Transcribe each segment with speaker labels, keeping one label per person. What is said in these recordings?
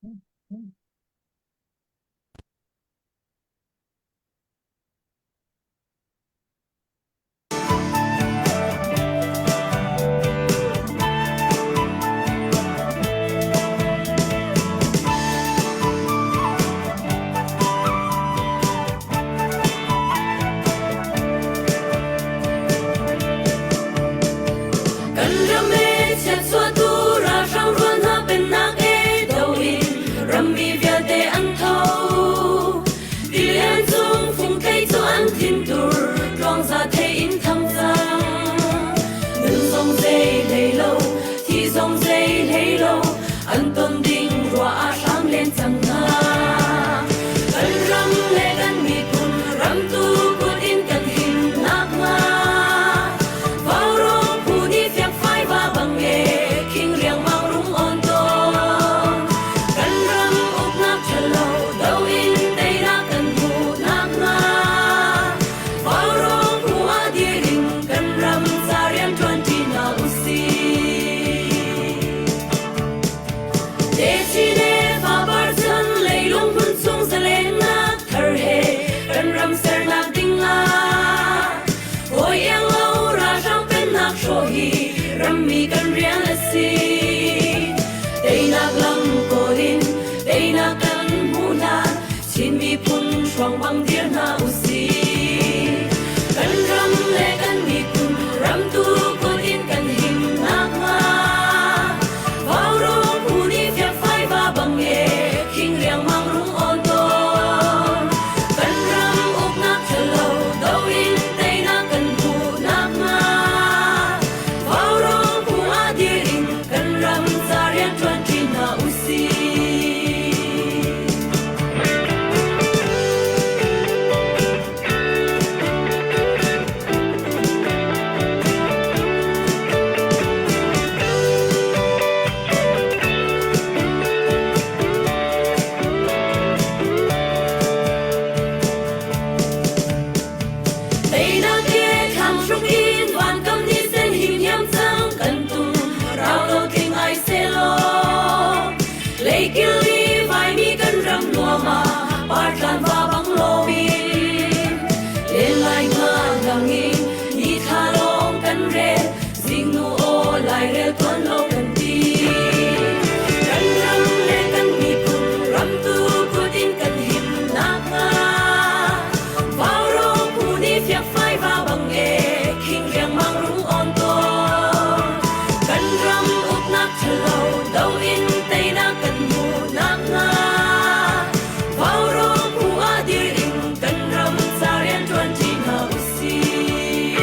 Speaker 1: Kan ram e chiatchuahtu ralhrang rual hna pennak e do in rammi vialte an tho. Tilian cung fungthei cu an thintur tluangza thei in thang cang. Nun zong zei hlei lo, thi zong zei hlei lo, an ton ding ruah ah hram len cang hna. Kan ram le kan miphun ram tu kut in kan him nakhnga Vaurawng phu nih fiakfai va bang e khing riangmang rung on tawn. Kan ram uknak ṭhalo do in teinak kan hmuh nakhnga Vaurawng phu ah dir in kan ram ca rian ṭuanṭi hna usih. Techin le fapar chan leilung hmun chung zalennak thar he kan ram sernak ding ah hawi iang lo ralhrang pennak hrawh hi rammi kan rian a si. Teinak lam kawl in teinak kan hmuh hlan Chin miphun hruang bang dir hna usih. Kan ram le kan miphun ramtu kut in kan him nakhnga Vaurawng phu nih fiakfai va bang e khing riangmang rung awn tawn. Kan ram uknak ṭhalo do in teinak kan hmuh nakhnga Vaurawng phu ah dir in kan ram ca rian ṭuanṭi hna usih. Teinak ke thlang hruk in vankam ni sen him hiam cang kan tum rau lo tling ai selaw Leikil i vaimi kan ram nuam ah partlan va bang loin len lai nga dang in ni thla lawng kan rel zingnu aw lairel tuan lo kan ti kan ram le kan miphun ram tu kut in kan him nakhnga Vaurawng phu nih fiakfai va bang e khing riangmang rung on tawn kan ram uknak ṭhalo do in teinak kan hmuh nakhnga Vaurawng phu ah dir in kan ram ca rian ṭuanṭi hna usih.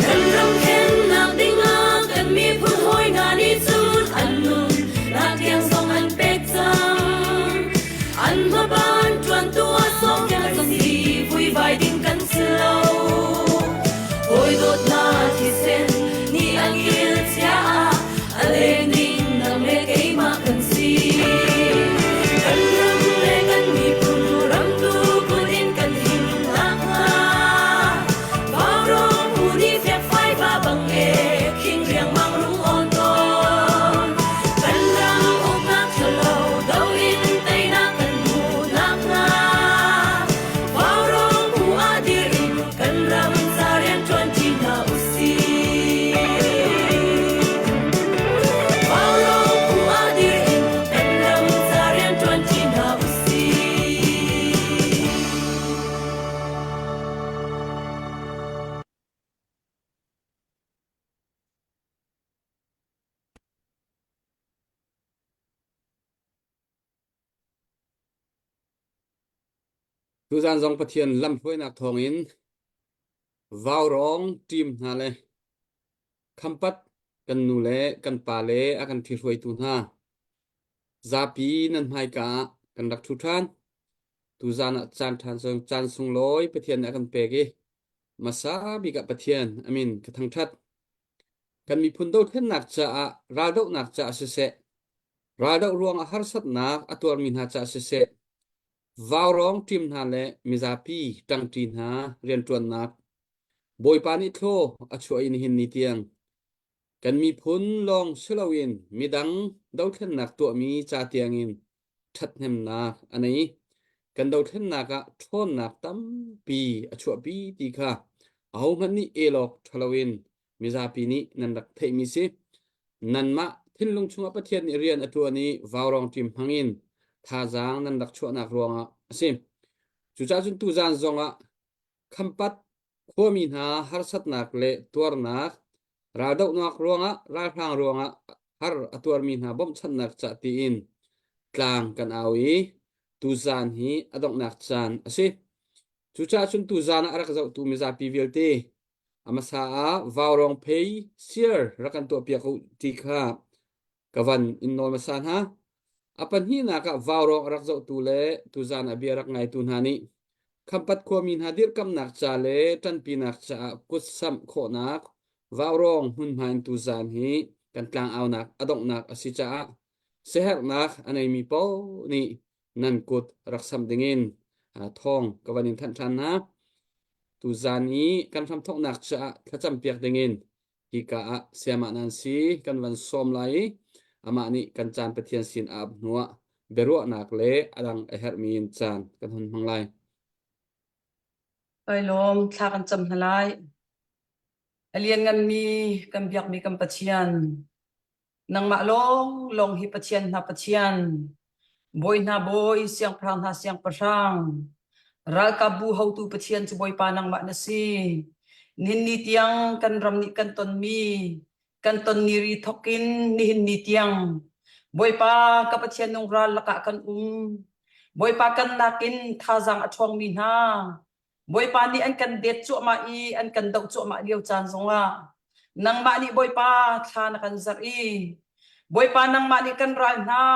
Speaker 1: Kan ram khennak dingah kan miphun hawi hna nih cun an nun nak tiang zong an pek cang. An hmaban ṭuantu ah sawmpiak zong hi vuivai ding kan si lo. Hawi dawtnak thisen nih an kil chia ah a leng ding nang le keimah kan si. Kan ram le kan miphun ramtu kut in kan him nakhnga Vaurawng phu nih fiakfai va bang e khing riangmang rung awn tawn. Kan ram uknak ṭhalo do in teinak kan hmuh nakhnga Vaurawng phu ah dir in kan ram ca rian ṭuanṭi hna usih. Vaurawng phu ah dir in kan ram ca rian ṭuanṭi hna usih.
Speaker 2: Tuzan zong Pathian lamhruainak thawngin vaurawng team hna le khampat kan nu le kan pa le a kan ṭhihruaitu hna zapi nan hmaika ah kan rak ṭhu ṭhan. Tuzan ah caan ṭhan caan sunglawi Pathian nih a kan pek i hmasa bik ah Pathian a min ka thangṭhat. Kan miphun dothlennak caah raldohnak caah siseh, raldoh ruangah harsatnak a tuarmi hna caah siseh, vaurawng ṭim hna le mizapi ṭangṭi hna rianṭuannak Bawipa nih thlaw a chuah i nihin ni tiang. Kan miphun lawng si loin midang dothlennak tuahmi ca tiangin ṭhathnemnak a nei. Kan dothlennak ah ṭhawnnak tampi a chuahpi ti kha ahohmanh nih el awk ṭha loin mizapi nih nan rak theihmi si. Nanmah thinlung chungah Pathian nih rian a ṭuan i vaurawng ṭim hmangin thazaang nan rak chuahnak ruangah a si. Cucaah cun tuzaan zongah Khampat khuami hna harsatnak le tuarnak, raldohnak ruangah ralhrang ruangah har a tuarmi hna bawmhchanhnak ca tiin tlang kan au i tuzaan hi a donghnak caan a si. Cucaah cun tuzaan ah a rak zohtu mizapi vialte a hmasa ah vaurawng phei siar rak kan tuahpiak u ti kha ka van in nawl hmasa hna. A pahnihnak ah vaurawng a rak zohtu le tuzaan ah bia rak ngaitu hna nih Khampat khuami hna dirkamnak ca le ṭanpinak caah kutsamh khawhnak vaurawng hmunhma in tuzaan hi kan tlangaunak a donghnak a si caah siaherhnak a neimi paoh nih nan kut rak samh dingin thawng ka van in thanh ṭhan hna. Tuzaan i kan hramthawknak caah thlacampiak dingin hika ah sayamah nan si kan van sawm lai i amah nih kan caan Pathian sin a ap hnuah biaruahnak le a dang a herhmi in caan kan hun hmang lai.
Speaker 3: Kai lawm thla kan cam hna lai. A liannganmi kan biakmi kan Pathian Nangmah lawnglawng hi Pathian hna Pathian, bawi hna bawi, siangpahrang hna siangpahrang, ralkapbu hotu Pathian cu Bawipa nangmah na si. Nihin ni tiang kan ram nih kan tonmi, kan ton ni ri thawk in nihin ni tiang, Bawipa ka Pathian nung ral lakah kan um. Bawipa kan nakin thazaang a ṭhawngmi hna, Bawipa nih an kan det cuahmah i an kan doh cuahmah lio caan zongah nangmah nih Bawipa thla na kan zarh i Bawipa nangmah nih kan ral hna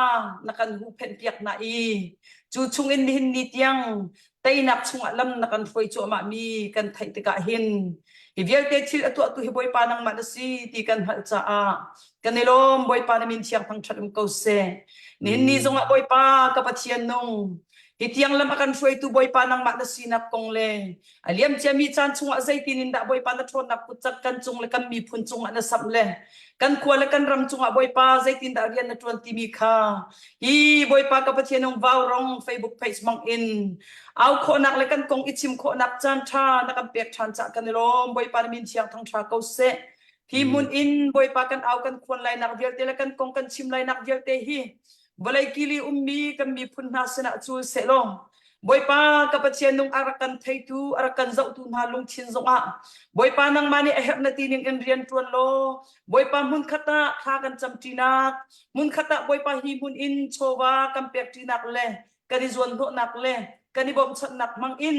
Speaker 3: na kan huhphenhpiak hna i cu chungin nihin ni tiang teinak chungah lam na kan hruai cuahmah mi kan theih tikah hin hi vialte thil a tuahtu hi Bawipa nangmah na si ti kan hngalh caah kan i lawm. Bawipa na min thiang thangṭhat um ko seh. Nihin ni zongah Bawipa ka Pathian nung Hi tiang lam a kan hruaitu Bawipa nangmah na sinak kong le a liam ciami caan chungah zeitin in dah Bawipa na ṭhawnnak kut kan cung le kan miphun cungah na samh le kan khua le kan ram cungah Bawipa zeitin dah rian na ṭuan timi kha hi Bawipa ka Pathian nung vaurawng Facebook page mang in au khawhnak le kan kong i chim khawhnak caan ṭha na kan pek ṭhan cah kan i lawm. Bawipa na min thiang thangṭha ko seh. Hi hmun in Bawipa kan au kan khuan lainak vialte le kan kong kan chim lainak vialte hi vawlei kili ummi kan miphun hna sinah cul sehlaw Bawipa ka Pathian nung a rak kan theitu a rak kan zohtu hna lungthin zongah Bawipa nangmah nih a herh na ti ning in rian ṭuan law Bawipa hmunkhat ah thla kan camṭinak hmunkhat ah Bawipa hi hmun in chawva kan pekṭinak le kan i zuanhnawhnak le kan i bawmchanhnak hmang in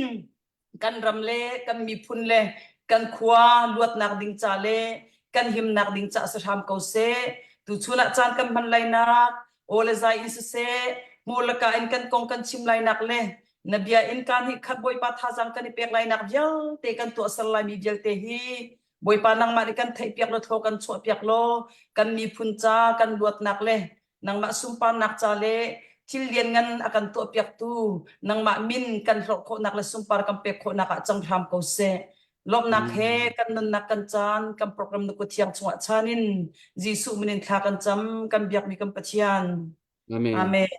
Speaker 3: kan ram le kan miphun le kan khua luatnak ding ca le kan himnak ding ca si hram ko seh. Tuchun ah caan kan hman lainak aw le zai in siseh hmur le ka in kan kong kan chim lainak le na bia in kaan hi khat Bawipa thazaang kan i pek lainak vialte kan tuahser laimi vialte hi Bawipa nangmah nih kan theihpiak law thlaw kan chuahpiak law kan miphun ca kan luatnak le nangmah sunparnak ca le thil lianngan a kan tuahpiaktu nangmah min kan hlorh khawhnak le sunpar kan pek khawhnak ah cang hram ko seh. Lawmhnak he kan nunnak kan caan kan program na kut thiang chungah chan in Jesuh min in thla kan cam kan biakmi kan Pathian.
Speaker 2: Amen.
Speaker 3: Amen.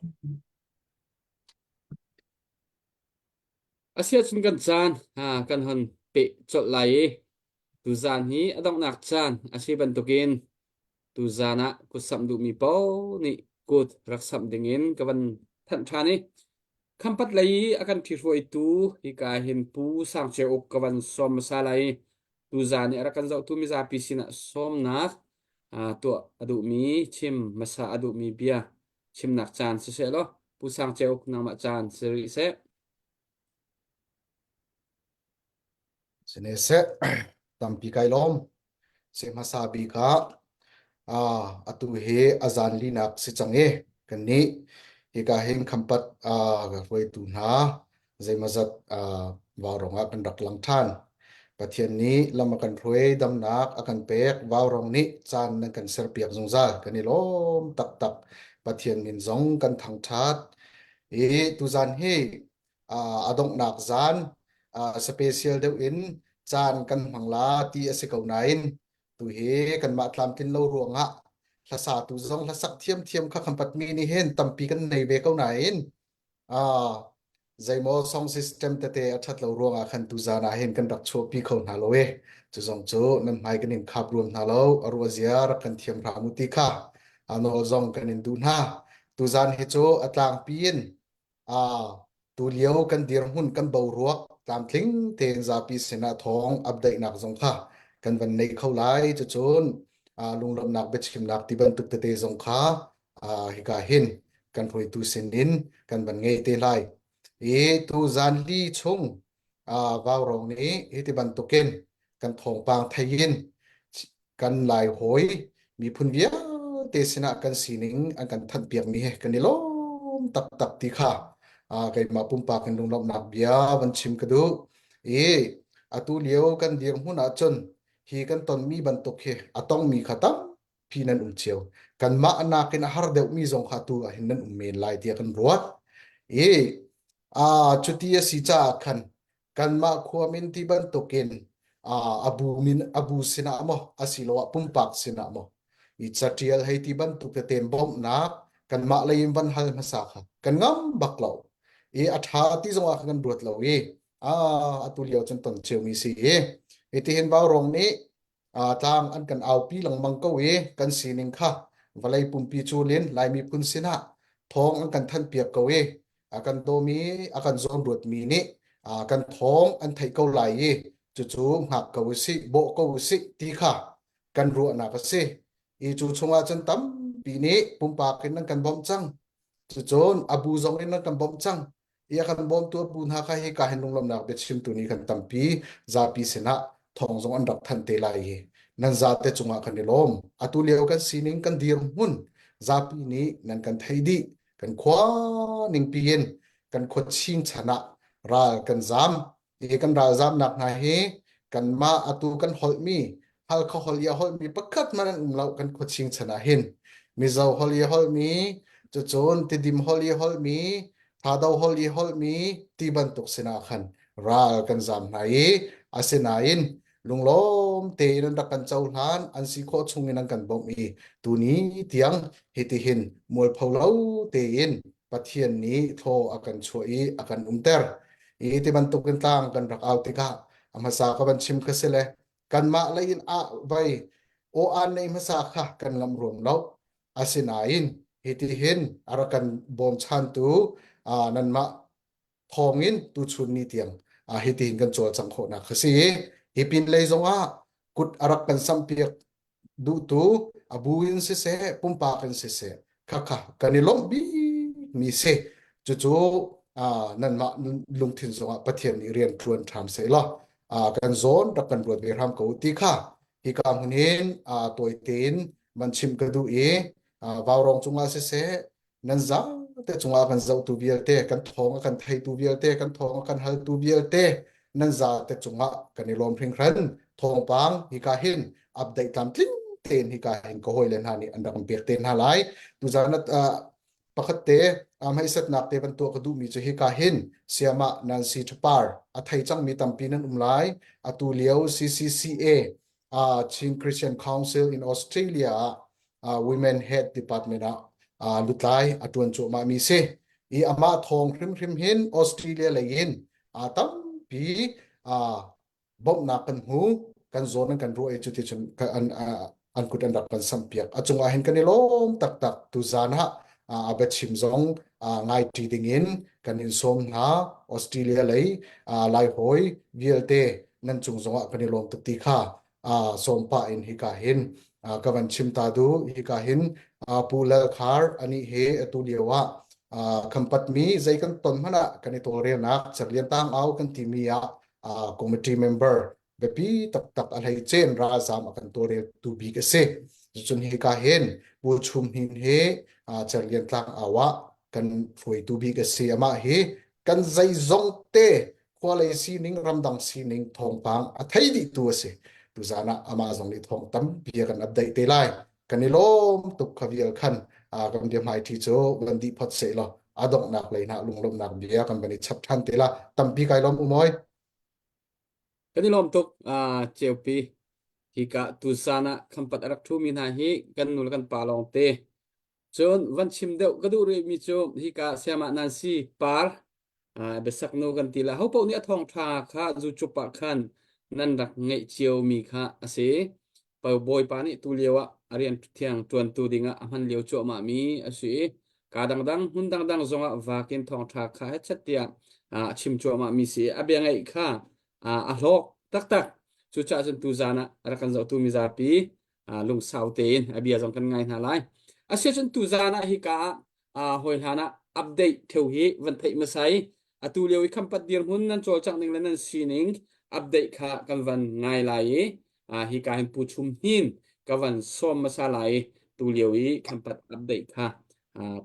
Speaker 2: Asiahcun kan caan kan hon peh colh lai i tuzaan hi a donghnak caan a si bantukin tuzaan ah kutsamh duhmi paoh nih kut rak samh dingin ka van thanh ṭhan i Khampat lei i a kan ṭhihruaitu hika hin Pu Sang Ceu Uk ka van sawm hmasa lai i tuzaan i a rak kan zohtu mizapi sinah sawmnak tuah a duhmi chim hmasa a duhmi bia chimnak caan siseh law Pu Sang Ceu nangmah caan si rih seh.
Speaker 4: Sine seh tampi kai lawm. Se hmasa bik ah atu hi a zan linak si cang i kan nih hika hin khampat hruaitu hna zeimazat vaurawng ah kan rak lang ṭhan. Pathian nih lam a kan hruai, damnak a kan pek, vaurawng nih caan nan kan serpiak zungzal. Kan i lawm taktak. Pathian min zong kan thangṭhat. I tuzan hi a donghnak zan special deuh in caan kan hmang la ti a si ko nain. Tu hi kanmah tlamtlin lo ruangah hlasatu zong hlasak thiamthiam kha khampat mi nih hin tampi kan nei ve ko nain ah zeimaw song system tete a ṭhat lo ruangah khan tuzan ah hin kan rak chuahpi kho hna lo e. Cu zong cu nan hmai kan in khap ruam hna lo, a ruah zia rak kan thiam hram u ti kha a nawl zong kan in duh hna. Tuzan hi cu a tlangpi in Ah, tulio kan dirhmun kan boruak tlamtling tein zapi sinah thawng update-nak zong kha kan van nei kho lai. Cucun ah, lunglawmhnak biachimnak ti bantuk tete zong kha ah, hika hin kan hruaitu sinin kan van ngei te lai. I tu zan li chung ah, Vaurawng nih hi ti bantukin kan thawngpang thei in kan lai hawi miphun vialte sinah kan sining an kan thanhpiakmi he kan i lawm taktak ti kha keimah pumpak in lunglawmhnak bia van chim ka duh i atu lio kan dirhmun ahcun hi kan tonmi bantuk hi a tongmi kha tampi nan um cio kanmah nakin a har deuhmi zong kha tu ah hin nan um men lai tiah kan ruat i cuti a si caah khan kanmah khua min ti bantukin a bu min a bu sinah maw asiloah pumpak sinah maw i catial hei ti bantuk tete bawmhnak kanmah lei in van hal hmasa kha kan ngam bak lo i a ṭha ti zongah kan ruat lo i a atu lio cun ton ciomi si i hitihin Vaurawng nih tlang an kan aupi lengmang ko i kan sining kha vawlei pumpi culin Lai miphun sinah thawng an kan thanhpiak ko i a kan dawmi a kan zawnruatmi nih kan thawng an theih ko lai i cucu hngak ko usih bawh ko usih ti kha kan ruahnak a si i cu chungah cun tampi nih pumpak in an kan bawmh cang cucun a bu zong in an kan bawmh cang i a kan bawmtu a pu hna kha hika hin lunglawmhnak biachimtu nih kan tampi zapi sinah thawng zong an rak thanh te lai i nan zate cungah kan i lawm. Atu lio kan sining kan dirhmun zapi nih nan kan thei dih kan khua ningpi in kan khua chingchan ah ral kan zam Hi kan ralzamnak hna hi kanmah atu kan holhmi Halkha holh i a holhmi pakhat hmanh an um lo kan khuaching chan ah hin. Mizo holh i a holhmi, cucun Tidim holh i a holhmi, Thado holh i a holhmi ti bantuk sinah khan ral kan zam hna i asinain lunglawm tein an rak kan cohlan, an si khawh chung in an kan bawmh i tuni tiang hitihin mualpho lo tein Pathian nih thaw a kan chuah i a kan umter. I ti bantukin tlang kan rak au tikah a hmasa ka van chim kha si le kanmah lei in ah vai aw aan nei hmasa kha kan ngamh ruam lo. Asinain hiti hin a rak kan bawmchantu nanmah thawngin tuchun ni tiang hiti hin kan cawlcangh khawhnak kha si. Hi pin lei zongah kut a rak kan samhpiak duhtu a bu in siseh pumpak in siseh khakha kan i lawmh bikmi si cucu nanmah lungthin zongah Pathian nih rian ṭuan ṭham seh law kan zawn rak kan ruat ve hram ko ti kha hika hmun hin tawi tein van chim ka duh i vaurawng cungah siseh nan zate cungah kan zohtu vialte kan thawng a kan theitu vialte kan thawng a kan haltu vialte nan zate cungah kan i lawm hringhran thawngpang hika hin update tlamtling tein hika hin ka hawile hna nih an rak pek te hna lai tuzan pakhat te hmeisatnak te van tuah ka duhmi cu hika hin siamah Nancy Thapar a thei cangmi tampi nan um lai atu lio CCCA uh, Chin Christian Council in Australia ah uh, Women Head Department ah uh, lutlai a tuan cuahmah mi si i amah thawng hrimhrim hin Australia lei in uh, tampi uh, bawmhnak kan hmu kan zawn an kan ruah i cuti cun an, an kut an rak kan sampiak a cungah hin kan i lawm taktak tu zan ah a biachim zong ngai ṭi ding in kan in sawm hna Australia lei lai hawi vialte nan cung zongah kan i lawm tuk ti kha sawm pah in hika hin ka van chim ta du hika hin Pu Lal Khar ani he atu lio ah khampat mi zei kan ton hmanh ah kan i tawlrelnak Cerlian Tang Au kan timi ah committee member biapi taktak a hlei cen ralzam a kan tawlreltu bik a si. Cun hika hin Pu Chum Hnin he Cerlian Tlang Au ah kan hruaitu bik a si. Amah hi kan zeizong te khua lei sining ramdang sining thawngpang a thei dihtu a si. Tuzan ah amah zong nih thawng tampi a kan update te lai. Kan i lawm tuk kha vial khan kan bia hmaiṭhi cu van dih phot seh law a donghnak lei hna lunglawmhnak bia kan van i chap ṭhan te la. Tampi kai lawm umawi.
Speaker 2: Kan i lawm tuk, Ceupi. Hika tuzan ah Khampat a rak ṭhumi hna hi kan nu le kan pa lawng te. Cun van chim deuh ka duh rihmi cu hika sayamah Nancy Par biasak nu kan ti la ho paoh nih a thawngṭha kha zucup ah khan nan rak ngeih ciomi kha a si. Bawipa nih tu lio ah a rian thiang ṭuantu dingah a hman lio cuahmah mi a si i ka dangdang hmun dangdang zongah vakin thawngṭha kha hetchet tiah a chim cuahmah mi si a bia ngaih kha a hlawk taktak. Cucaah cun tuzan ah a rak kan zohtu mizapi lungsau tein a bia zong kan ngai hna lai. Asiahcun tuzan ah hika ah hawi hlan ah update theu hi van theih hmasa i atu lio i khampat dirhmun nan cawlcangh ning le nan sining update kha kan van ngai lai i hika hin Pu Chum Hnin ka van sawm hmasa lai i tu lio i khampat update kha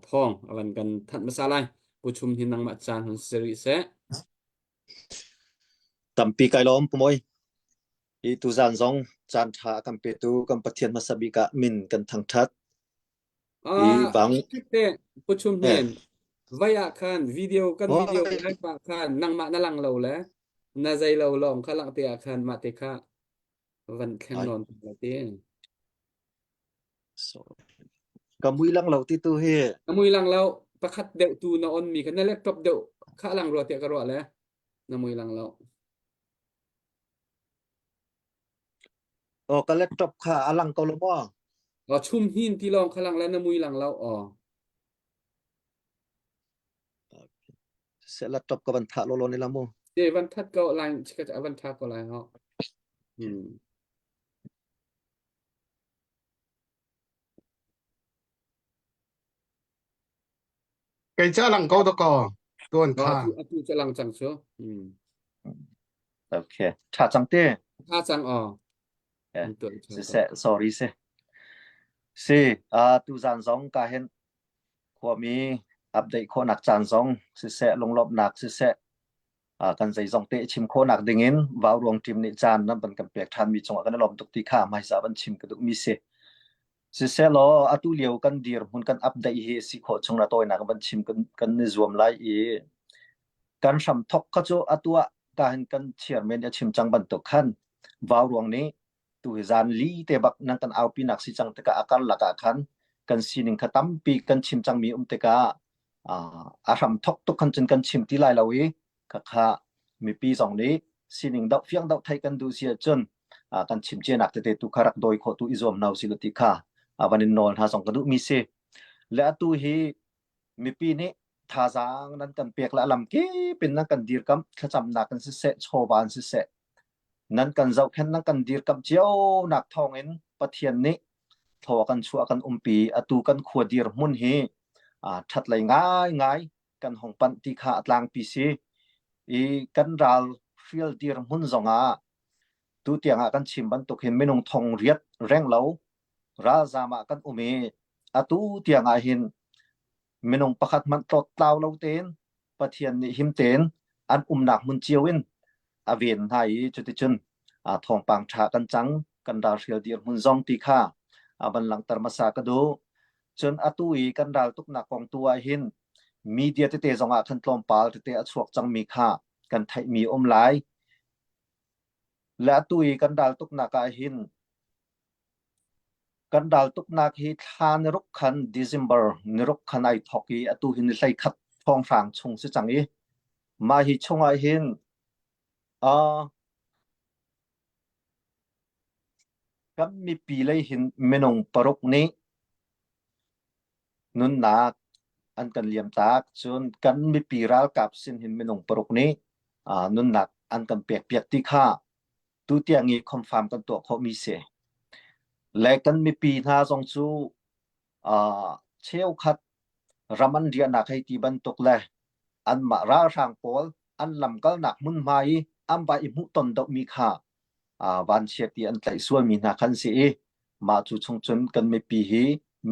Speaker 2: thawng a van kan thanh hmasa lai. Pu Chum Hnin nangmah caan hun si rih seh.
Speaker 5: Tampi kai lawm Pu Mawi. Hi tuzaan zong caan ṭha a kan petu kan Pathian hmasa bik ah min kan thangṭhat. Hi
Speaker 2: Ah,
Speaker 5: bang
Speaker 2: te Pu Chum
Speaker 5: eh
Speaker 2: Hnin, vai ah khan video kan video
Speaker 5: hoi
Speaker 2: live ah khan nangmah na lang lo le na zei lo lawng kha lang te ah khan mah te kha van thleng
Speaker 5: Ai,
Speaker 2: nawn te ti.
Speaker 5: sorry. Ka mui lang lo ti tu hi.
Speaker 2: Na mui lang lo pakhat deuh tu na on mi kha na laptop deuh kha lang rua tiah ka ruah le na mui lang lo.
Speaker 5: Oh, ka laptop kha a lang ko lo maw?
Speaker 2: Oh, chum hin ti lawng kha lang le na mui lang lo. Oh.
Speaker 5: Se laptop ka van thah lo lo ni la mu.
Speaker 2: Te van that ko line chika van tha ko lai ho. Hmm.
Speaker 6: Kei ca lang ko da ko tuan
Speaker 2: Oh,
Speaker 6: kha.
Speaker 2: atu atu ca lang cang cu. Hmm.
Speaker 5: Okay. Tha cang te.
Speaker 2: Tha cang aw.
Speaker 5: Eh,
Speaker 2: An tuan
Speaker 5: si
Speaker 2: tha ko.
Speaker 5: se sorry se. Si uh, tu zan zong ka hen khuami update khawhnak caan zong siseh lunglawmhnak siseh kan zeizong te chim khawhnak dingin vauruang team nih caan nan van kan pek ṭhanmi cungah kan i lawm tuk ti kha hmaisa van chim ka duhmi si. Sisehlaw atu lio kan dirhmun kan update hi si khawh chung na tawinak van chim kan kan i zuam lai i kan hram thok kha cu atu ah ka hin kan chairman a chim cang bantuk khan vauruang nih tu hi zan li te bak nan kan aupi nak si cang tikah a karlak ah khan kan sining kha tampi kan chim cangmi um tikah a hram thok tuk khan cun kan chim ti lai lo i khakha mipi zong nih sining doh fiang doh thei kan duh si ahcun kan chim cianak tete tu kha rak dawi khawh tu i zuam hna usih ti kha van in nawl hna zong ka duh mi si le atu hi mipi nih thazaang nan kan pek le alam kip in nan kan dirkamh thlacamnak in siseh chawva in siseh nan kan zohkhenh nan kan dirkamh cio nak thawngin Pathian nih thaw kan chuah kan umpi atu kan khua dir hmun hi ṭhat lei ngai ngai kan hong panh ti kha a tlangpi si i kan ral hrial dir hmun zongah tu tiangah kan chim bantuk hin minung thong riat reng lo ralzam ah kan um i atu tiangah hin minung pakhat hmanh tlawt tlau lo tein Pathian nih him tein an umnak hmun cio in a ven hna i cuticun thawngpang ṭha kan cang kan ralhrial dirhmun zong ti kha a van langhter hmasa ka duh. Cun atu i kan raltuknak kong tu ah hin media tete zong ah khan tlawmpal tete a chuak cangmi kha kan theihmi um lai. Le atu i kan raltuknak ah hin Kan raltuknak hi thla niruk khan December niruk khan ai thawk i atu hi ni 11 thawnghrang chung si cang i mah hi chungah hin uh, kan mipi lei hin minung paruk nih nunnak an kan liam tak cun kan mipi ralkap sin hin minung paruk nih uh, nunnak an kan pek piak ti kha tutiang i confirm kan tuah khawhmi si. Le kan mipi hna zong cu uh, cheukhat ram an riahnak hei ti bantuk le anmah ralhrang pawl an lamkalnak hmunhma i an va i hmuhton dohmi kha uh, vanchiat i an tlaih sualmi hna khan si i mah cu chung cun kan mipi hi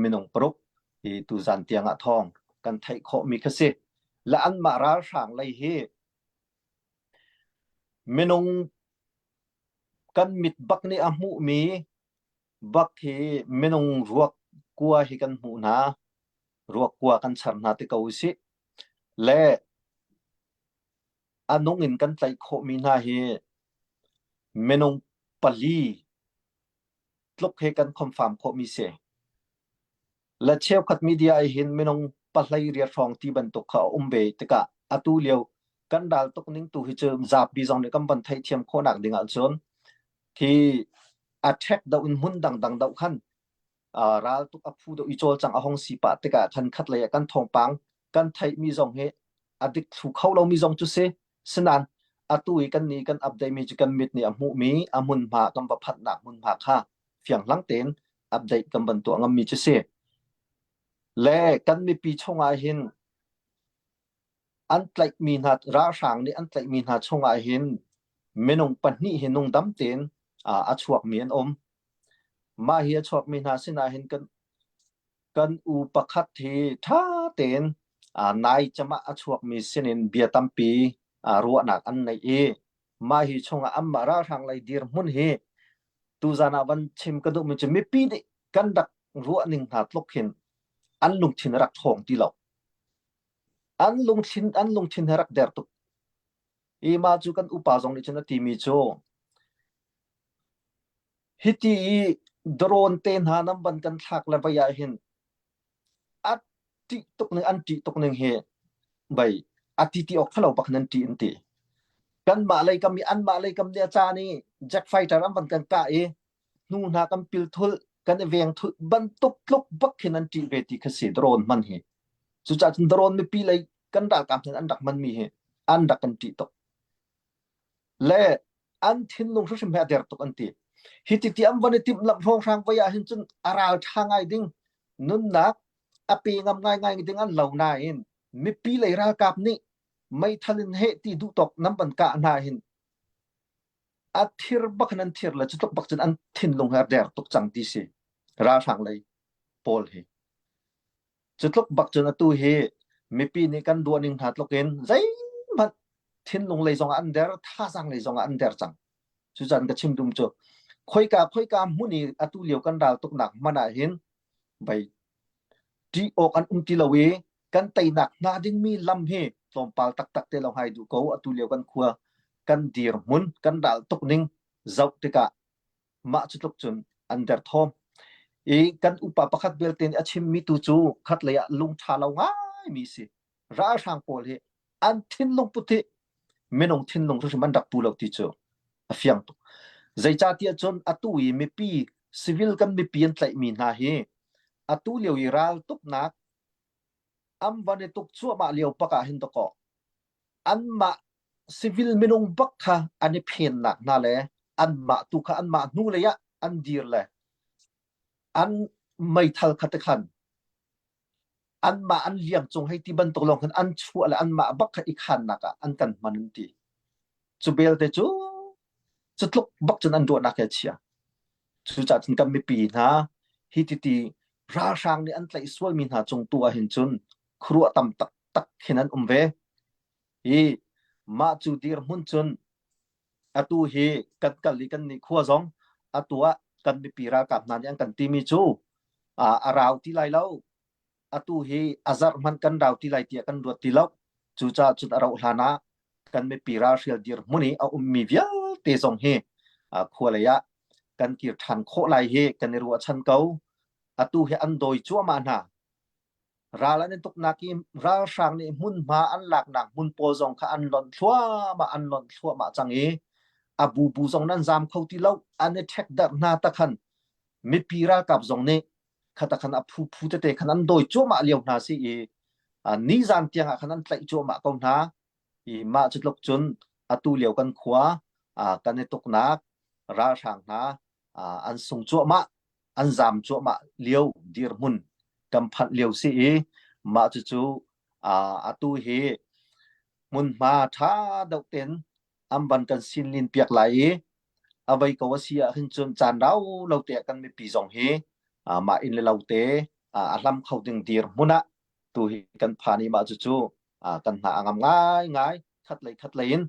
Speaker 5: minung paruk hi tuzan tiang ah thawng kan theih khawhmi kha si. Le anmah ralhrang lei hi Minung kan mit bak nih a hmuhmi bak hi minung ruak kua hi kan hmuh hna. Ruak kua kan char hna ti ko usih. Le a nung in kan tlaih khawhmi hna hi minung pali. tluk he kan confirm khawhmi si. Le cheukhat media ah hin minung pahlei riat hrawng ti bantuk kha a um ve tikah atu lio kan ral tuk ning tu hi cu zapi zong nih kan van theihthiam khawhnak ding ahcun khi attack do in hmun dangdang do khan ral tuk a phu do i cawlcang a hong si pah tikah khan khat lei ah kan thawngpang kan theihmi zong hi a dik thlu kho lomi zong cu si sinan atu i kan nih kan update mi cu kan mit nih a hmuhmi a hmunhma kan va phanhnak hmunhma kha fianghlang tein update kan van tuah ngammi cu si. Le kan mipi chungah hin an tlaihmi hna ralhrang nih an tlaihmi hna chungah hin minung pahnih hi nungdam tein a chuakmi an um. Mah hi a chuakmi hna sinah hin kan kan u pakhat hi ṭha tein nai cem ah a chuakmi sinin bia tampi ruahnak an neih i mah hi chungah anmah ralhrang lei dirhmun hi tuzan ah van chim ka duhmi cu mipi nih kan rak ruah ning hna tluk hin an lungthin a rak ṭhawng ti lo. An lungthin an lungthin he rak der tuk. I mah cu kan upa zong nih cun a timi cu hiti i drone te hna nan van kan thlak le vai ah hin a ṭih tuk ning an ṭih tuk ning hi bai a ti ti awk thalo bak nan ṭih an ti. Kanmah lei kam i anmah lei kam nih a caan i jet fighter an van kan kah i hnu hna kan pil thul kan i veng thul bantuk tluk bak khin an ṭih ve ti kha si drone hman hi. Cucaah cun drone mipi lei kan ralkap hin an rak hmanmi hi an rak kan ṭih tuk. Le an thinlung hrimhrim he a der tuk an ti. Hi ti ti an van i timhlamh hrawnghrang voi ah hin cun a ral ṭha ngai ding nunnak a pe ngam ngaingai ding an lo nain mipi lei ralkap nih meithal in heh ti duh tawk nan van kah hna hin a thir bak in an thir le cutluk bak cun an thinlung he a der tuk cang ti si ralhrang lei pawl hi. Cutluk bak cun atu hi mipi nih kan ruah ning hna tluk in zeihmanh thinlung lei zong ah an der, thazaang lei zong ah an der cang. Cucan ka chim dum cu khoika khoika hmun i atu lio kan ral tuknak hmanh ah hin bei ṭih awk an um ti lo i kan teinak hna dingmi lam hi tlawmpal taktak te lo hai duh ko atu lio kan khua kan dirhmun kan ral tuk ning zoh tikah mah cu tluk cun an derthawm. I kan upa pakhat belte nih a chimmi tu cu khatlei ah lung ṭha lo ngaimi si. Ralhrang pawl hi an thinlung put hi minung thinlung hrimhrim an rak pu lo ti cu a fiang tuk. Zeicahtiah cun atu i mipi civil kan mipi an tlaihmi hna hi atu lio i ral tuknak an van i tuk cuahmah lio bak ah hin dakaw anmah civil minung bak kha an i phennak hna le anmah tu kha anmah hnu lei ah an dir le an meithal kha te khan anmah an liang cung hei ti bantuk lawng khan an chuah le anmah bak kha i khannak ah an kan hman an ti. Cu belte cu cu tluk bak cun an ruahnak he chia. Cucaah cun kan mipi hna hi titi ralhrang nih an tlaih sualmi hna cung tu ah hin cun khuaruah tam taktak khin an um ve. I mah cu dirhmun cun atu hi kan kal i kan nih khua zong atu ah kan mipi ralkap hna nih an kan timi cu a rau ti lai lo. Atu hi a zarh hmanh kan rau ti lai tiah kan ruat ti lo. Cucaah cun a rauh hlan ah kan mipi ralhrial dirhmun i a ummi vialte zong hi khua lei ah kan kir ṭhan khawh lai hi kan i ruahchan ko. Atu hi an dawi cuahmah hna. Ral an i tuknak i ralhrang nih hmunhma an laknak hmun pawl zong kha an lonh thluahmah an lonh thluahmah cang i a bubu zong nan zam kho ti lo an i ṭhekdarh hna ta khan mipi ralkap zong nih khata khan a phu phu tete khan an dawi cuahmah lio hna si i nizan tiang ah khan an tlaih cuahmah ko hna i mah cu tluk cun atu lio kan khua kan i tuknak ralhrang hna an sung cuahmah an zam cuahmah lio dirhmun kan phanh lio si i mah cucu atu hi hmunhma ṭha deuh ten an van kan sinlin piak lai i a vei ko a si ah hin cun caan rau lo te ah kan mipi zong hi mah inn le lo te a hlam kho ding dirhmun ah tu hi kan phan i mah cucu kan hna a ngam ngaingai khat lei khat lei in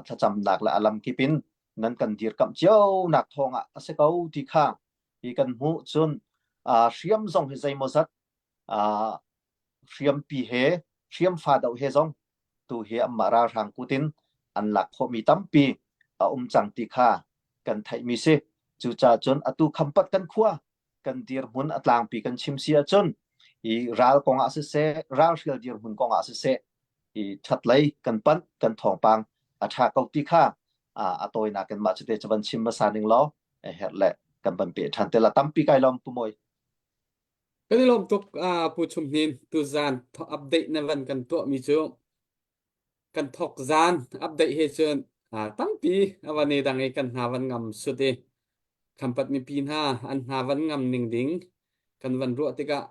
Speaker 5: thlacamnak le a lam kip in nan kan dirkamh cio nak thawng ah a si ko ti kha hi kan hmuh cun hriam zong hi zeimawzat hriampi he hriamfa doh he zong tu hi anmah ralhrang kut in an lak khawhmi tampi a um cang ti kha kan theihmi si. Cucaah cun atu Khampat kan khua kan dirhmun a tlangpi kan chim si ahcun i ral kong ah siseh, ralhrial dirhmun kong ah siseh, i ṭhatlei kan panh, kan thawngpang a ṭha ko ti kha a tawinak in mah cute cu van chim hmasa ning law a herh le kan van peh ṭhan te la tampi kai lawm pu Mawi.
Speaker 2: Kan i lawm tuk Pu Chum Hnin tuzan update na van kan tuah mi cu kan thok zan update he cun tampi a van i dang i kan hna van ngam sut i Khampat mipi hna an hna van ngam ning ding kan van ruah tikah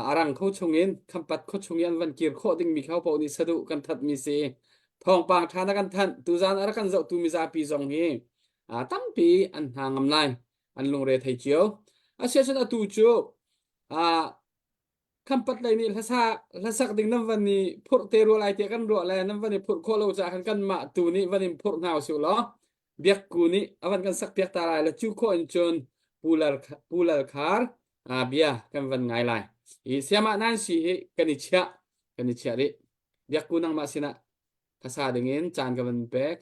Speaker 2: a rang kho chungin Khampat kho chung i an van kir khawh dingmi kho paoh nih saduh kan thatmi si thawngpang ṭha na kan thanh tuzan a rak kan zohtu mizapi zong hi tampi an hna ngam lai an lungre thei cio asiahcun atu cu Khampat lei nih hlasa hlasak ding nan van i phurh te rua lai tiah kan ruah le nan van i phurh khawh lo caah khan kanmah tu nih van in phurh hna usih law biakku nih a van kan sak piak ta lai le cu khawh in cun Pu Lal Pu Lal Khar bia kan van ngai lai. I siamah nan si hi kan i chiah kan i chiah rih. Biakku nangmah sinah hlasa ding in caan ka van pek.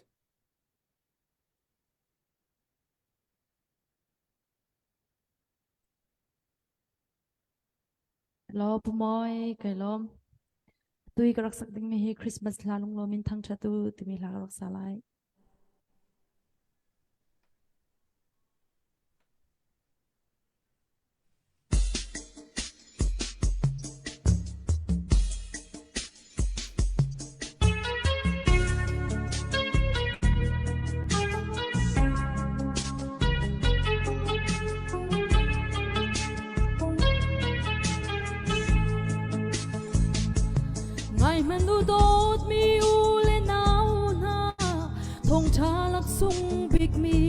Speaker 7: Hello, Pu Mawi, kai lawm. Tui ka rak sak dingmi hi Christmas hla lunglawm in thangṭhat u timi hla ka rak sa lai. Ngai hmanh u dawtmi u le nau hna thawngṭha laksung bikmi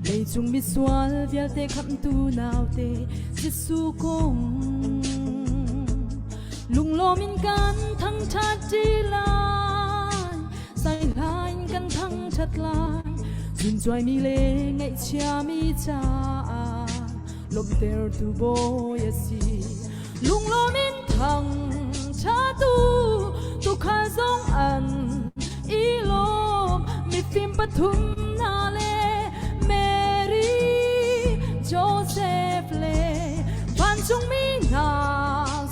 Speaker 7: leicung misual vialte khamhtu naute Jesuh kong lunglawm in kan thangṭhat ṭi lai saihla in kan thangṭhat lai zuncuaimi le ngaihchiami caah lawmhtertu bawi a si lunglawm in thangṭhatu tuukhal zong an i lawm mifim pathum hna le Mary Joseph le vancungmi hna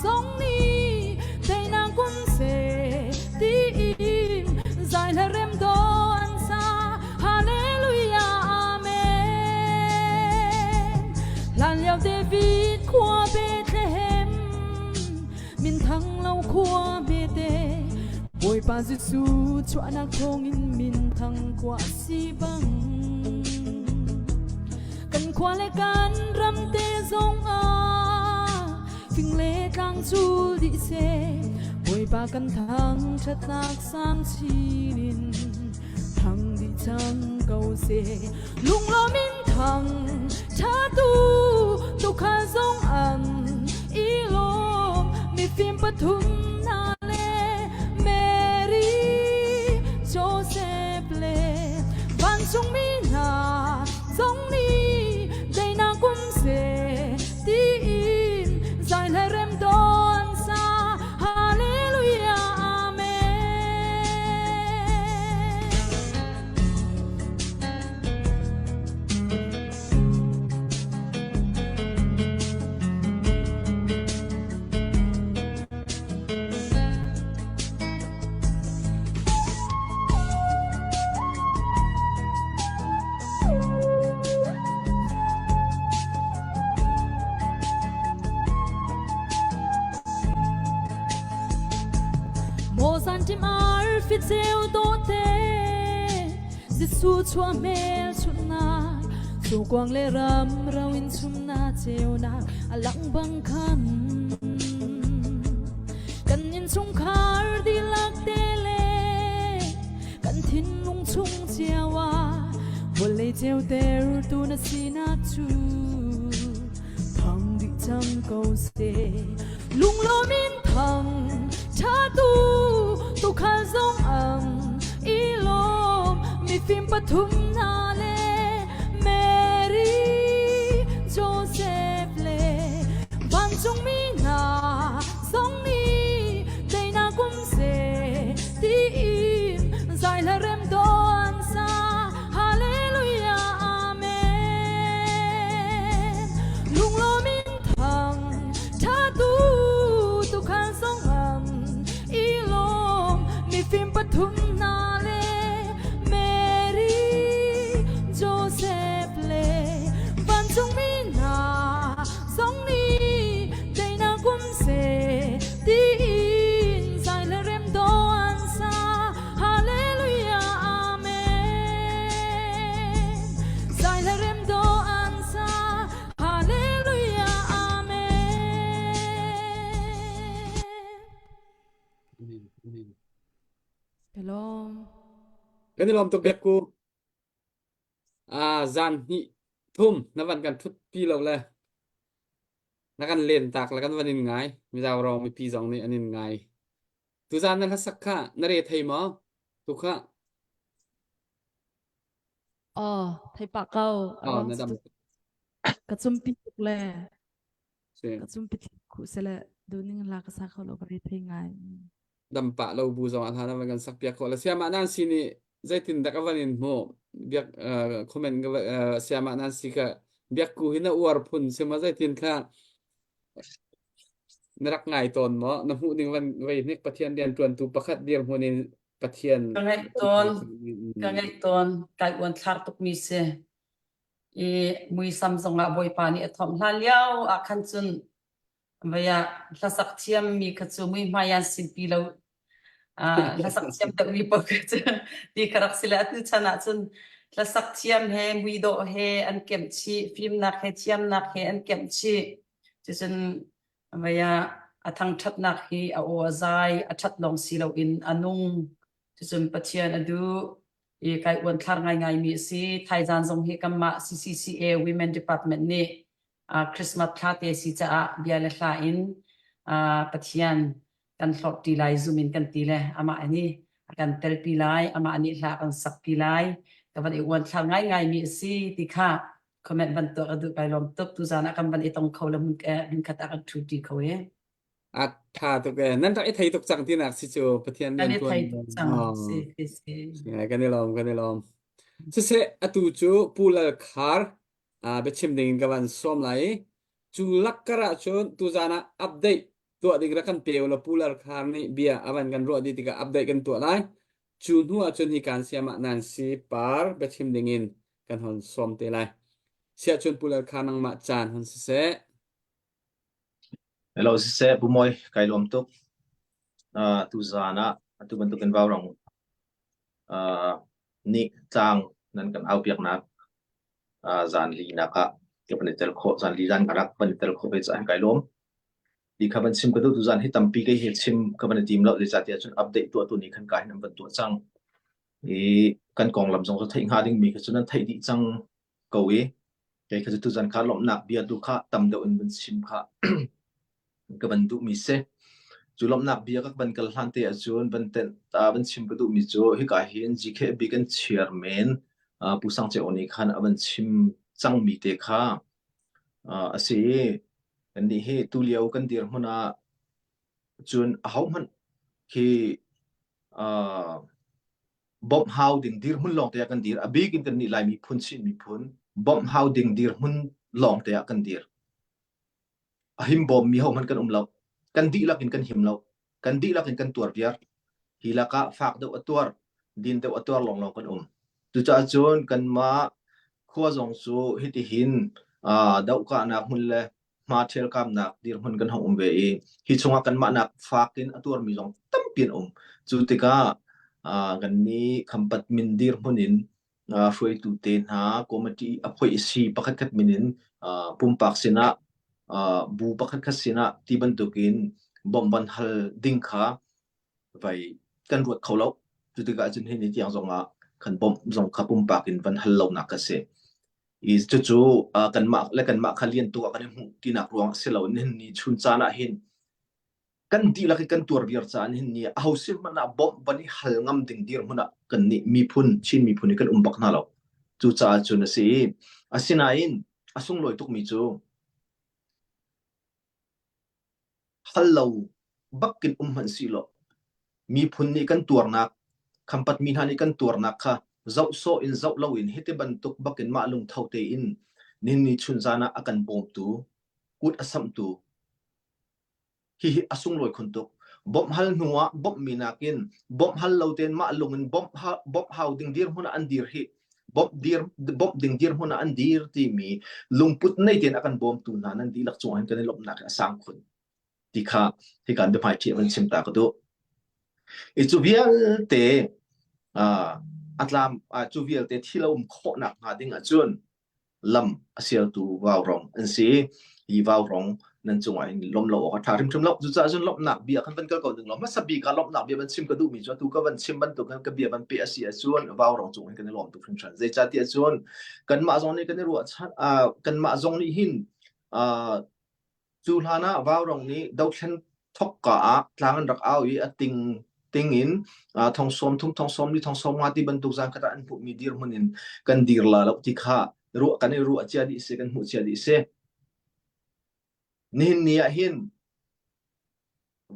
Speaker 7: zong nih teinak kum seh tiin zai hla rem do an sa Hallelujah Amen Hlan lio David khua Bethlehem minthang lo khua hmete Bawipa Jesuh chuahnak thawngin minthang khua si bang kan khua le kan ram te zong ah fing le tlang cul dih seh Bawipa kan thangṭhatnak sang chin in thang dih cang ko seh lunglawm in thang ṭhatu tuukhal zong an i lawm mifim pathum hna le Mary Joseph le vancungmi hna zong nih daihnak um seh tiin zai le rem dawn sa Hallelujah Amen. Mozan tim ar fit ceu dawte Jesuh chuah hmel chunnak Sukuang le ram ro in chumna ceunak a lang bang khan Kan innchungkhar dihlak te le kan thinlung chung cio ah vawlei ceutertu na sinak cu thang dih cang ko seh lunglawm in thang ṭhatu tuukhal zong ang i lawm mifim pathum hna le Mary Joseph le vancungmi hna zong nih teinak um seh tiin zai hla rem dawn sa Hallelujah Amen. thum hna le Mary, Joseph le vancungmi hna zong nih daihnak um seh tiin zai le rem dawh an sa. Hallelujah, Amen. Zai le rem dawh an sa. Hallelujah, Amen. Ka lawm.
Speaker 2: Kan i lawm tuk biak ku. Ah zan hnih thum na van kan thut pi lo le na kan len tak le kan van in ngai. Mizaurong mipi zong nih an in ngai. Tuzan na hlasak kha na re thei maw? Tu kha.
Speaker 7: Oh, thei pah ko.
Speaker 2: Oh, na dam.
Speaker 7: Ka cumpi tuk le.
Speaker 2: Si.
Speaker 7: Ka cumpi khu sele duning la ka sa kho lo ka re thei ngai.
Speaker 2: Dam pah lo bu zong ah na kan sak piak ko la siama nan si ni zeitin dak avan in hmu biak comment ka siama nan si ka biak ku hi na uar phun sima zeitin kha Na rak ngai tawn maw? Na hmuh ning van vei hnik Pathian rianṭuantu pakhat dirhmun in Pathian
Speaker 3: Ka ngaih tawn, ka ngaih tawn, kai uan thlar tukmi si. I muisam zongah Bawipa nih a thawmh hlan lio ah khan cun vei ah hlasak thiammi kha cu muihmai an sinpi lo hlasak thiam deuhmi paoh kha cu ti ka rak si le atu chan ah cun hlasak thiam he muidawh he an kemh chih, fimnak he thiamnak he an kemh chih. Cucun vei ah a thangṭhatnak hi a aw a zai, a ṭhat lawng si loin a nung. Cucun Pathian a duh i kai uanthlar ngaingaimi a si. Thaizan zong hi kanmah CCCA Women Department nih Christmas thla te si caah bia le hla in Pathian kan hlorhṭi lai zum in kan ti le amah nih a kan telpi lai, amah nih hla a kan sakpi lai. Ka van i uanthlar ngaingaimi a si ti kha comment van tuah ka duh kai lawm tuk tuzan ah kan van i tong kho le hmun hmun khat ah kan ṭhu ṭi kho e
Speaker 2: A ṭha tuk e. Nan rak i thei tuk cang tinak si cu Pathian
Speaker 3: kan
Speaker 2: rian
Speaker 3: i
Speaker 2: ṭuan.
Speaker 3: thei tuk cang si si si
Speaker 2: Kan i lawm kan i lawm. Siseh atu cu Pu Lal Khar biachim ding in ka van sawm lai i cu lakkar ah cun tuzan ah update tuah ding rak kan pe ulaw Pu Lal Khar nih bia a van kan ruah dih tikah update kan tuah lai. Cu hnu ah cun hi kan siam ah Nancy Par biachim ding in kan hon sawm te lai. Siah cun Pu Lal Khar nangmah caan hon siseh.
Speaker 8: Hello siseh Pu Mawi kai lawm tuk. Uh, tuzan ah atu bantukin vaurang uh, nih tlang nan kan au piaknak uh, zan li nak ah ka van i tel khawh zan li zan ka rak van i tel khawh ve caah kai lawm. Ti kha van chim ka duh tuzan hi tampi kei he chim ka van i tim lo zeicahtiah cun update tuah tu nih khan ka hin an van tuah cang. I kan konglam zong cu theih hnga ding mi kha cu nan theih dih cang ko i kei kha cu tuzan kha lawmhnak bia tu kha tam deuh in van chim kha ka van duhmi si. Cu lawmhnak bia ka van kal hlan te ahcun van tenh ta van chim ka duhmi cu hika hin GKB kan chairman uh, Pu Sang Ceu nih khan a van chim cangmi te kha uh, a si i kannih hi tulio kan dirhmun ah cun ahohmanh khi uh, bawmh hau ding dirhmun lawng te ah kan dir. A bik in kannih Lai miphun, Chin miphun bawmh hau ding dirhmun lawng te ah kan dir. A himbawm mi hohmanh kan um lo. Kan dihlak in kan him lo. Kan dihlak in kan tuar viar. Hi lakah fak deuh a tuar, din deuh a tuar lawnglawng kan um. Cucaah cun kanmah khua zong cu hitihin uh, dohkahnak hmun le hma ṭhialkamnak dirhmun kan hung um ve i hi chungah kanmah nak fak in a tuarmi zong tampi an um. Cu tikah uh, kannih Khampat min dirhmun in uh, hruaitu te hna committee a phoih si pakhat khat min in uh, pumpak sinah uh, bu pakhat khat sinah ti bantukin bawmh van hal ding kha vai kan ruat kho lo. Cu tikah cun hi ni tiang zongah kan bawmh zong kha pumpak in van hal lonak ka si. I cucu uh, kanmah le kanmah kha lian tu ah kan i hmuh tinak ruang si lo nihin ni chun caan ah hin kan dihlak i kan tuar viar caan hin ni aho sin hmanh ah bawmh van i hal ngam ding dirhmun ah kan nih miphun Chin miphun hi kan um bak hna lo. Cucaah cun a si i asinain a sunglawi tukmi cu hal lo bakin um hmanh sih law miphun nih kan tuarnak khampat mi hna nih kan tuarnak kha zoh sawh in zoh loin hiti bantuk bakin mah lungtho tein nihin chun zan ah a kan bawmtu kut a samhtu hihi a sunglawi khun tuk. Bawmh hal hnu ah bawmhmi nakin bawmh hal lo tein mah lung in bawmh bawmh hau ding dirhmun ah an dir hi bawmh dir bawmh ding dirhmun ah an dir timi lungput nei tein a kan bawmtu hna nan dihlak cungah hin kan i lawmhnak hi a sang khun ti kha hika biahmaiṭhi van chim ta ka duh. I cu vialte a tlam cu vialte thil a um khawhnak hnga ding ahcun lam a sialtu vaurong an si. Hi vaurong nan cungah hin lawm lo awk a ṭha hrimhrim lo. Cucaah cun lawmhnak bia kan van kal ko ding lo. Hmasa bik ah lawmhnak bia van chim ka duhmi cu atu ka van chim bantuk kan ka bia van peh a si ahcun vaurong cung hin kan i lawm tuk hringhran. Zeicahtiah cun kanmah zong nih kan i ruahchan kanmah zong nih hin Cu hlan ah vaurong nih dothlen thawkka ah tlang an rak au i a ting ting in thong sawm thum, thong sawm li, thong sawm nga ti bantuk zan khat ah an hmuhmi dirhmun in kan dir la lo ti kha ruah kan i ruah cia dih si, kan hmuh cia dih si. Nihin ni ah hin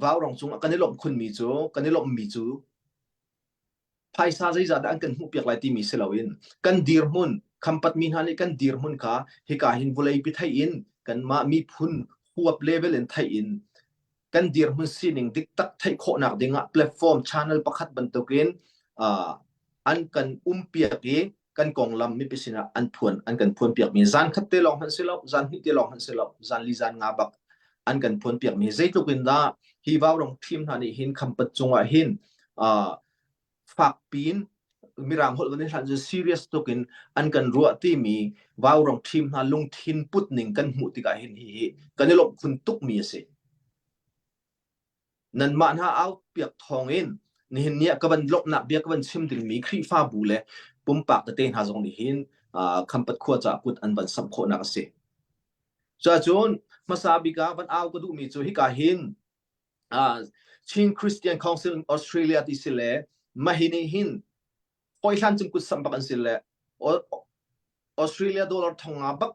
Speaker 8: vaurong cungah kan i lawmh khunmi cu kan i lawmhmi cu phaisa zeizah dah an kan hmuhpiak lai timi si loin kan dirhmun khampatmi hna nih kan dirhmun kha hika hin vawlei pi theih in kanmah miphun huap level in theih in kan dirhmun sining dik tak theih khawhnak dingah platform channel pakhat bantukin uh, an kan umpiak i kan konglam mipi sinah an phuan an kan phuan piak mi zan khat te lawng hmanh si lo zan hnih te lawng hmanh si lo zan li zan nga bak an kan phuan piak mi zeitluk in dah hi vaurong team hna nih hin khampat cungah hin uh, fak piin mirang holh van i hlan cu serious tuk in an kan ruah timi vaurong team hna lungthin put ning kan hmuh tikah hin hi hi kan i lawmh khun tuk mi a si. Nanmah hna au piak thawng in nihin ni ah ka van lawmhnak bia ka van chim dingmi Khrihfabu le pumpak tete hna zong nih hin Khampat khua caah kut an van samh khawhnak a si. Cuahcun hmasa bik ah van au ka duhmi cu hika hin Chin Christian Council in Australia ti si le mahi nih hin hawihlan cung kut samh bak an si le Australia dollar thong nga bak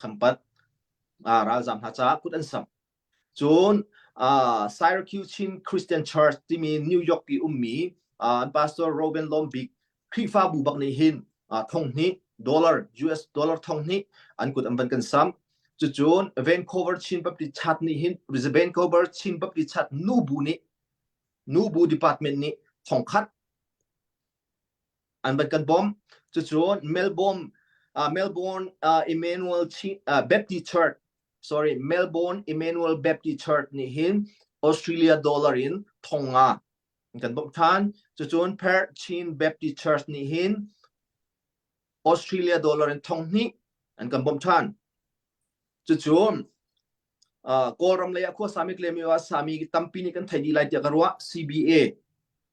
Speaker 8: Khampat ralzam hna caah kut an samh. Cun uh, Syracuse Chin Christian Church timi New York i ummi uh, an pastor Robin Lombik Khrihfabu bak nih hin uh, thong hnih dollar US dollar thong hnih an kut an van kan sam. Cucun Vancouver Chin Baptist Church nih hin Vancouver Chin Baptist Church nubu nih nubu department nih thong khat an van kan bawmh. Cucun Melbourne uh, Melbourne uh, Emmanuel Chin, uh, Baptist Church sorry Melbourne Emmanuel Baptist Church nih hin Australia dollar in thong nga kan bawmh than. Cucun Perth Chin Baptist Church nih hin Australia dollar in thong hnih an kan bawmh than. Cucun uh, Kawlram lei ah khua sami klemi ah sami tampi nih kan thei dih lai tiah ka ruah CBA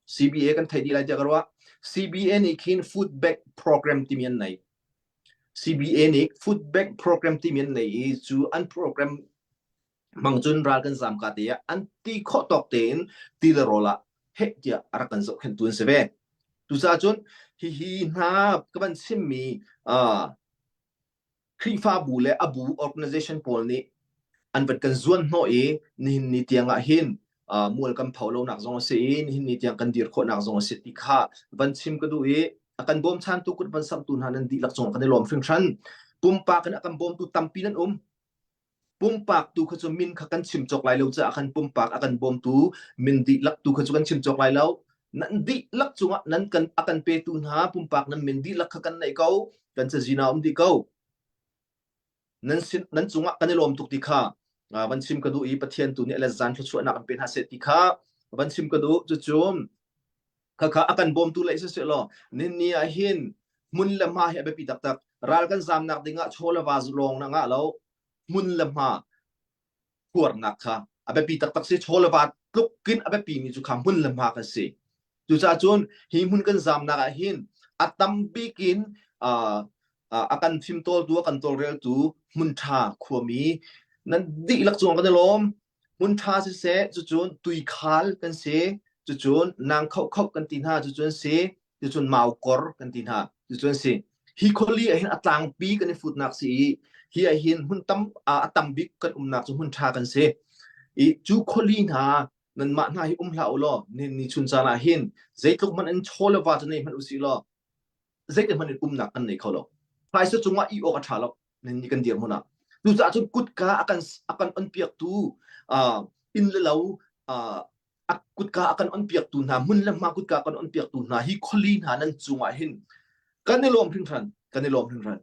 Speaker 8: CBA kan thei dih lai tiah ka ruah CBA nih khin food bank program timi an nei CBA nih food bank program timi an nei i cu an program hmang cun ral kan zam ka te ah an ti khawh tawk tein ti le rawl ah heh tiah a rak kan zohkhenhtu an si ve. Tucaah cun hihi hna ka van chimmi uh, Khrihfabu le a bu organization pawl nih an van kan zuan hnawh i nihin ni tiang ah hin uh, mual kan pho lonak zong a si i nihin ni tiang kan dir khawhnak zong a si ti kha van chim ka duh i a kan bawmchantu kut van samhtu hna nan dihlak cungah kan i lawm hringhran. Pumpak in a kan bawmtu tampi nan um. Pumpak tu kha cu min kha kan chim cawk lai lo caah khan pumpak a kan bawmtu min dihlak tu kha cu kan chim cawk lai lo. Nan dihlak cungah nan kan a kan petu hna pumpak nan min dihlak kha kan neih ko. Kan cazin ah um dih ko. Nan sin nan cungah kan i lawm tuk ti kha van chim ka duh i Pathian tu nih le zan thluachuahnak an pe hna seh ti kha van chim ka duh. Cucu khakha a kan bawmtu lei siseh law ninni ah hin hmun le hma hi a biapi taktak ral kan zamnak dingah chaw le va lawng na ngah lo hmun le hma huarnak kha a biapi taktak si chaw le va tluk in a biapi mi cu kha hmun le hma kan si cucaah cun hi hmun kan zamnak ah hin a tam bik in a kan fimtawltu a kan tawlreltu hmun ṭha khuami nan dihlak cung kan i lawm Hmun ṭha siseh, cucun tuikhal kan si, cucun nang khohkhoh kan ti hna, cucun si, cucun maukor kan ti hna, cucun si. Hi khuali ah hin a tlangpi kan i futnak si i hi ah hin hmun tam a tam bik kan umnak cu hmun ṭha kan si. I cu khuali hna nanmah hna hi um hlah u law ni ni chun caan ah hin zeitluk hmanh in chaw le va cu nei hmanh usih law zeitik hmanh in umnak kan nei kho lo. Phaisa cungah i awk a ṭha lo. Nan kan dirhmun ah. Cucaah cun kutka a kan a kan on piaktu uh, inn le lo uh, A kutka a kan on piaktu hna hmun le hma kutka kan on piaktu hna hi khuali hna nan cungah hin kan i lawm hringhran kan i lawm hringhran.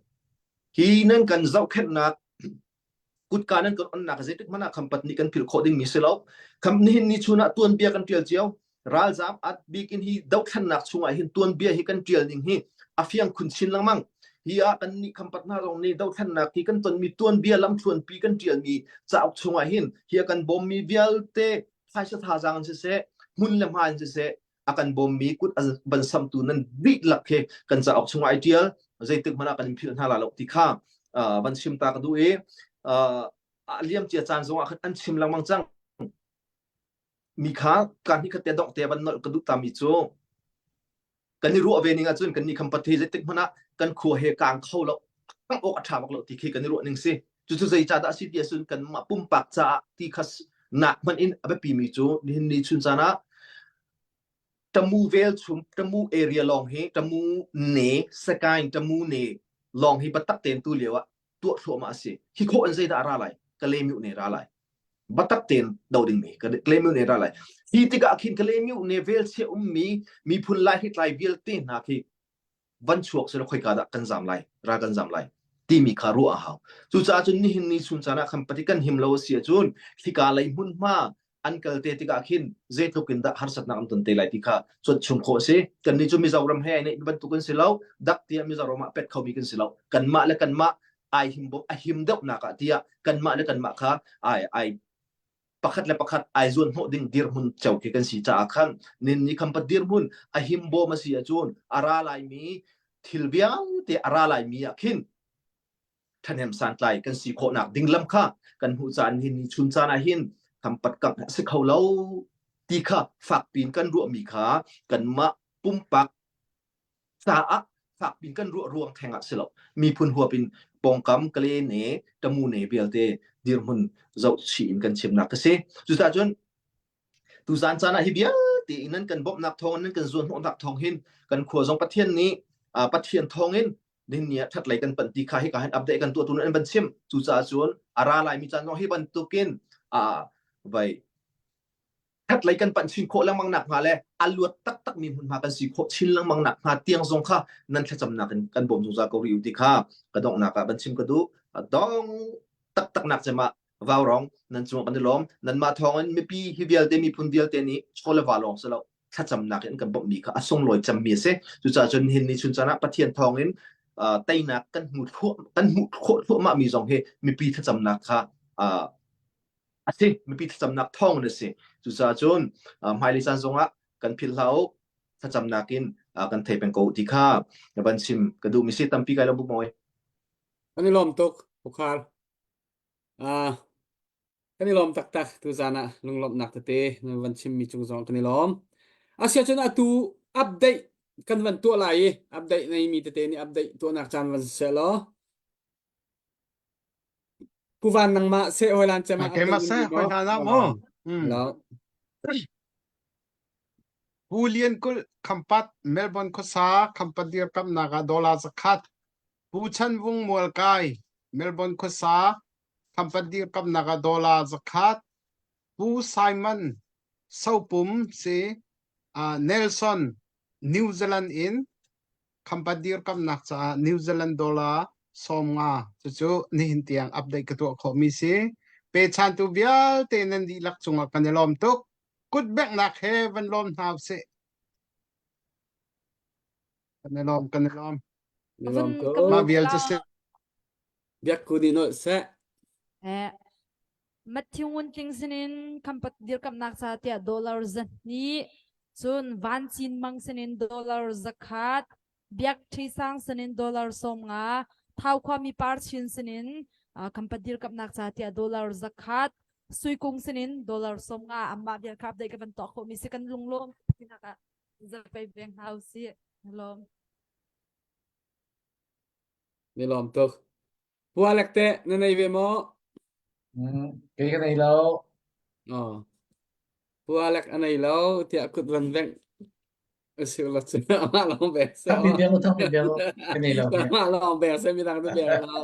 Speaker 8: Hi nan kan zohkhenhnak kutka nan kan onnak zeitik hmanh ah khampat nih kan philh khawh dingmi si lo. Kham nihin ni chun ah tuanbia kan ṭial cio. Ralzaam at bik in hi dothlennak chungah hin tuanbia hi kan ṭial ning hi a fiang khun chin lengmang. Hi ah kan nih khampat hna zong nih dothlennak hi kan tonmi tuanbia lamthluanpi kan ṭialmi cauk chungah hin hi a kan bawmmi vialte phaisa thazaang in siseh hmun le hma in siseh a kan bawmmi kut a van samtu nan dihlak khi kan cauk chungah ai ṭial zeitik hmanh ah kan in philh hna la lo ti kha van chim ta ka duh i a liam cia caan zongah khan an chim lengmang cang mi kha kan hi khatte dongh te van nolh ka duh ta mi cu kan i ruah ve ning ahcun kan nih khampat hi zeitik hmanh ah kan khua he kaang kho lo kangh awk a ṭha bak lo ti khi kan i ruah ning si cucu zei ca dah a si ti ahcun kanmah pumpak caah ti kha nak hmanh in a biapi mi cu nihin ni chun caan ah Tamu velchum Tamu area lawng hi Tamu ne Sakaing Tamu ne lawng hi biatak tein tu lio ah tuah thluahmah a si hi khawh in zeidah a ra lai Kalaymyo ne ra lai biatak tein do dingmi Kalaymyo ne ra lai hi tikah khin Kalaymyo ne velchia ummi miphun lai hritlai vialte hna khi van chuak selaw khoika dah kan zam lai ra kan zam lai timi kha ruah a hau cucaah cun nihin ni chun caan ah khan pati kan him lo a si ahcun hika lei hmunhma an kal te tikah khin zeitluk in dah harsatnak an ton te lai ti kha cuanh chung khawh a si kannih cu Mizoram he ai neih bantuk kan si lo dak tiah Mizoram ah pet khomi kan si lo kanmah le kanmah ai him a him deuhnak ah tiah kanmah le kanmah kha ai ai pakhat le pakhat ai zuan hnawh ding dirhmun cio khi kan si caah khan nin ni khampat dirhmun a him bawm a si ahcun a ra laimi thil vialte a ra laimi ah khin ṭhahnem santlai kan si khawhnak ding lam kha kan hmuh caan hin ni chun caan ah hin khampat kangh a si kho lo ti kha fakpiin kan ruahmi kha kanmah pumpak caah fakpiin kan ruah ruang theng ah si lo miphun huap in pawngkam kale ne tamu ne vialte dirhmun zoh chih in kan chimnak ka si cucaah cun tuzan caan ah hi vialte in nan kan bawmhnak thawng nan kan zuanhnawhnak thawng hin kan khua zong Pathian nih Pathian thawng in nihin ni ah ṭhatlei kan panh ti kha hika hin update kan tuah tu nan van chim cucaah cun a ra laimi caan zong hi bantukin vai ṭhatlei kan panh chin khawh lengmang nak hnga le a luat taktak mi hmunhma kan si khawh chin lengmang nak hnga tiang zong kha nan thlacamnak in kan bawm zungzal ko rih u ti kha ka donghnak ah van chim ka duh dong taktak nak cem ah vaurong nan cung kan i lawm nanmah thawngin mipi hi vialte miphun vialte nih chaw le va lawng si lo thlacamnak in kan bawmhmi kha a sunglawi cemmi a si cucaah cun hin ni chun caan ah Pathian thawngin teinak kan hmu kan hmuh khawh thluahmah mi zong hi mipi thlacamnak kha a si mipi thlacamnak thawngin a si cucaah cun hmailei caan zongah kan philh hlah u thlacamnak in kan thei peng ko ti kha van chim ka duhmi si tampi kai lo bu mawi
Speaker 2: Kan i lawm tuk, Pukhar. Uh, kan i lawm taktak tuzan ah lunglawmhnak tete nan van chimmi cung zong kan i lawm. Asiahcun atu update kan van tuah lai i update neimi tete nih update tuahnak caan van seh law Pu Van nangmah seh hoi lan cem ah
Speaker 6: Keimah
Speaker 2: update
Speaker 6: seh
Speaker 2: in
Speaker 6: hoi hna na mu.
Speaker 2: Hello.
Speaker 6: Pu Lian Kulh Khampat Melbourne khuasa Khampat dirkamnak ah dollar zakhat Pu Chan Vung Mualkai Melbourne khuasa Khampat dirkamnak ah dollar zakhat Pu Simon Sopum si uh, Nelson New Zealand in Khampat dirkamnak caah New Zealand dollar 50 cucu nihin tiang update ka tuah khawhmi si. Pechantu vialte nan dihlak cungah kan i lawm tuk. Kut benghnak he van lawm hna usih. Kan i lawm, kan i lawm.
Speaker 2: Ni lawm ko.
Speaker 6: Mah vial cu si.
Speaker 2: Biak ku ni nolh seh.
Speaker 7: Eh, Matthew Ngun Tling sinin khampat dirkamnak ca tiah dollar zahnih cun Van Cin Mang sinin dollar zakhat Biak Ṭhi Sang sinin dollar 50 Thau khuami Par Chin sinin khampat dirkamnak ca tiah dollar zakhat Sui Kung sinin dollar 50 amah vial kha update ka van tuah khawhmi si kan lunglawm tinak ah zapei veng hna usih lawm
Speaker 2: Ni lawm tuk. Pu Alek teh na nei ve maw?
Speaker 9: Mm, kei ka nei lo.
Speaker 2: Oh. Pu Alek a nei lo tiah kut van bengh si la cu amah lawng beng se.
Speaker 9: Thang min beng thang min beng ka nei lo.
Speaker 2: Amah lawng beng se midang tu beng lo.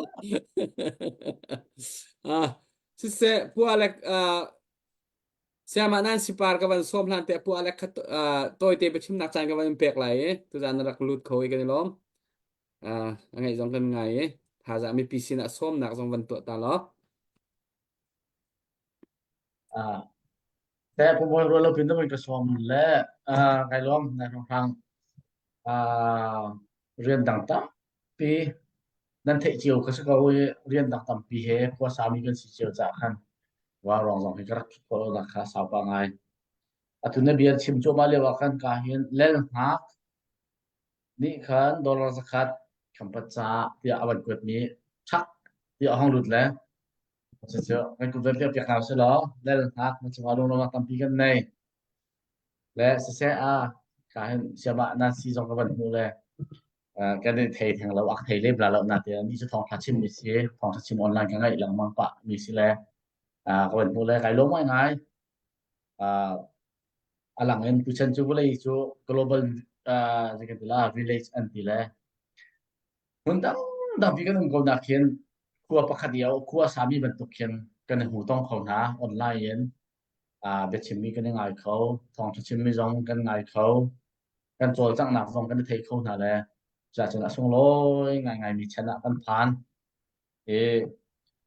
Speaker 2: Ah, siseh Pu Alek uh, Siamah nan sipar ka van sawm hlan te pu Alec kha tawite biachimnak caan ka van in pek lai i tuzan na rak lut kho i kan i lawm. A ngaih zong kan ngai i thazaang mipi sinah sawmnak zong van tuah ta law.
Speaker 9: Ah, te pumoi rual lo pin na ka sawm le ah kai lawm na hrang ah rian dang tampi nan theih cio ka si ko i rian dang tampi he khua sami kan si cio caah khan wa rong zong hi ka rak thut khawh nak kha sau pa ngai. Atu na bia chim cuahmah lio ah khan ka hin lel hngak nih khan dollar zakhat khampat ca tiah a van kuatmi ṭhak tiah a hong lut le cucu kan kut van piak piak hna usih law lel hngak na cungah lunglawmhnak tampi kan nei. Le siseh a ka hin siamah na si zong ka van hmu le kan i thei theng lo ak thei lem la lo na te ni cu thawngṭha chim mi si thawngṭha chim online ka ngaih lengmang pah mi si le ka van hmu le kai lawm ngai ngai. A lang in tuchan cu vawlei cu global uh, zei kan ti la village an ti le hmun dangdang kan um ko nak hin khua pakhat i khua sami bantuk khin kan i hmu tong kho hna online in uh, biachimmi kan i ngai kho thawngṭha chimmi zong kan ngai kho kan cawlcanghnak zong kan i thei kho hna le cuahcun a sunglawi ngaingai mi chan ah kan phan I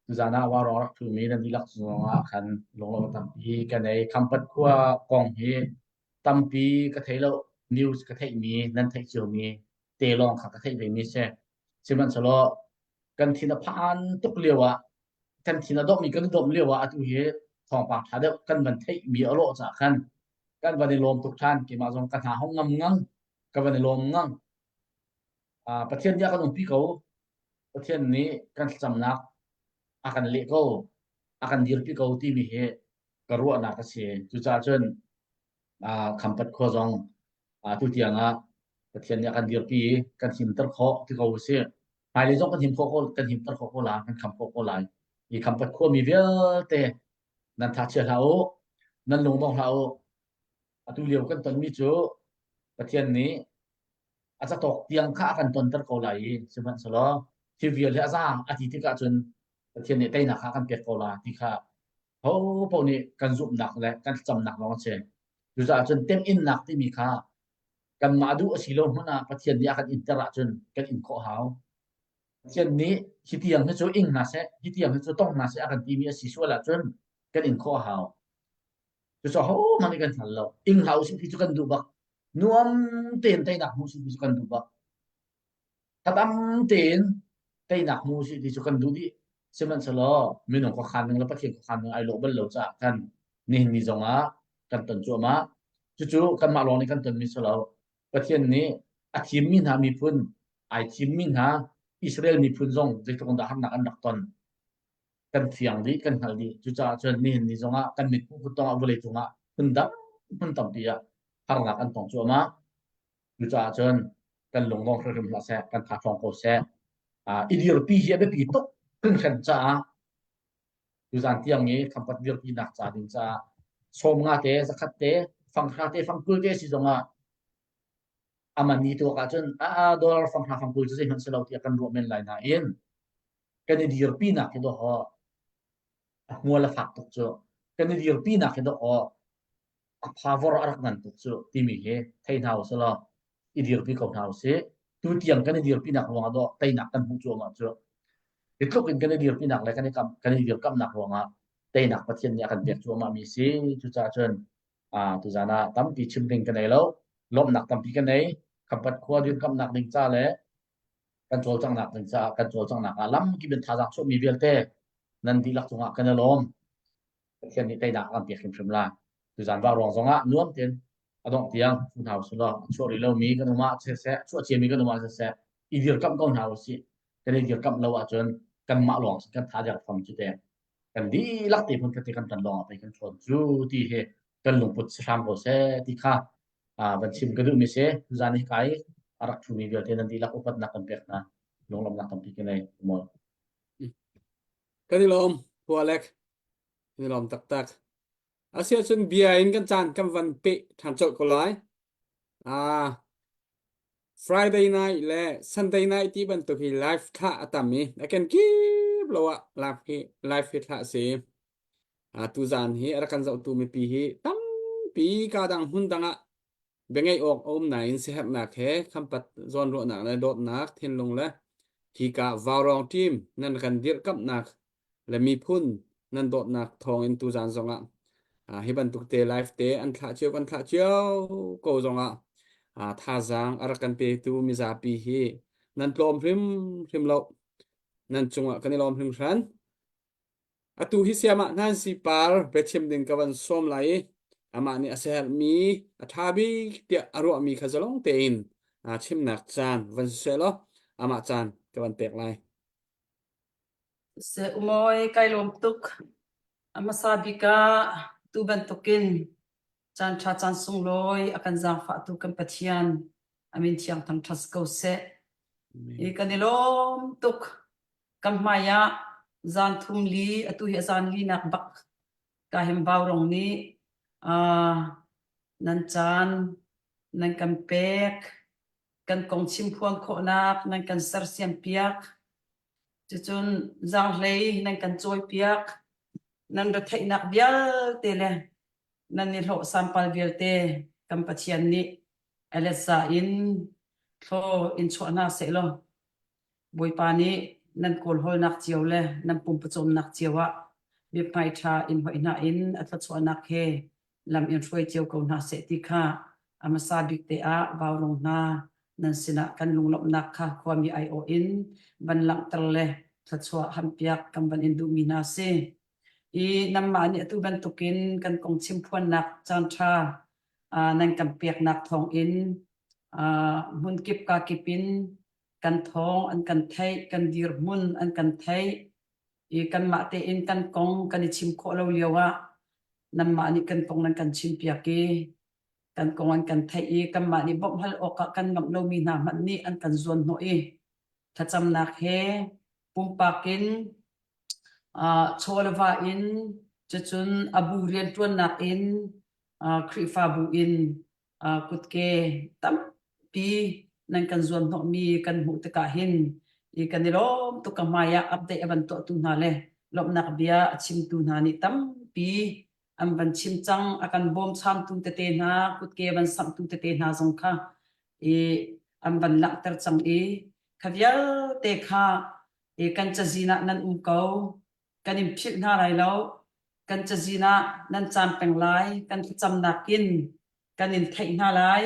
Speaker 9: tuzaan ah vaurawng rak ṭhumi nan dihlak zongah khan lunglawm tampi ka nei. Khampat khua kong hi tampi ka thei lo. News ka theihmi, nan theih ciomi te lawng kha ka theih vemi si. Sihmanhsehlaw kan thin a phan tuk lio ah, kan thin a domhmi kan i domh lio ah atu hi thawngpang ṭha deuh kan van theihmi a lawh caah khan kan van i lawm tuk ṭhan. Keimah zong ka hna hong ngam ngang, ka van i lawm ngang. Uh, Pathian nih a kan umpi ko. Pathian nih kan thlacamnak a kan leh ko, a kan dirpi ko timi hi ka ruahnak a si. Cucaah cun uh, Khampat khua zong uh, tu tiang ah Pathian nih a kan dirpi i kan himter khawh ti ko usih. Hmailei zong kan him khawh ko, kan himter khawh ko lai, kan kham khawh ko lai. Hi Khampat khuami vialte nan tha chia hlah u, nan lung dong hlah u. Atu lio kan tonmi cu Pathian nih a catawk tiang kha a kan tonter ko lai i sihmanhsehlaw hi vial hi a za a ti tikah cun Pathian nih teinak kha a kan pek ko la ti kha ho paoh nih kan zumhnak le kan thlacamnak lawng a si. Cucaah cun temhinnak timi kha kanmah duh a si lo hmanh ah Pathian nih a kan inter ahcun kan in khawh hau. Pathian nih hi tiang hi cu ing hna seh, hi tiang hi cu tong hna seh a kan timi a si sual ahcun kan in khawh a hau. Cucaah hohmanh nih kan hngal lo. Ing hlah usih ti cu kan duh bak. Nuam tein teinak hmu usih ti cu kan duh bak. Tadam tein teinak hmu usih ti cu kan duh dih. Sihmanhsehlaw minung khuakhan ning le Pathian khuakhan ning ai lawh bal lo caah kan nihin ni zongah kan ton cuahmah. Cucu kanmah lawng nih kan tonmi si lo. Pathian nih a thimmi hna miphun, ai thimmi hna Israel miphun zong zeitluk in dah harnak an rak ton. Kan fiang dih, kan hngal dih. Cucaah cun nihin ni zongah kan mit hmuh tong ah vawlei cungah hmun dang hmun tampi ah harnak an tong cuahmah. Cucaah cun kan lung dong hrimhrim hlah seh, kan tha ṭhawng ko seh. Uh, i dirpi hi a biapi tuk hringhran caah tuzan tiang i khampat dirpinak ca ding caah sawm nga te zakhat te fanghra te fangkul te si zongah aman ni tuak ahcun a dollar fanghra fangkul cu zeihmanh si lo tiah kan ruah men lai nain kan i dirpinak hi dawh a hmual a fak tuk cu kan i dirpinak hi dawh a power a rak ngan tuk cu timi hi thei hna usih law i dirpi ko hna usih tu tiang kan i dirpinak ruangah dawh teinak kan hmuh cuahmah cu hi tluk in kan i dirpinak le kan i kam kan i dirkamnak ruangah teinak Pathian nih a kan pek cuahmah mi si cucaah cun ah tuzan ah tampi chim ding ka nei lo lawmhnak tampi ka nei khampat khua dirkamnak ding ca le kan cawlcanghnak ding caah kan cawlcanghnak ah lamkip in thazaang chuahmi vialte nan dihlak cungah kan i lawm. Pathian nih teinak a kan pek hrimhrim la. Tuzan vaurawng zongah nuam tein a dongh tiang fu hna usih law a chuah rih lomi kan um ah siseh, chuah ciami kan um ah siseh, i dirkamh ko hna usih. Kan i dirkamh lo ahcun kanmah lawng kan tha der fam cu te. Kan dihlak te hmun khat kan tan lawng ah pei kan ṭhawn cu ti hi kan lungput si hram ko seh ti kha van chim ka duhmi si tuzan hi kai a rak ṭhumi vialte nan dihlak upatnak kan pek hna lunglawmhnak tampi ka nei maw
Speaker 2: Kan i lawm Pu Alec kan i lawm taktak asiahcun bia in kan caan kan van peh ṭhan colh ko lai ah Friday night le Sunday night ti bantuk hi live thlah a tam i a ken kip lo ah live hi live hi thlah si. Tuzaan hi a rak kan zohtu mipi hi tampi ka dang hmun dang ah biangeih awk a um nain siaherhnak he khampat zawnruahnak le dawtnak thinlung le hika vaurawng team nan kan dirhkamhnak le miphun nan dawtnak thawngin tuzaan zongah hi bantuk te live te an thlah cio kan thlah cio ko zongah thazaang a rak kan petu mizapi hi nan tlawm hrimhrim lo nan cungah kan i lawm hringhran. Atu hi siamah Nancy Par biachim ding ka van sawm lai i amah nih a siaherhmi a ṭha bik tiah a ruahmi kha zalong tein chimnak caan van si seh law amah caan ka van pek lai.
Speaker 3: Se umawi kai lawm tuk. A hmasa bik ah tu bantukin caan ṭha caan sunglawi a kan zaangfahtu kan Pathian a min thiang thangṭhat ko seh. I kan i lawm tuk. Kan hmai ah zan thum li atu hi a zan li nak bak ka hem vaurong nih uh, nan caan nan kan pek kan kong chim phuan khawhnak nan kan sersiam piak cucun zaanghlei nan kan cawi piak nan retheihnak vialte le nan i hlawh sampal vialte kan Pathian nih Alessa in thlaw in chuah hna seh law Bawipa nih nan kawlhawlnak cio le nan pumpawcawmnak cio ah biahmai ṭha in hoih hna in a thluachuahnak he lam in hruai cio ko hna seh ti kha a hmasa bik te ah vaurong hna nan sinah kan lunglawmhnak kha khuami aiawh in van langhter le thluachuah hampiak kan van in duhmi hna si. I nanmah nih atu bantukin kan kong chimphuannak caanṭha nan kan peknak thawngin hmunkip kakip in kan thawng an kan theih, kan dirhmun an kan theih i kanmah tein kan kong kan i chim khawh lo lio ah nanmah nih kan kong nan kan chimpiak i kan kong an kan theih i kanmah nih bawmh hal awkah kan ngamh lomi hna hmanh nih an kan zuan hnawh i thlacamnak he pumpak in uh, chaw le va in cucun a bu rianṭuannak in uh, Khrihfabu in kutke tampi nan kan zuan hnawhmi kan hmuh tikah hin i kan i lawm tuk ka hmai ah update a van tuahtu hna le lawmhnak bia a chimtu hna nih tampi an van chim cang a kan bawmchantu tete hna kutke van samhtu tete hna zong kha i an van langhter cang i kha vialte kha i kan cazin ah nan um ko kan in philh hna lai lo kan cazin ah nan cam peng lai kan thlacamnak in kan in theih hna lai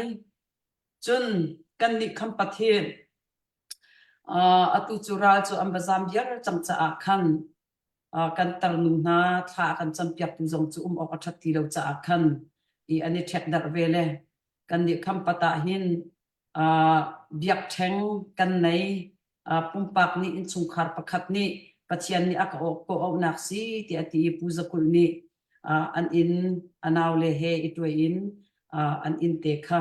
Speaker 3: cun kan nih khampat hi uh, atu cu ral cu an va zam viar cang caah khan uh, kan tarnu hna thla kan campiaktu zong cu um awk a ṭhat ti lo caah khan i an i ṭhek darh ve le kan nih khampat ah hin uh, biakṭheng kan nei pumpak nih innchungkhar pakhat nih Pathian nih a ka kawhauhnak si tiah a ti i Pu Za Kulh nih an inn a naule he i tuai in an inn te kha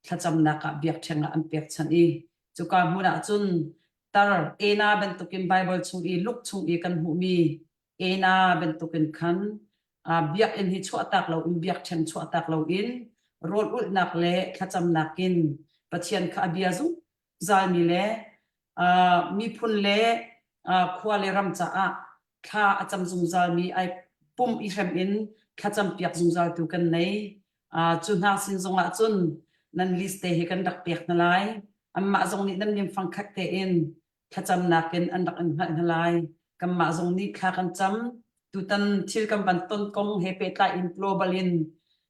Speaker 3: thlacamnak ah biakṭheng ah an pekchanh i cuka hmun ah cun tar Ena bantukin Baibal chung i Luke chung i kan hmuhmi Ena bantukin khan biakinn hi chuahtak loin biakṭheng chuahtak loin rawl ulhnak le thlacamnak in Pathian kha a bia zungzalmi le miphun le khua le ram caah thla a cam zungzalmi ai pum i hrem in thlacam piak zungzaltu kan nei. Cu hna sin zongah cun nan list te hi kan rak pek hna lai. Anmah zong nih nan min fangkhat tein thlacamnak in an rak in hngalh hna lai. Kanmah zong nih thla kan cam. Tutan thil kan van ton kong he pehtlai in global in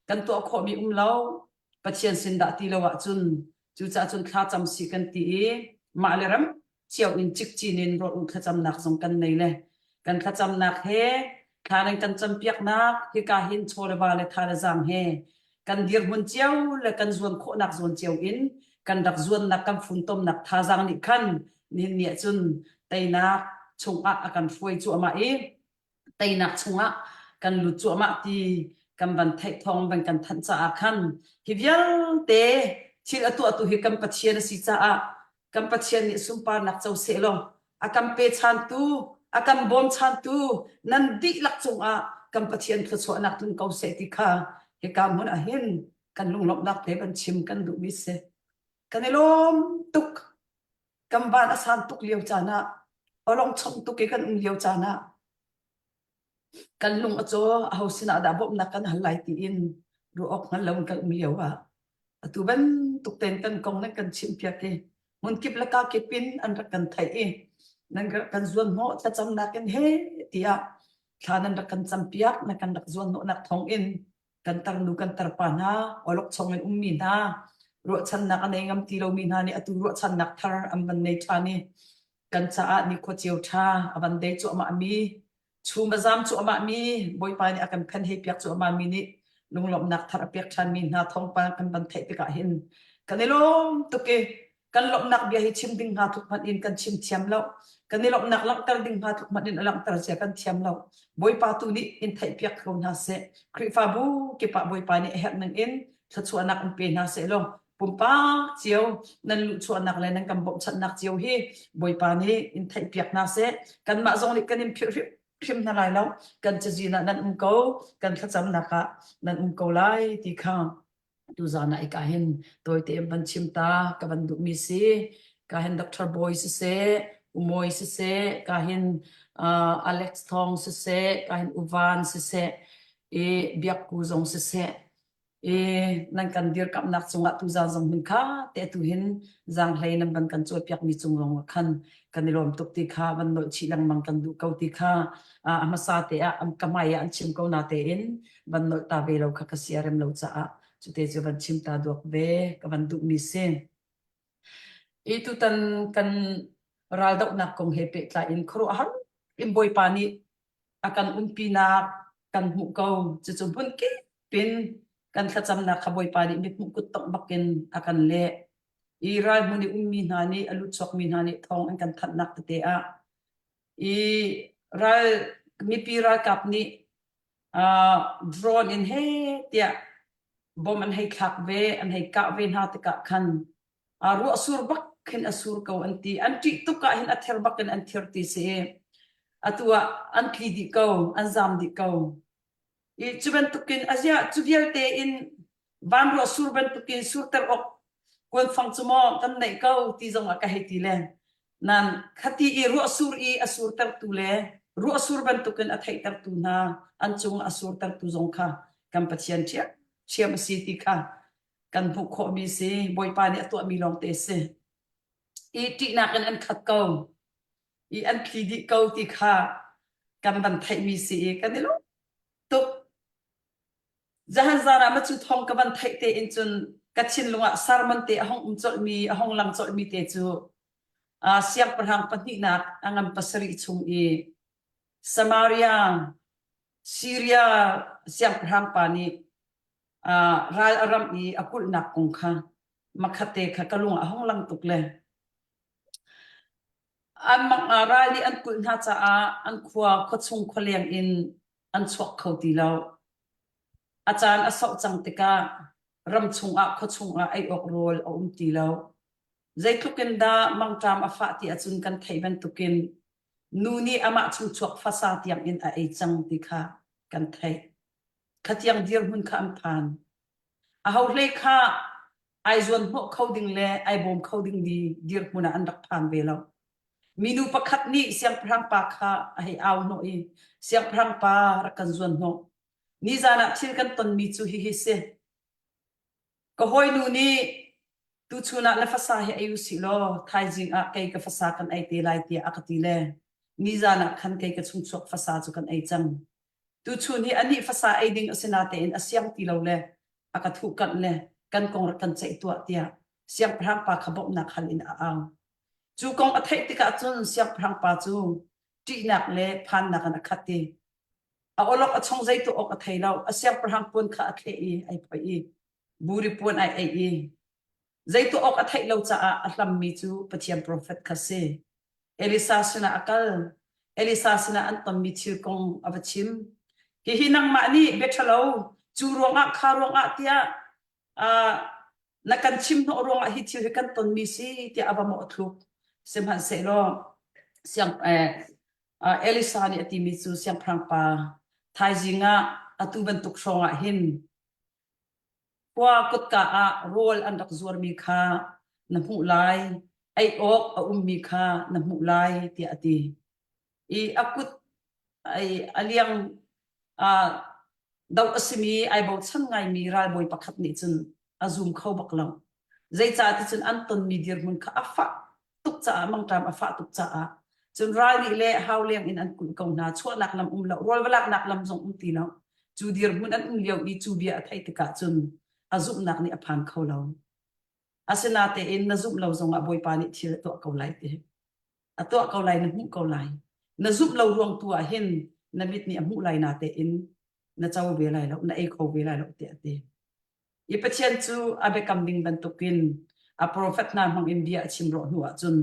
Speaker 3: kan tuah khawhmi um lo. Pathian sin dah ti lo ahcun cucaah cun thla cam si kan ti i mah le ram cio in cikcin in rawl u thlacamnak zong kan nei le kan thlacamnak he thla nan kan campiaknak hika hin chaw le va le tha le zaang he kan dirhmun cio le kan zuan khawhnak zawn cio in kan rak zuannak kan funtomnak thazaang nih khan nihin ni ahcun teinak chungah a kan hruai cuahmah i teinak chungah kan lut cuahmah ti kan van theih thawng van kan thanh caah khan hi vialte thil a tuahtu hi kan Pathian a si caah kan Pathian nih sunparnak co seh law a kan pechantu a kan bawmchantu nan dihlak cungah kan Pathian thluachuahnak tlung ko seh ti kha hika hmun ah hin kan lunglawmhnak te van chim kan duhmi si kan i lawm tuk kan van a san tuk lio caan ah awlong chong tuk i kan um lio caan ah. Kan lung a caw aho sinah dah bawmhnak kan hal lai tiin ruah awk hngal lo in kan um lio ah atu bantuk tein kan kong nan kan chimpiak i hmunkip le kakip in an rak kan theih i nan rak kan zuanhnawh thlacamnak in he tiah thla nan rak kan campiak na kan rak zuanhnawhnak thawng in kan tarnu kan tarpa hna awlokchong in ummi hna ruahchannak a nei ngam ti lomi hna nih atu ruahchannak thar an van nei ṭhan i kan caah nikhua cio ṭha a van dei cuahmah mi chum a zam cuahmah mi Bawipa nih a kan phen hei piak cuahmah mi nih lunglawmhnak thar a pek ṭhan mi hna thawngpang kan van theih tikah hin kan i lawm tuk i kan lawmhnak bia hi chim ding hnga tluk hmanh in kan chim thiam lo kan i lawmhnak langhter ding hnga tluk hmanh in a langhter cia kan thiam lo Bawipa tu nih in theihpiak ko hna seh Khrihfabu kip ah Bawipa nih a herh ning in thluachuahnak in pe hna seh law pumpak cio nan luhchuahnak le nan kan bawmhchanhnak cio hi Bawipa nih in theihpiak hna seh kanmah zong nih kan in philh hrim hna lai lo kan cazin ah nan um ko kan thlacamnak ah nan um ko lai ti kha tuzan ah ika hin tawite in van chim ta ka van duhmi si ka hin Dr. Boy siseh Umoy siseh ka hin uh, Alex Thong siseh ka hin Uvan siseh i Biakku zong siseh i nan kan dirkamnak cungah tuzan zong hmun kha te tu hin zanghlei nan van kan cawipiak mi cung lawng ah khan kan i lawm tuk ti kha van nolh chih lengmang kan duh ko ti kha a hmasa te ah ka hmai ah an chim ko na tein van nolh ta ve lo kha ka sia rem lo caah cute cu van chim ta duak ve ka van duh mi si. I tutan kan raldohnak kong he pehtlai in khuaruahhar in Bawipa nih a kan umpinak kan hmuh ko. Cucu hmunkip in kan thlacamnak kha Bawipa nih mithmuh kuttongh bakin a kan leh. I ral hmun i ummi hna nih a lutchuakmi hna nih thawng an kan thanhnak tete ah i ral mipi ralkap nih uh, drone in he tiah bom an hei thlak ve an hei kah ve hna tikah khan uh, ruah sur bak khin a sur ko an ti an ṭih tuk ah hin a ther bak in an thir ti si atu ah an tli dih ko an zam dih ko I cu bantukin aziah cu vialte in vanruah sur bantukin surter awk kuanfang cu maw kan neih ko ti zong ah ka hei ti le nan khati i ruah sur i a surtertu le ruah sur bantukin a theihtertu hna an cung a surtertu zong kha kan Pathian ṭhiam a si ti kha kan hmuh khawhmi si Bawipa nih a tuahmi lawngte si i ṭihnak in an khat ko i an thli dih ko ti kha kan van theihmi si i kan i lawm tuk. Zahan zan ah macu thong ka van theih te in cun ka thinlung ah sermon te a hong um colhmi a hong lang colhmi te cu uh, siangpahrang pahnihnak a ngan pasarih chung i Samaria Syria siangpahrang pa nih uh, ral a ramh i a kulhnak kong kha makhatte kha ka lung ah a hong lang tuk le An mang ral nih an kulh hna caah an khua khuachung khualeng in an chuak kho ti lo. A caan a sauh cang tikah ram chungah khuachung ah ei awk rawl a um ti lo. Zeitluk in dah mangṭam a fah ti ahcun kan theih bantukin nu nih amah chungchuak fasa tiang in a ei cang ti kha kan theih. Khatiang dirhmun kha an phan. Aho hlei kha ai zuan hnawh kho ding le ai bawm kho ding di dirhmun ah an rak phan ve lo. Minu pakhat nih siangpahrang pa kha a hei au hnawh i siangpahrang pa rak kan zuan hnawh. Nizan ah thil kan tonmi cu hihi si. Ka hawinu nih tuchun ah na fasa hi ei usih law thaizing ah kei ka fasa kan ei te lai tiah a ka ti le nizan ah khan kei ka chungchuak fasa cu kan ei cang. Tuchun hi anih fasa ei ding a si natein a siang ti lo le a ka thuhkanh le kan kong rak kan ceih tuah tiah siangpahrang pa kha bawmhnak hal in a au. Cu kong a theih tikah cun siangpahrang pa cu ṭihnak le phannak in a khat i a awlok a chong zei tuah awk a thei lo. A siangpahrang puan kha a thleh i ai phoih i buri puan ai eih i zei tuah awk a theih lo caah a hlammi cu Pathian profet kha si. Elisa sinah a kal. Elisa sinah an tonmi thil kong a va chim. Hihi nangmah nih bia ṭhalo cu ruangah kha ruangah tiah uh, na kan chim hnawh ruangah hi thil hi kan tonmi si tiah a va mawh thluk. Sihmanhsehlaw siang eh, uh, Elisa nih a timi cu siangpahrang pa thaizing ah atu bantuk hrawng ah hin Khua kutka ah rawl an rak zuarmi kha na hmuh lai, ei awk a ummi kha na hmuh lai, tiah a ti. I a kut ai a liang. Uh, doh a simi ai bochan ngaimi ralbawi pakhat nih cun a zum kho bak lo. Zeicah ti cun an tonmi dirhmun kha a fah tuk caah mangṭam a fah tuk caah cun ral nih le hau leng in an kulh ko hna chuahnak lam um lo rawl va laknak lam zong um ti lo cu dirhmun an um lio i cu bia a theih tikah cun a zumhnak nih a phan kho lo. Asinatein na zumh lo zongah Bawipa nih thil a tuah ko lai ti. A tuah ko lai na hmuh ko lai. Na zumh lo ruang tu ah hin na mit nih a hmuh lai na tein na co ve lai lo, na ei kho ve lai lo tiah a ti. I Pathian cu a biakam ding bantukin a profet hna hmang in bia a chim rawh hnu ah cun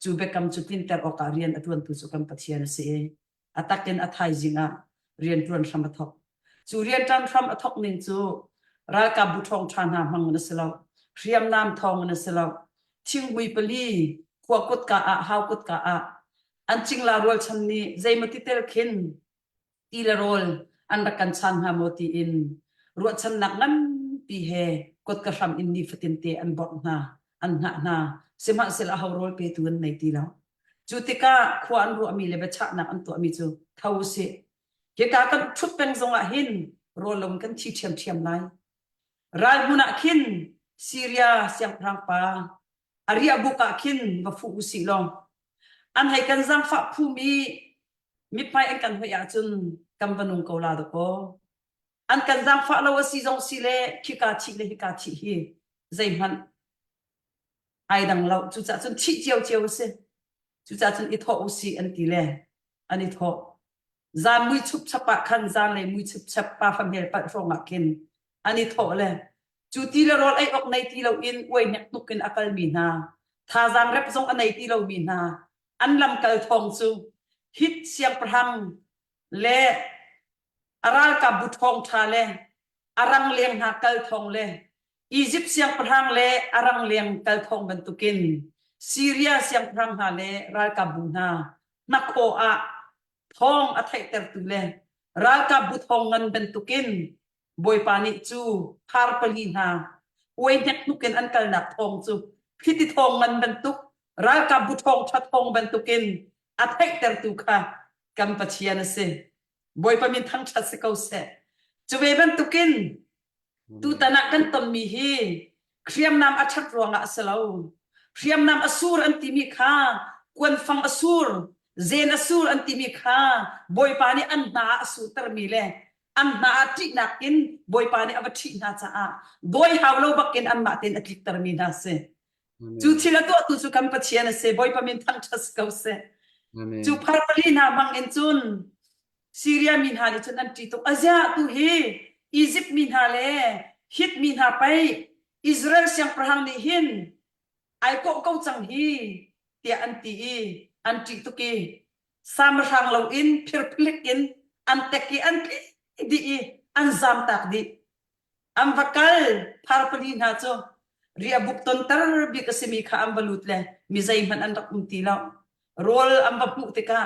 Speaker 3: cu biakam cu tlinter awkah rian a ṭuantu cu kan Pathian a si i a takin a thaizing ah rianṭuan hram a thawk. Cu rianṭuan hram a thawk ning cu ralkapbu ṭhawngṭha hna hmang in a si lo, hriamnam thawng in a si lo, thinghmui pali khua kutka ah hau kutka ah an cingla rualchan nih zeimaw ti tel khin ti le rawl an rak kan chan hnga maw tiin ruahchannak nganpi he kutka hram in nifatin te an bawmh hna an hngah hna sihmanhsehlaw aho rawl petu an nei ti lo Cu tikah khua an ruahmi le biachahnak an tuahmi cu tho usih. Hika kan ṭhut peng zongah hin rawl lo in kan thi ṭhiamṭhiam lai. Ral hmun ah khin Syria siangpahrang pa a riahbuk ah khin va fuh usih law an hei kan zaangfah phum i mithmai an kan hoih ahcun kan va nung ko la dakaw. An kan zaangfah lo a si zong si le khika thih le hika thih hi zeihmanh ai dang lo. Cucaah cun thih ciocio a si. Cucaah cun i thawh usih an ti le an i thawh. Zan mui chupchap ah khan zanlei mui chupchap pa famhel palh hrawng ah khin an i thawh le cu ti le rawl ei awk nei ti loin uai hnek tuk in a kalmi hna thazaang rep zong a nei ti lomi hna an lamkal thawng cu Hit siangpahrang le a ralkapbu ṭhawngṭha le a rangleng hna kal thawng le Izipt siangpahrang le a rangleng kal thawng bantukin Siria siangpahrang hna le ralkapbu hna hnakhaw ah thawng a theihtertu le ralkapbu thawng ngan bantukin Bawipa nih cu phar pali hna uai hnekhnuk in an kalnak thawng cu thliti thawng ngan bantuk ralkapbu ṭhawngṭha thawng bantukin a theihtertu kha kan Pathian a si. Bawipa min thangṭhat si ko seh. Cu ve bantukin tutan ah kan tonmi hi hriamnam a ṭhat ruangah a si lo. Hriamnam a sur an timi kha kuanfang a sur, zen a sur an timi kha Bawipa nih an hna ah a surtermi le an hna ah ṭihnak in Bawipa nih a va ṭhih hna caah dawi hau lo bakin anmah tein a tliktermi hna a si. Cu thil a tuahtu cu kan Pathian a si. Bawipa min thangṭhat si ko seh. Cu phar pali hna hmang in cun Siria mi hna nih cun an ṭih tuk. Aziah tu hi Izipt mi hna le Hit mi hna pei Israel siangpahrang nih hin ai kawh ko cang hi tiah an ti i an ṭih tuk i samhrang loin phirphlik in an tek i an tli dih i an zamtak dih. An va kal phar pali hna cu riahbuk tonter bik a simi kha an va lut le mi zeihmanh an rak um ti lo. Rawl an va hmuh tikah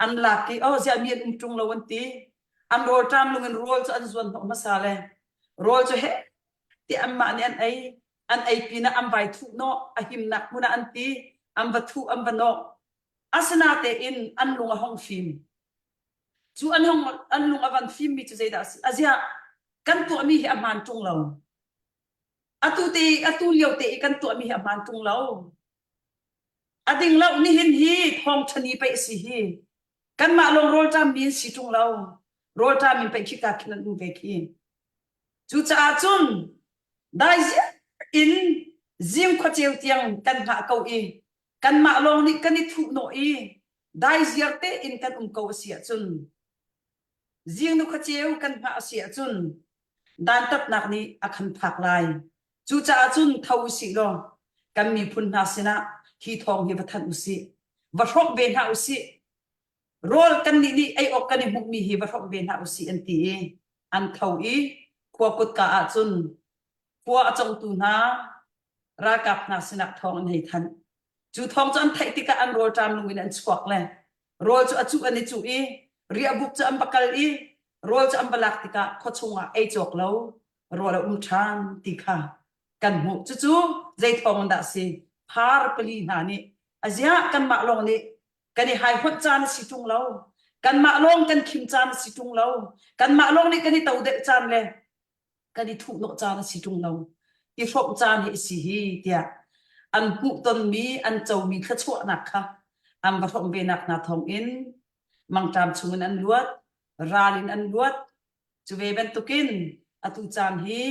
Speaker 3: an lak i oh ziah mi an um ṭung lo an ti. An rawlṭam lung in rawl cu an zuan hnawh hmasa le rawl cu heh ti anmah nih an ei. An ei pinah an vai thuh nawh a himnak hmun ah an ti. An va thuh an va nawh. Asinatein an lung a hong fim. Cu an hong an lung a van fimmi cu zeidah a si? Aziah kan tuahmi hi a hmaan ṭung lo. Atu te atu lio te i kan tuahmi hi a hmaan ṭung lo. A ding lo nihin hi thawngṭha ni pei a si hi. Kanmah lawng rawlṭam mi an si ṭung lo. Rawlṭam in pei khika khin an um ve khi. Cucaah cun dai in zing khuaceu tiang kan hngah ko i kanmah lawng nih kan i thuhnawh i daiziar tein kan um ko a si ahcun zingnu khuaceu kan hngah a si ahcun dantatnak nih a kan phak lai. Cucaah cun tho usih law kan miphun hna sinah hi thawng hi va thanh usih. Va hrawk ve hna usih. Rawl kannih nih ei awk kan i hmuhmi hi va hrawk ve hna usih an ti i an tho i khua kutka ahcun khua a congtu hna ralkap hna sinah thawng an hei thanh. Cu thawng cu an theih tikah an rawlṭam lung in an chuak le rawl cu a cuh an i cuh i riahbuk cu an va kal i rawl cu an va lak tikah khua chungah ei cawk lo rawl a um ṭhan ti kha kan hmuh. Cucu zei thawng in dah a si? Phar pali hna nih aziah kanmah lawng nih kan i haihonh caan a si ṭung lo. Kanmah lawng kan khim caan a si ṭung lo. Kanmah lawng nih kan i todelh caan le kan i thuhnawh caan a si ṭung lo. I hrawmh caan hi a si hi tiah an hmuhtonmi an comi thluachuahnak kha an va hrawmh ve nak hna thawngin mangṭam chungin an luat, ral in an luat. Cu ve bantukin atu caan hi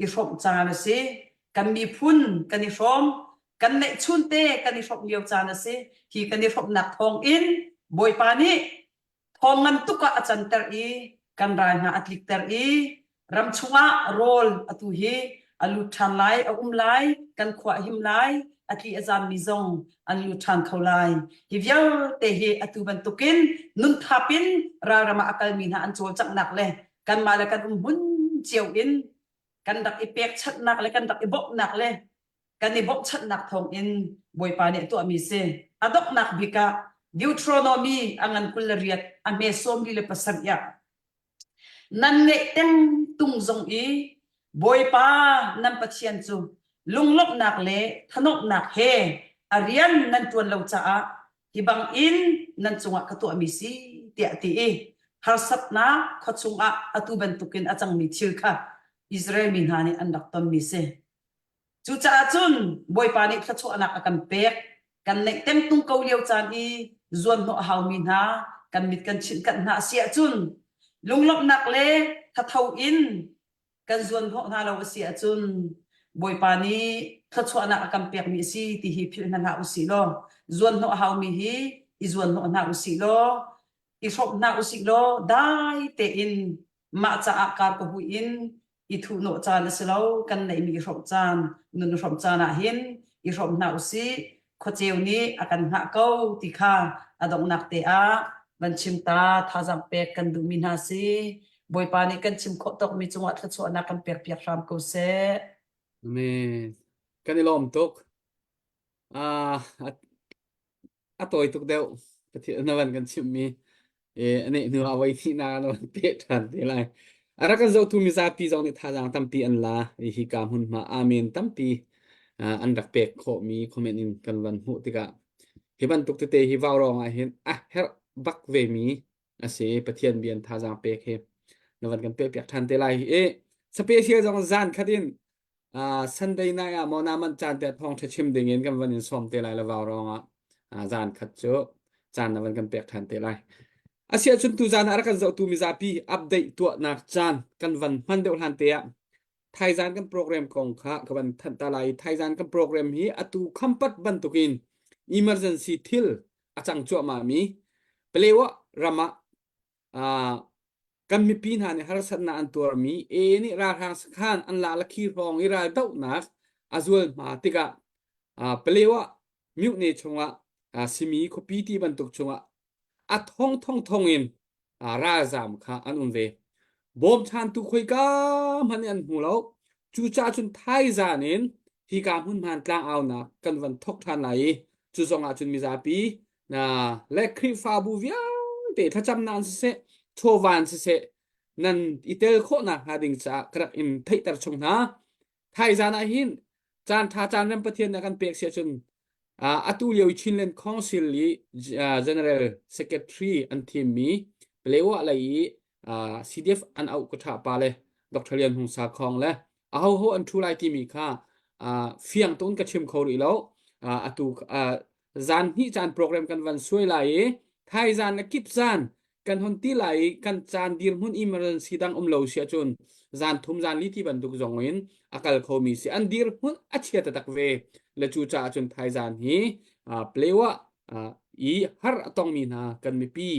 Speaker 3: i hrawmh caan a si. Kan miphun kan i hrawm, kan neihchunte kan i hrawmh lio caan a si. Hi kan i hrawmhnak thawngin Bawipa nih thawng ngan tuk ah a canter i kan ral hna a tlikter i ram chungah rawl atu hi a lut ṭhan lai, a um lai, kan khua a him lai, a tli a zammi zong an lut ṭhan kho lai. Hi vialte hi atu bantukin nunthap in ralram ah a kalmi hna an cawlcanghnak le kanmah le kan um hmun cio in kan rak i pekchanhnak le kan rak i bawmhnak le kan i bawmhchanhnak thawngin Bawipa nih a tuahmi si. A donghnak bik ah Deuteronomy a ngan 28 a hme 47 ah nan ngeih teng tung zong i Bawipa nan Pathian cu lunglawmhnak le thanuamhnak he a rian nan ṭuan lo caah hi bangin nan cungah ka tuahmi si tiah a ti i harsatnak khua chungah atu bantukin a cangmi thil kha Israel mi hna nih an rak tonmi si. Cucaah cun Bawipa nih thluachuahnak a kan pek. Kan neih tengtung ko lio caan i zuanhnawh a haumi hna kan mit kan chinhkanh hna a si ahcun lunglawmhnak le thatho in kan zuanhnawh hna lo a si ahcun Bawipa nih thluachuahnak a kan pekmi a si ti hi philh hna hlah usih law zuanhnawh a haumi hi i zuanhnawh hna usih law i hrawmh hna usih law dai tein mah caah kar ka hui in i thuhnawh caan a si lo kan neihmi i hrawmh caan nun i hrawmh caan ah hin i hrawmh hna usih khuaceu nih a kan hngah ko ti kha a donghnak te ah van chim ta thazaang pek kan duhmi hna si Bawipa nih kan chim khawh tawkmi cungah thluachuahnak kan pek piak hram ko seh.
Speaker 2: Amen. Kan i lawm tuk. Ah, a tawi tuk deuh Pathian na van kan chimhmi e ane hnu ah voi hnih na na van pe ṭhan te lai a rak kan zohtu mizapi zong nih thazaang tampi an la i hi ka hmunhma amen tampi an rak pek khawhmi comment in kan van hmuh tikah hi bantuk tete hi vaurawng ah hin a herh bak ve mi a si Pathian bian thazaang pek hi na van kan pe piak ṭhan te lai i special zong zan khat in Uh, Sunday night ah maw na manh caan te thawng ṭha chim ding in kan van in sawm te lai le vau rong ah uh, zan khat cu caan na van kan pek ṭhan te lai. Asiah cun tu zan ah rak kan zohtu mizapi update tuahnak caan kan van hman deuh hlan te ah Thaizan kan program kong kha ka van thanh ta lai. Thaizan kan program hi atu khampat bantukin emergency thil a cang cuahmah mi Palewa ram ah uh, kan mipi hna nih harsatnak an tuarmi A nih ralhrang sakhan an la lakhi hrawng i raldohnak a zualhma tikah uh, Palewa myone chungah uh, simi khuapi ti bantuk chungah a thong thong thong in uh, ralzam kha an um ve. Bawmchantu khoika hmanh in an hmu lo. Cucaah cun thaizan in hika hmunhman tlangaunak kan van thok ṭhan lai i cu zong ah cun mizapi na le Khrihfabu vialte thlacamnak siseh chawvan siseh nan i tel khawhnak hnga ding caah ka rak in theihter chung hna. Thaizan ah hin caan ṭha caan rem Pathian nih a kan pek si ahcun atu lio i Chinland Council i General Secretary an thimmi Palewa lei i CDF an auh ka ṭha pa le Dr. Lian Hung Sa Khong le ahoho an ṭhu lai timi kha fiang tun ka chim kho rih lo. Atu zan hnih caan program kan van suai lai i thaizan le kip zan kan hon ti lai i kan caan dirhmun emergency dang um lo si ahcun zan thum zan li ti bantuk zong in a kal khomi si an dirhmun a chia taktak ve le cu caah cun thaizan hi plewa i har a tongmi hna kan mipi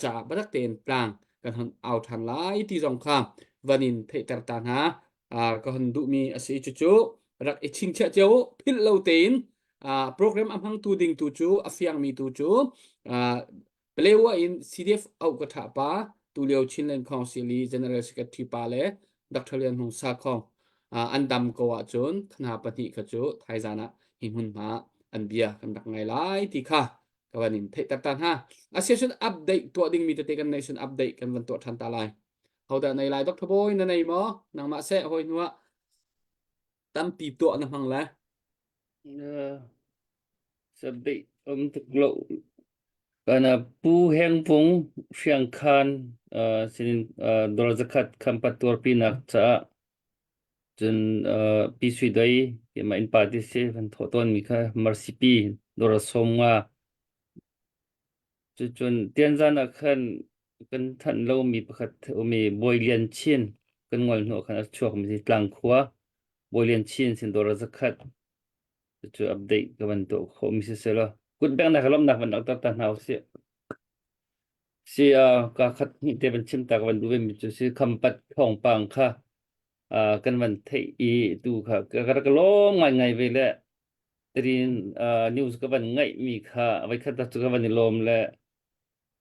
Speaker 2: caah biatak tein tlang kan hon au ṭhan lai ti zong kha van in theihter ta hna ka hon duhmi a si cucu rak i chingchiah cio u philh lo tein program a hmangtu ding tu cu a fiangmi tu cu Palewa in CDF auh ka ṭha pa tulio Chinland Council i General Secretary pa le Dr. Lian Hmung Sakhong an dam ko ahcun khana pahnih kha cu thaizan ah hi hmunhma an bia kan rak ngai lai ti kha ka van in theihter ta hna. Asiahcun update tuah dingmi tete kan neih cun update kan van tuah ṭhan ta lai. Hodah nei lai Dr. Bawi na nei maw? Nangmah seh hawi hnu ah tampi tuah na hmang le.
Speaker 10: Uh, update um tuk lo. Kan Pu Heng Vung Hriangkhan uh, sinin uh, dawr zakhat khampat tuarpinak caah cun uh, Pi Sui Doi keimah innpa ti si kan thawh tawnmi kha Mercy dawr sawm nga Cucun tianzan ah khan kan thanh lomi pakhat um i Bawi Lian Chin kan ngol hnawh khan a chuakmi si Tlangkhua Bawi Lian Chin sin dawr zakhat cucu update ka van tuah khawhmi si selaw kut bengnak he lawmhnak van rak ta hna usih. Si uh, ka khat hnih te van chim ta ka van duh vemi cu si khampat thawngpang kha uh, kan van theih i tu kha ka rak lawm ngaingai ve le Tirin uh, news ka van ngaihmi kha voikhat cu ka van i lawm le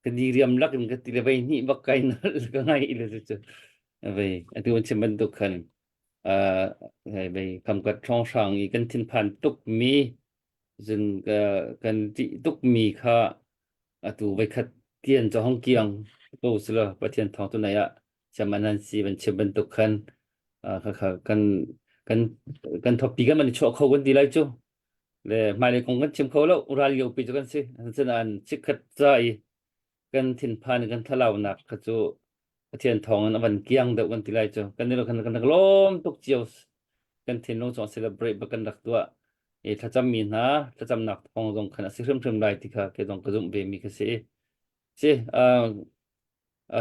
Speaker 10: ka diriam lak in ka ti le vei hnih bak kai nal ka ngai le cu vei atu an chim bantuk khan uh, vei kamkat hrawnghrang i kan thinphan tuk mi zun ka kan ṭih tuk mi kha atu voikhat tian cu hong kiang ko sila Pathian thawng tu nai ah siam an si van chim bantuk khan kha kha kan kan kan thawpi kan man chuah kho kan ti lai cu le hmailei kong kan chim kho lo ral lio pi cu kan si an chikkhat ca i kan thinphan kan thlalaunak kha cu Pathian thawng in a van kiang deuh kan ti lai cu kan ni kan kan lawm tuk cio kan thinlung chung celebrate bak kan rak tuah i thlacam mi hna thlacamnak thawng zong khan a si hrimhrim lai ti kha ke zong ka zumh ve mi kha si si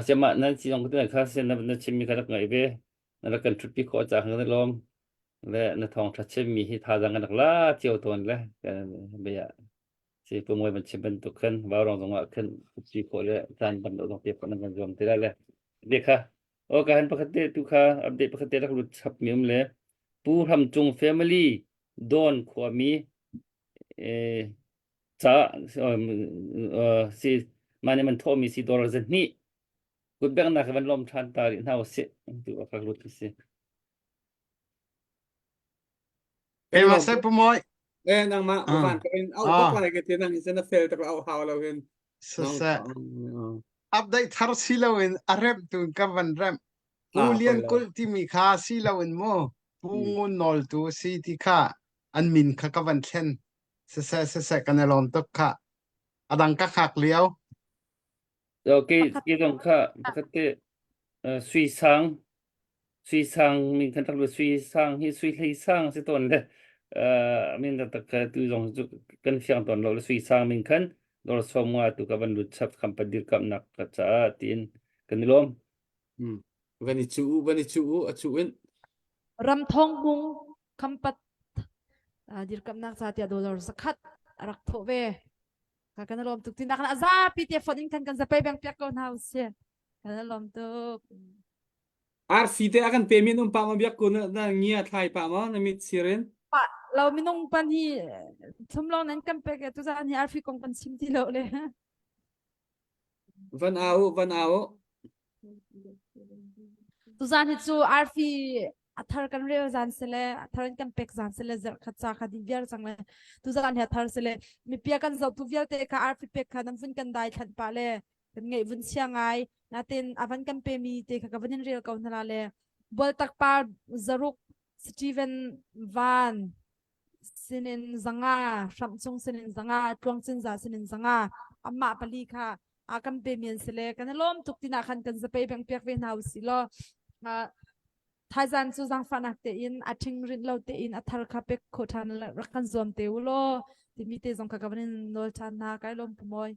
Speaker 10: Siamah nan si zong ka kha sin na na chimmi kha rak ngaih ve. Na rak kan ṭhutpi khawh caah kan i lawm. Le na thawngṭha chimmi hi thazaang kan rak la cio tawn le bia si pumoi van chim bantuk khan vaurong zong ah khan ṭhutpi khawh le caan tam deuh zong pek khawh nan kan zuam ti lai le. Bia kha o ka han pakhat te tu kha update pakhat te rak lut chap mi um le Pu Hram Cung family Dawn khuami eh ca si mah nih man thawhmi si dawr zahnih kutbengnak van lawm ṭhan ta rih hna usih tu a lut si.
Speaker 6: Eh ma se pumoy.
Speaker 2: Eh nangmah van ka in au bak lai ke te nang hin na fel tak au hau lo hin.
Speaker 6: Sasa. Update thar si lo in a rem tu ka van rem. Pu Lian Kulh timi kha si lo in mu Pu Ngun Nawl tu si ti kha an min kha ka van thlen. Siseh siseh kan i lawm tuk khah. A dang ka khak lio.
Speaker 10: Okay, ke zong kha pakhat te sui sang sui sang min khan tak sui sang hi sui hlei sang si ton le min tak tak tu zong cu kan fiang ton lo le sui sang min khan dor som nga tu ka van lut chap kham padir kam nak ka cha tin kan i lawm.
Speaker 2: Van i chu van i chu a chu in
Speaker 7: Ramthong hmung khampat dirkamnak ca tiah dollar zakhat a rak thawh ve. Ka kan lawm tuk tinak a zapi te phone in khan kan zapei beng piak ko hna usih. Kan lawm tuk.
Speaker 2: Arfi te a kan pe min um pa ma biak ku na na ngia thlai pa ma na mit sirin.
Speaker 7: Pa lo minung pan hi thum long nan kan pek tu zan hi arfi kong kan chim ti lo le.
Speaker 2: Van au van au.
Speaker 7: Tuzan hi cu arfi a thar kan rel zan sele a thar in kan pek zan sele zarh khat ca kha dih viar cang le tuzan hi a thar sele mipia kan zoh tu vialte kha arfi pek kha nan vun kan dai thlanh pah le kan ngeih vun chia ngai natin avan kan pe mi te kha ka van in rel ko hna la le Bualtak par zaruk Steven Van sinin zanga hramchung sinin zanga tluangcin za sinin zanga amah pali kha a kan pe mian sile kan lawm tuk tina khan kan zapei beng piak ve hna usi law thaizan cu zangfahnak tein a ṭhing rinh lo tein a thar kha pek kho ṭhan rak kan zuam te u law timi te zong kha ka van in nawl ṭhan hna kai lawm pu mawi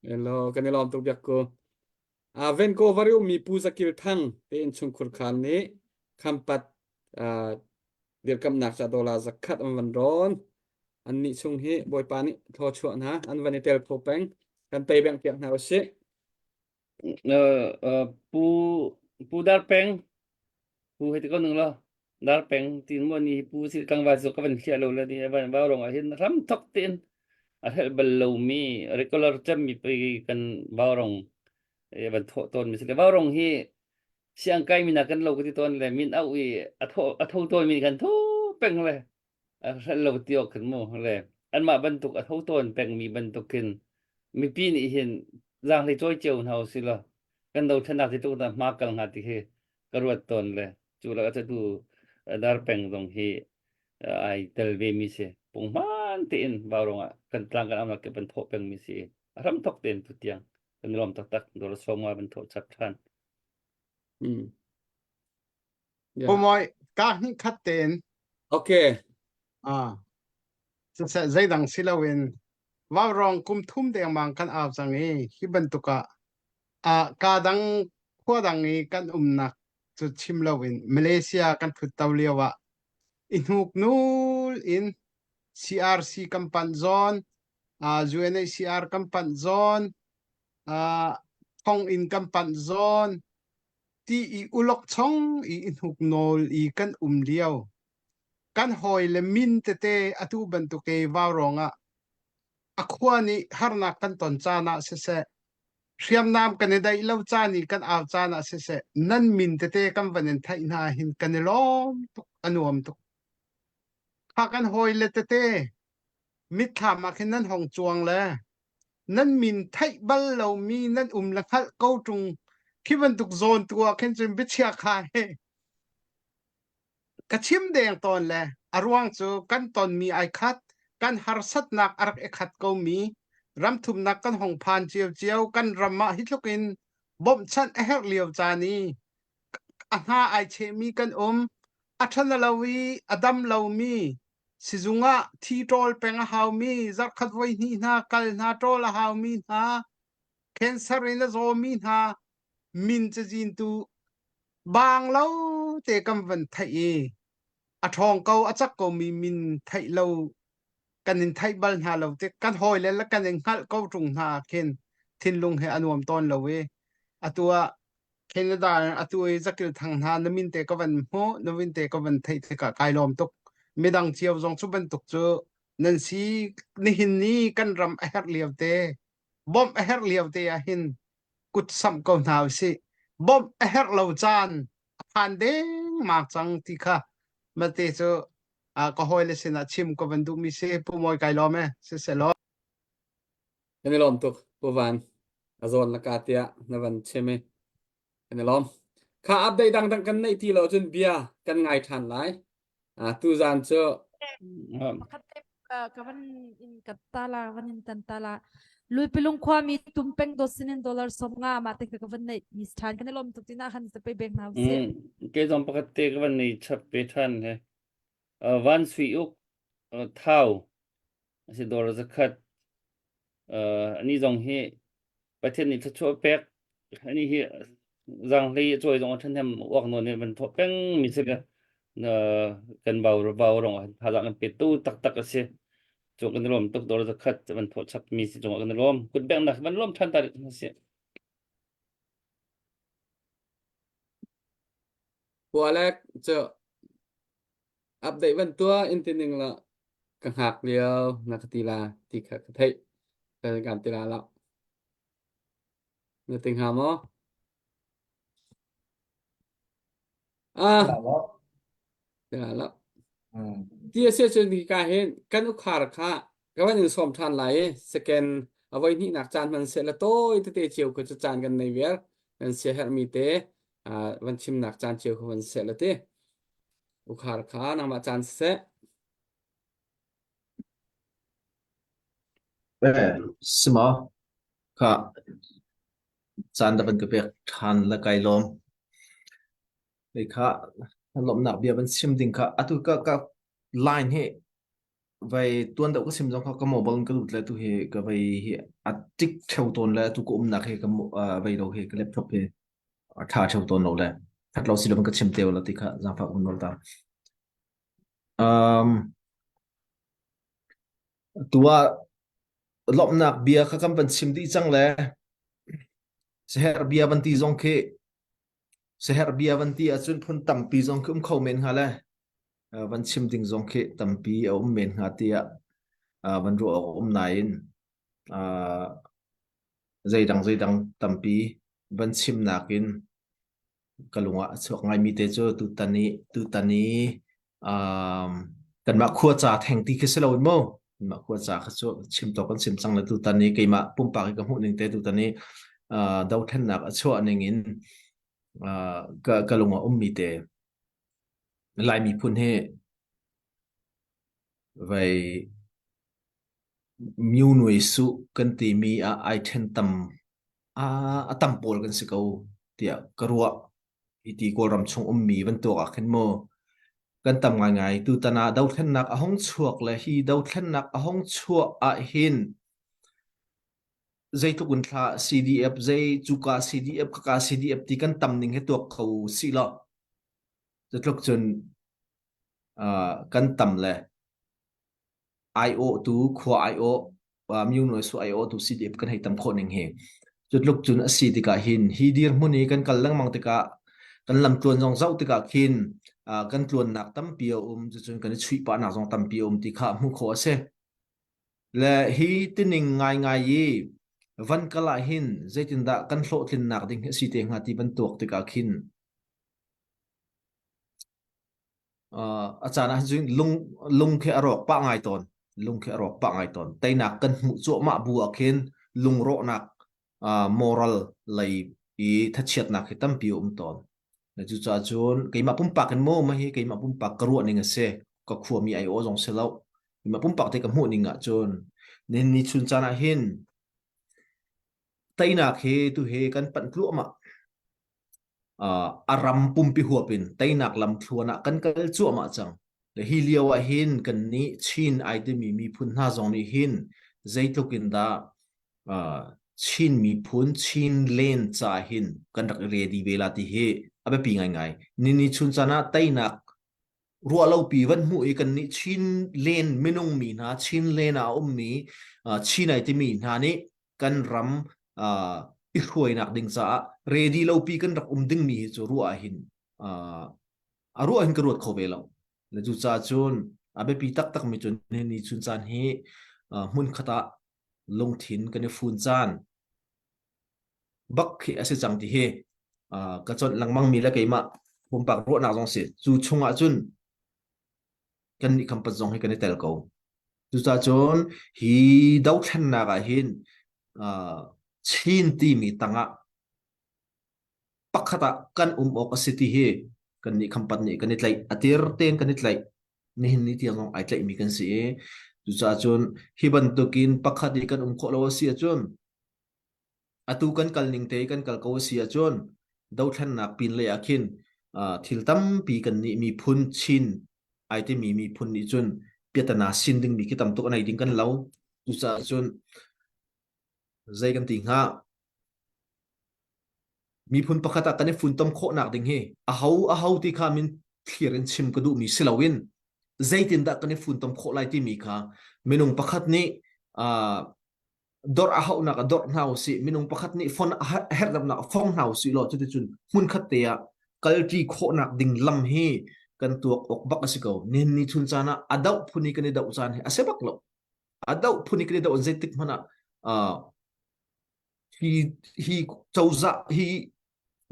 Speaker 2: Hello kan i lawm tuk biak ko Uh, Vancouver i ummi Pu Zakil Thang te innchungkhur khan nih Khampat uh, dirkamnak ca dollar zakhat an van rawn. An nih chung hi Bawipa nih thaw chuah hna an van i tel kho peng. Kan tei beng piak hna usih.
Speaker 10: Uh, uh, Pu Pu Dar Peng Pu hei ti ko ning law Dar Peng tin mo ni Pu sil tlangval cu ka van hliah lo le ni van va rong ah hin ram thok tein a helh bal lomi regular cemmi pei kan vaurong van thawh tawn mi si le vaurong hi siang kai mi na kan lo ka ti tawn le min au i a tho a tho tawn mi kan tho peng le a hrelh lo ti awk khin mu le anmah bantuk a tho tawn pengmi bantuk khin mipi nih hin zaanghlei cawi cio hna usih law kan dothlennak ti tluk hma kal hnga ti hi ka ruat tawn le cu lakah cu dar peng zong hi ai tel ve mi si punghman tein vaurong ah kan tlang kan amnak ke pan thawh peng mi si. A hram thok tein tu tiang kan i lawm taktak. Dollar 50 van thawh chap ṭhan.
Speaker 2: Mm. Yeah.
Speaker 6: Pumawi ka hnih khat tein
Speaker 2: Okay.
Speaker 6: ah siseh zeidang si loin vaurawng kum thum dengmang kan au cang i hi bantuk ah ah ka dang khua dang i kan umnak cu chim loin Malaysia kan thut to lio ah i hnuk nul in CRC kan panh zawn ah UNHCR kan panh zawn ah thonginn kan panh zawn ti i ulok chong i i hnuk nawl i kan um lio kan hawile min tete atu bantuk i vaurawng ah a khua nih harnak kan ton caan ah siseh hriamnam kan i daih lo caan i kan au caan ah siseh nan min tete kan van in theih hna hin kan i lawm tuk a nuam tuk kha kan hawile tete mitthlam ah khin nan hong cuang le nan min theih bal lomi nan um le hngalh ko ṭung khi bantuk zawn tu ah khin cun biachia kha he ka chim deng tawn le a ruang cu kan tonmi ai khat kan harsatnak a rak i khat komi ramthumnak kan hong phan cio kan ram ah hi tluk in bawmhchanh a herh lio caan i a hna ai chehmi kan um a ṭhan lo i a dam lomi sizung ah thi ṭawl peng a haumi zarhkhat voi hnih hna kal hna ṭawl a haumi hna cancer in a zawmi hna min cazin tu bang lo te kan van theih i a ṭhawng ko a cak komi min theih lo kan in theih bal hna lo tik kan hawile le kan in hngalh ko ṭung hna khin thinlung he a nuam tawn lo i atu ah Canada atu i zakil thang hna na min te ka van hmuh na min te ka van theih tikah kai lawm tuk midang cio zong cu bantuk cu nan si nihin ni kan ram a herh lio te bawmh a herh lio te ah hin kut samh ko hna usih bawmh a herh lo caan a phan dengmang cang ti kha mate cu ka hawile sinah chim ka van duhmi si Pu Mawi kai lawm e siselaw
Speaker 2: Kan i lawm tuk Pu Van a zawn laka tiah na van chim i kan i lawm. Kha update dangdang kan neih ti lo cun bia kan ngai ṭhan lai. Ah tuzaan cu
Speaker 7: Pakhat te ka van in ka tala van in tan tala Luipilung khuami tumpeng dot sinin dollar som nga ma te ka van nei mis than kan i lom tuk tina khan te pe bek na si
Speaker 10: Ke zong pakhat te ka van nei chap pe than he. Van sui uk thau asi dawr zakhat ani zong hi Pathian nih thluachuah pek ani hi zanghlei a cawi zong a ṭhahnem uak nawn in van thawh peng mi si kan bau bau rong ah thazang kan pe tu taktak a si cu kan lawm tuk dawr zakhat van thawh chap mi si cungah kan lawm kut bengnak van lawm ṭhan ta si
Speaker 2: Pualek cu update van tuah in ti ning la ka hngak lio na ka ti la ti kha ka theih ka kan ti la lo na ti hnga maw ah ti la lo ti a si cun hi ka hin kan ukhar kha ka van in sawm ṭhan lai i second a voi hnihnak caan hman seh la tawi tete cio kha cu caan kan nei viar kan sia herhmi te van chimnak caan cio kha van seh la ti Ukhar kha nangmah caan siseh.
Speaker 8: Eh, sima kha caan da van ka pek ṭhan la kai lawm. Hei kha lawmhnak bia van chim ding kha atu ka ka line hi vai tuan deuh ka sim zong kha ka mobile in ka lut le tu hi ka vai hi a tik theo tawn le tu ka umnak hi ka vai lo hi ka laptop hi a ṭha ṭheo tawn lo le ṭhat lo si lo ka chim te la ti kha zaangfah um nawl ta. Um, tu ah lawmhnak bia kha kan van chim dih cang le seher bia van ti zong khi seher bia van ti ahcun phun tampi zong khi um kho men hnga le van chim ding zong khi tampi a um men hnga tiah van ruah awk um nain zeidang zeidang tampi van chimnak in ka lung ah a chuak ngaimi te cu tutan i tutan i um, kanmah khua ca theng ti khi si lo in mu kanmah khua ca kha cu chim tawk kan chim cang le tutan i keimah pumpak i ka hmuh ning te tutan i uh, dothlennak a chuah ning in uh, ka, ka lung ah ummi te Lai miphun hi vai.
Speaker 11: Myo Suh kan timi ah ai ṭhen tam a tam pawl kan si ko tiah ka ruah. Hi ti Kawlram chung ummi bantuk ah khin mu kan tam ngaingai. Tutan ah dothlennak a hung chuak le hi dothlennak a hung chuah ahhin zeitluk in thla CDF zei cuka CDF khaka CDF ti kan tam ning hi tuak kho sih law cutluk cun uh, kan tam le aiawhtu khua aiawh Myo Su aiawhtu CDF kan hei tam khawh ning hi cutluk cun a si tikah hin hi dirhmun i kan kal lengmang tikah kan lamtluan zong zoh tikah khin kan tluannak tampi a um cucun kan i chuih pahnak zong tampi a um ti kha hmuh khawh a si. Le hi tining ngaingai i van kal ah hin zeitindah kan hlawhtlinnak ding hi a si te hnga ti van tuak tikah khin a caan ah cun lung lung khi a rawk pah ngai tawn lung khi a rawk pah ngai tawn teinak kan hmuh cuahmah bu ah khin lungrawhnak moral lei i thachiatnak hi tampi a um tawn cucaah cun keimah pumpak in maw mah hi keimah pumpak ka ruah ning a si ka khuami ai aw zong si lo keimah pumpak te ka hmuh ning ah cun nihin ni chun caan ah hin teinak hi tu hi kan panh tluahmah a ram pumpi huap in teinak lamthluan ah kan kal cuahmah cang. Le hi lio ah hin kannih Chin ai timi miphun hna zong nih hin zeitluk in dah Chin miphun Chin len ca hin kan rak i ready ve la ti hi a biapi ngaingai. Nini chun caan ah teinak ruahlopi van hmuh i kannih Chin len minung mi hna Chin len ah a ummi Chin ai timi hna nih kan ram i hruainak ding caah ready lopi kan rak um dingmi hi cu ruah ah hin a ruah hin ka ruat kho ve lo. Le cucaah cun a biapi taktak mi cu ni chun caan hi hmun khat ah lungthin kan i fun caan bak khi a si cang ti hi ka chawnh lengmang mi le keimah pumpak ruahnak zong si. Cu chungah cun kan nih khampat zong hi kan i tel ko. Cucaah cun hi dothlennak ah hin Chin timi tangah pakhat ah kan um awk a si ti hi kan nih khampat nih kan i tlaih. A tir tein kan i tlaih. Nihin ni tiang zong ai tlaihmi kan si i cucaah cun hi bantukin pakhat i kan um khawh lo a si ahcun Atu kan kal ning te kan kal ko a si ahcun dothlennak pinlei ah khin thil tampi kan nih miphun Chin ai timi miphun nih cun piatana sin dingmi khi tam tuk a nei ding kan lo. Cucaah cun zei kan ti hnga? Miphun pakhat ah kan i funtom khawhnak ding hi aho aho ti kha min thlir in chim ka duhmi si loin zeitindah kan i funtom khawh lai timi kha minung pakhat nih dor a hauhnak ah dor hna usih minung pakhat nih fon a herhdamnak ah fong hna usih law cuticun hmunkhat te ah kalṭi khawhnak ding lam hi kan tuak awk bak a si ko nihin ni chun caan ah a doh phun i kan i doh caan hi a si bak lo a doh phun i kan i doh zeitik hmanh ah hi hi cozah hi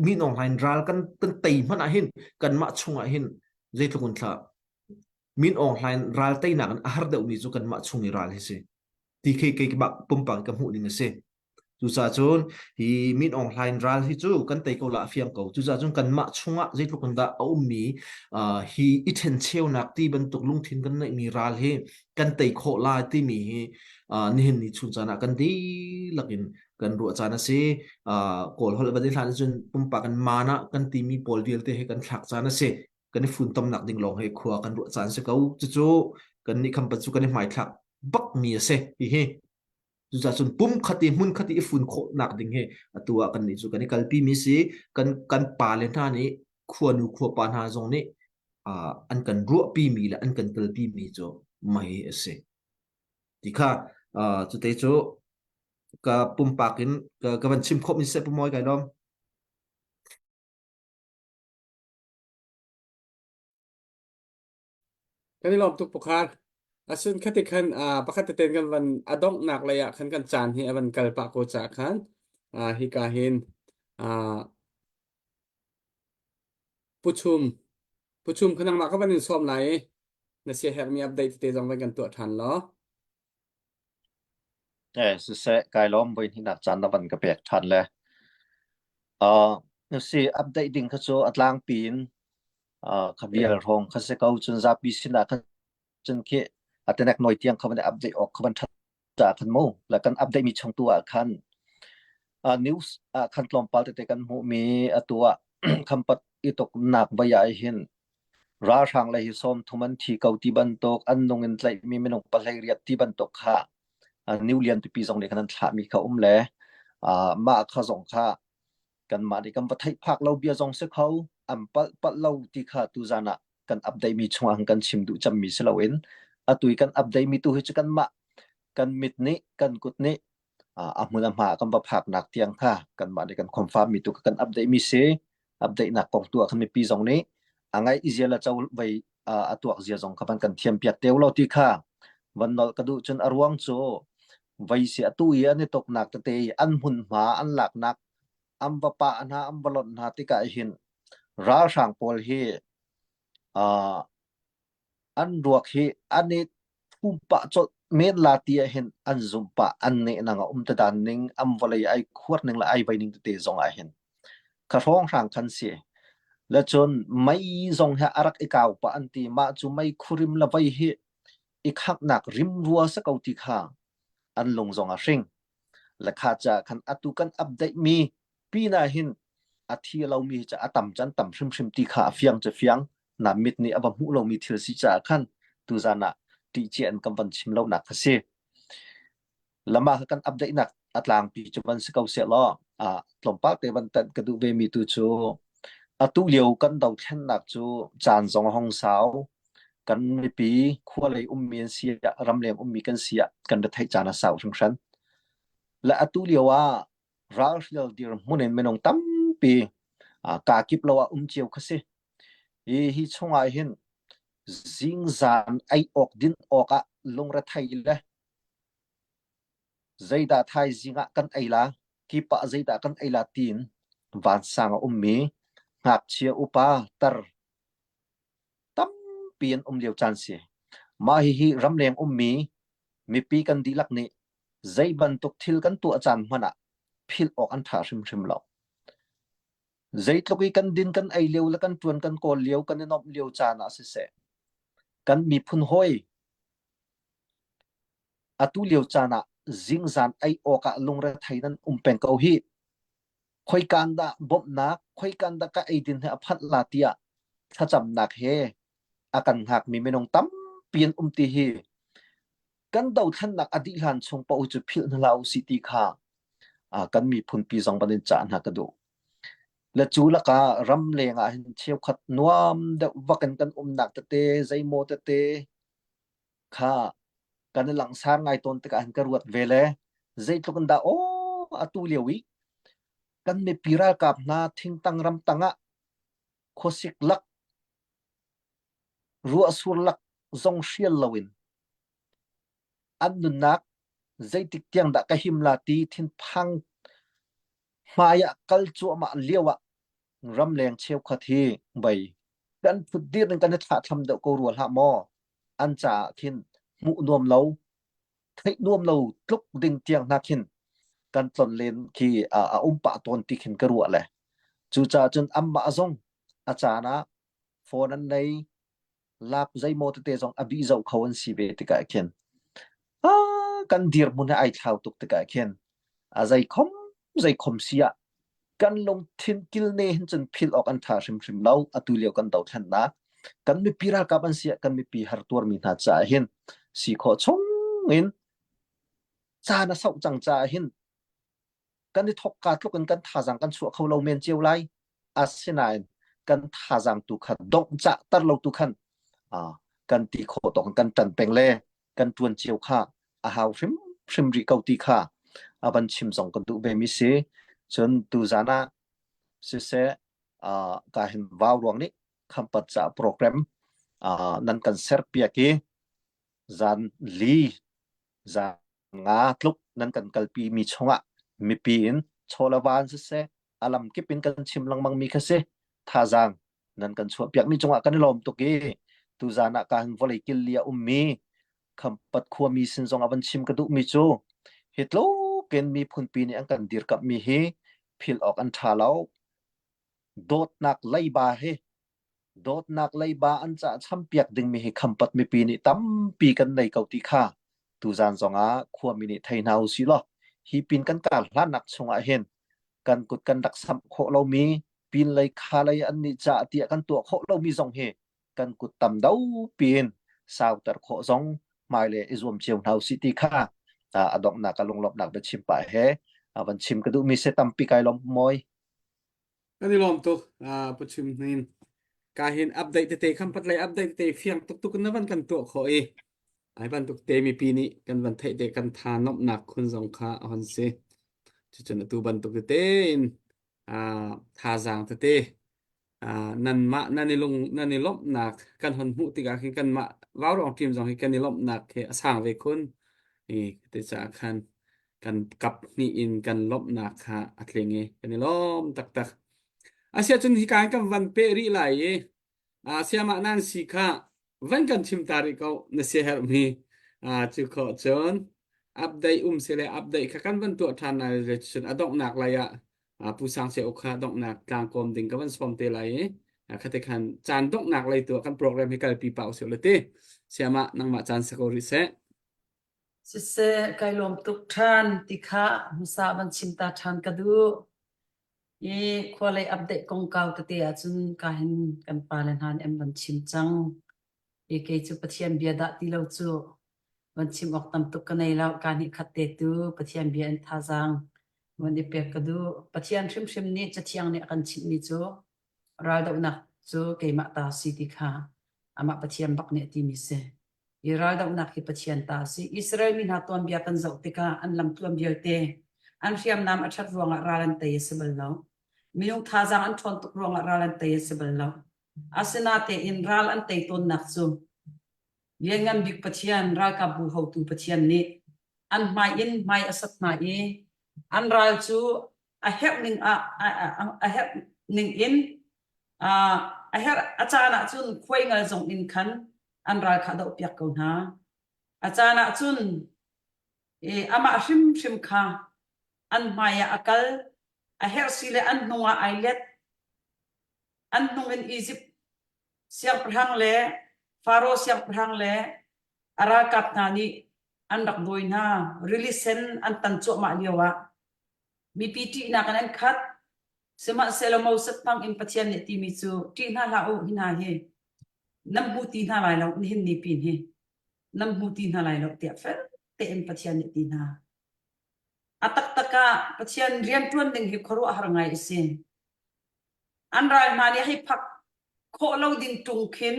Speaker 11: min online ral kan kan tei hmanh ah hin kanmah chungah hin zeitluk in thla min online ral teinak in a har deuhmi cu kanmah chung i ral hi si ti khi keimah pumpak ka hmuh ning a si. Cucaah cun hi Min Aung Hlaing ral hi cu kan tei ko la a fiang ko. Cucaah cun kanmah chungah zeitluk in dah a ummi uh, hi i ṭhencheunak ti bantuk lungthin kan neihmi ral hi kan tei khawh lai timi hi uh, nihin ni chun caan ah kan dihlak in kan ruah caan a si. Uh, Kawl holh van i hlan cun pumpak in maan ah kan timi pawl vialte hi kan thlak caan a si. Kan i funtomnak ding lawng hi khua kan ruah caan si ko. Cucu kan nih khampat cu kan i hmaithlak bakmi a si hihi cucaah cun pum khat i hmun khat i i fun khawhnak ding hi atu ah kan nih cu kan i kalpi mi si kan kan pale hna nih khuanu khuapa hna zong nih uh, an kan ruahpi mi le an kan kalpi mi cu mei a si ti kha uh, cute cu ka pumpak in ka, ka van chim khawh mi se pumawi kai lom
Speaker 2: Kan i lawm tuk Pukhar. Asun khati khan pakhat teten kan van a donghnak lei ah khan kan caan hi a van kal pah ko caah khan hika hin Pu Chum Pu Chum kha nangmah ka van in sawm lai i na siaherhmi update tete zong van kan tuah ṭhan law.
Speaker 5: Eh, siseh, kai lawm voi hnihnak caan na van ka pek ṭhan le. Uh, si update ding kha cu a tlangpi in uh, kha vial hrawng kha si ko cun zapi sinah kha cun khi a tenek noi tiang kha van update awk kha van ṭhat ca khan mu la kan update mi chung tu ah khan uh, news ah khan tlawmpal tete kan hmuh mi atu ah khampat i tuk nak vai ah hin ralhrang le hi sawm thum an thi ko ti bantuk an nung in tlaih mi minung pahlei riat ti bantuk kha new lian pipi zong nih khan an thlah mi kha um le mah kha zong kha kanmah nih kan va theih phak lo bia zong si kho an palh palh lo ti kha tuzan ah kan update mi chungah kan chim duh cem mi si loin atu i kan update mi tu hi cu kanmah kan mit nih kan kut nih a hmun a hma kan va phak nak tiang kha kanmah nih kan confirm mi tu kan update mi si update nak kong tu ah khan mipi zong nih a ngai izia la cho vei a tuak zia zong kha van kan thiam piak teu lo ti kha van nol ka duh cun a ruang cu vei si atu i an i tuknak tete i an hmunhma an laknak an va pah hna an va lonh hna tikah hin ralhrang pawl hi uh, an ruak hi an i phum pah colh men la ti ah hin an zumh pah an neh nang a um te dan ning an vawlei ai khuar ning le ai vai ning tete zong ah hin kha hrawnghrang khan si le cun mei zong hi a rak i kau pah an ti mah cu mei khurim le vei hi i khanghnak rim rua sa ko ti kha an lung zong a hring le kha ca khan atu kan update mi pina hin a thi lomi hi ca a tam can tam hrimhrim ti kha a fiang cu fiang na mit nih a va hmuh lomi thil si caah khan tuzan ah ṭih cia in kan van chim lo nak kha si lama kha kan update nak a tlangpi cu van si ko seh law a tlawmpal te van tanh ka duh ve mi tu cu atu lio kan dothlennak cu caan zong a hong sau kan mipi khua lei ummi an si ah ramleng ummi kan si ah kan retheih caan a sau hringhran le atu lio ah ralhrial dirhmun in minung tampi kakip lo ah um cio kha si hi hi chungah hin zingzan ei awk din awk ah lungrethei le zeidah thaizing ah kan ei la kipah zeidah kan ei la tiin vansang a ummi ngakchia upa tar tampi an um lio caan si. Mah hihi ramleng ummi mipi kan dihlak nih zei bantuk thil kan tuah caan hmanh ah philh awk an ṭha hrimhrim lo. Zeitluk i kan din kan ei lio le kan ṭuan kan kawl lio kan i nuamh lio caan ah siseh, kan miphun hawi atu lio caan ah zingzan ei awk ah lungrethei nan um peng ko hih. Khoikan dah bawmhnak, khoikan dah ka eidin he a phanh la tiah thlacamnak he a kan hngakmi minung tampi an um ti hi kan dothlennak a dih hlan chung paoh cu philh hna hlah usih ti kha kan miphunpi zong van in cah hna ka duh. Le cu lakah ramleng ah hin cheukhat nuam deuh vak in kan umnak tete zeimaw tete kha kan i langsar ngai tawn tikah hin ka ruat ve le zeitluk in dah aw atu lio i kan mipi ralkap hna thingtang ramtang ah khuasik lak ruahsur lak zong hrial loin an nunnak zeitik tiang dah ka him la ti thinphang hmai ah kal cuahmah lio ah ramleng cheukhat hi bei kan phutdir in kan i thlahthlam deuh ko rua hlah maw an caah khin hmuh nuam lo theih nuam lo tluk ding tiang hna khin kan tlon len khi a um pah tawn ti khin ka ruah le cucaah cun anmah zong a caan ah phone an nei lap zeimaw tete zong a bih zoh kho an si ve tikah khin kan dirhmun he ai thlau tuk tikah khin a zeikhom zeikhom si ah kan lungthin kilne hin cun philh awk an ṭha hrimhrim lo atu lio kan dothlennak kan mipi ralkap an si ah kan mipi hartuarmi hna caah hin si khawh chung in caan a sauh cang caah hin kan i thawk ka tluk in kan thazaang kan chuah kho lo men cio lai asinain kan thazaang tu kha dongh cah tar lo tu khan kan ti khawh tawk kan ṭan peng le kan ṭuan cio kha a hau hrim hrim rih ko ti kha a van chim zong kan duh ve mi si cun tuzan ah siseh ka hin vau ruang nih khampat ca program nan kan ser piak i zan li zan nga tluk nan kan kalpi mi chungah mipi in chawlavan siseh a lam kip in kan chim lengmang mi kha si thazaang nan kan chuah piak mi cungah kan i lawm tuk i tuzan ah ka hin vawlei kil li a ummi khampat khuami sin zong a van chim ka duh mi cu hi tluk in miphunpi nih an kan dirkamh mi hi philh awk an ṭha lo dawtnak leiba hi dawtnak leiba an cah champiak ding mi hi khampat mipi nih tampi kan nei ko ti kha. Tuzan zongah khuami nih thei hna usih law hi pin kan kar hlannak chungah hin kan kut kan rak samh khawh lomi pin lei kha lei an nih caah tiah kan tuah khawh lomi zong hi kan kut tam do piin sauter khawh zong hmailei i zuam cio hna usih ti kha a donghnak a lunglawmhnak biachim pah he van chim ka duhmi se tampi kai lawm mawi.
Speaker 2: Kan i lawm tuk pu chim hnin. Ka hin update tete kham pat lei update tete fiang tuk tuk na van kan tuah khawh i ai bantuk te mipi nih kan van theih te kan tha nomhnak khun zong kha a hon si. Cucun atu bantuk tete in thazaang tete nanmah nan i lung nan i lawmhnak kan hon hmuh tikah khin kanmah Vaurawng team zong hi kan i lawmhnak hi a sang ve khun. I te caah khan kan kap hnih in kan lawmhnak kha a tling i kan i lawm taktak. Asiahcun hika hin kan van peh rih lai i siamah nan si kha van kan chim ta rih ko na siaherhmi cu khawh cun update um si le update kha kan van tuah ṭhan lai le cun a donghnak lai ah Pu Sang Se Uk kha donghnak tlangkawm ding ka van sawm te lai i khate khan caan donghnak lei tu kan program hi kalpi pah usih le ti siamah nangmah caan sako rih seh.
Speaker 3: Siseh, kai lawm tuk ṭhan ti kha hmasa van chim ta ṭhan ka duh. I khua lei update kongkau tete ahcun ka hin kan pale hna nih an van chim cang. I kei cu Pathian bia dah ti lo cu van chim awk tam tuk ka nei lo. Ka nih khat te tu Pathian bia in thazaang van i pek ka duh. Pathian hrimhrim nih Cathiang nih a kan chimhmi cu raldohnak cu keimah ta si ti kha amah Pathian bak nih a timi si. I raldohnak hi Pathian ta a si. Israel mi hna tuanbia kan zoh tikah an lamtluan vialte an hriamnam a ṭhat ruangah ral an tei a si bal lo. Minung thazaang an ṭhawn tuk ruangah ral an tei a si bal lo. Asinatein ral an tei tawnnak cu Lianngan Bik Pathian ralkapbu hotu Pathian nih an hmai in hmai a sat hna i an ral cu a herh ning ah a herh ning in a herh a caan ah cun khuaingal zong in khan an ral kha a dohpiak ko hna. A caan ah cun amah hrimhrim kha an hmai ah a kal, a herh si le an hnung ah ai let. An hnung in Izipt siangpahrang le Faro siangpahrang le a ralkap hna nih an rak dawi hna. Rili sen an tan cuahmah lio ah mipi ṭihnak in an khat. Sihmanhsehlaw Moses hmang in Pathian nih timi cu ṭih hna hlah u hi hna hi nan hmu ti hna lai lo nihin ni pin hi nan hmu ti hna lai lo tiah fel tein Pathian nih ti hna. A taktak ah Pathian rianṭuan ding hi khuaruahhar ngai a si. An ral hna nih hei phak khawh lo ding ṭung khin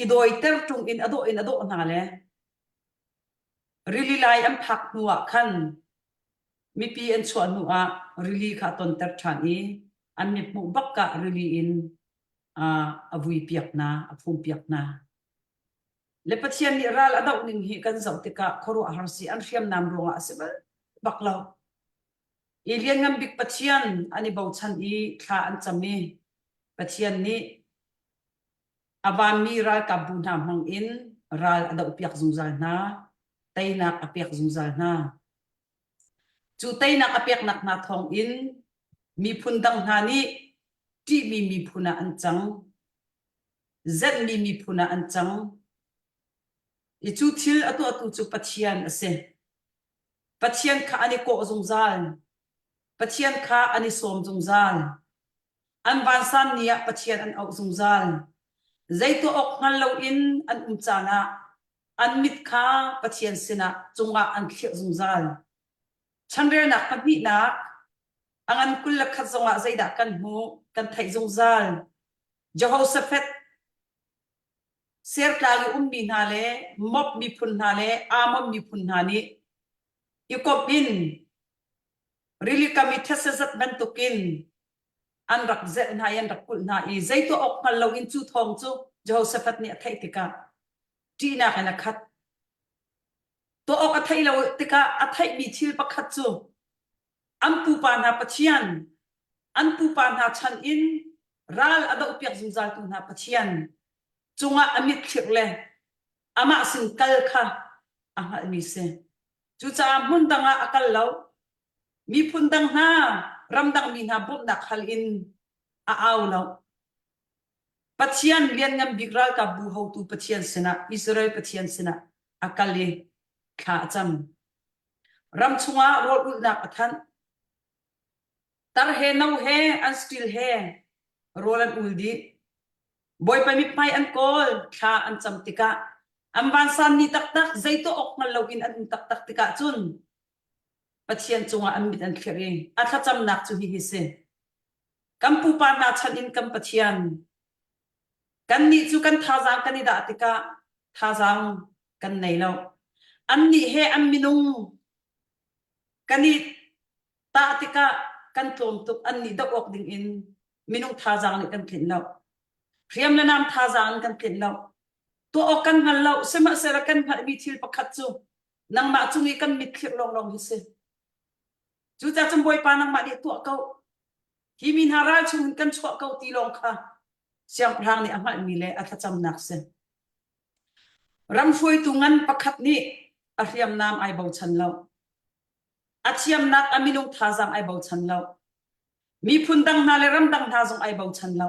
Speaker 3: i dawiter ṭung in a dawh in a dawh hna le rili lai an phak hnu ah khan mipi an chuah hnu ah rili kha a tonter ṭhan i an mithmuh bak ah rili in a vuipiak hna, a phumpiak hna. Le Pathian nih ral a doh ning hi kan zoh tikah khuaruahhar si an hriamnam ruangah a si bal bak lo. I lianngan bik Pathian an i bochan i thla an cam i Pathian nih a vanmi ralkapbu hna hmang in ral a dohpiak zungzal hna, teinak a pek zungzal hna. Cu teinak a peknak hna thawngin miphun dang hna nih ṭihmi miphun ah an cang, zenhmi miphun ah an cang. I cu thil a tuahtu cu Pathian a si. Pathian kha an i kawh zungzal. Pathian kha an i sawm zungzal. An vansan ni ah Pathian an auh zungzal. Zei tuah awk hngal loin an um caan ah an mit kha Pathian sinah cungah an thlirh zungzal. Chanrelnak pahnihnak a ngan 21 zongah zeidah kan hmuh kan theih zungzal. Jehoshaphat sertlang i ummi hna le Moab miphun hna le Ammon miphun hna nih i komh in rili kam i thetse zat bantukin an rak zelh hna i an rak kulh hna i zei tuah awk hngal loin cu thawng cu Jehoshaphat nih a theih tikah ṭihnak in a khat. Tuah awk a theih lo tikah a theihmi thil pakhat cu an pupa hna Pathian, an pupa hna chan in ral a dohpiak zungzaltu hna Pathian cungah a mitthlir le amah sin kal kha a hngalhmi si. Cucaah hmun dang ah a kal lo. Miphun dang hna, ramdang mi hna bawmhnak hal in a au lo. Pathian lianngan bik ralkapbu hotu Pathian sinah, Israel Pathian sinah a kal i. thla a cam. Ram chungah rawl ulhnak a thanh. Tar he no he an stil he rawl an ul dih. Bawipa mithmai an kawl, thla an cam tikah an vansan ni taktak zei tuah awk hngal loin an um taktak tikah cun Pathian cungah an mit an thlir i a thlacamnak cu hihi si. Kan pupa hna chan in kan Pathian, kannih cu kan thazaang kan i dah tikah thazaang kan nei lo. Annih he an minung kan i tah tikah kan tlawm tuk annih doh awk ding in minung thazaang nih kan tlinh lo. Hriam le nam thazaang in kan tlinh lo. Tuah awk kan hngal lo. Sihmanhsehlaw kan hngalhmi thil pakhat cu nangmah cung i kan mitthlir lawnglawng hi si. Cucaah cun Bawipa nangmah nih tuah ko. Hi mi hna ral chungin kan chuah ko ti lawng kha siangpahrang nih a hngalhmi le a thlacamnak si. Ram hruaitu ngan pakhat nih a hriamnam ai bochan lo. A thiamnak a minung thazaang ai bochan lo. Miphun dang hna le ram dang hna zong ai bochan lo.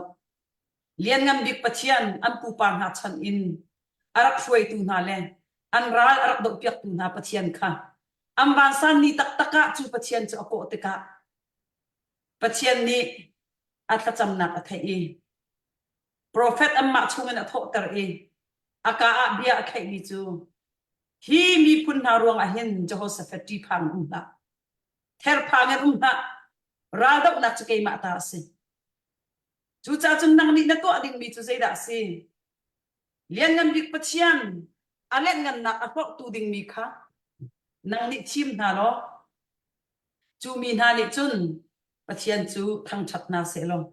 Speaker 3: Lianngan bik Pathian an pupa hna chan in a rak hruaitu hna le an ral a rak dohpiaktu hna Pathian kha an vansan ni taktak ah cu Pathian cu a kawh tikah Pathian nih a thlacamnak a theih i profet anmah chungin a thawhter i a ka ah bia a kheihmi cu hi miphun hna ruangah hin Jehoshaphat ṭihphang um hlah therphang in um hlah raldohnak cu keimah ta a si cucaah cun nang nih na tuah dingmi cu zeidah a si Lianngan Bik Pathian a lianhngannak a hlorhtu dingmi kha nang nih thim hna law cu mi hna nih cun Pathian cu thangṭhat hna seh law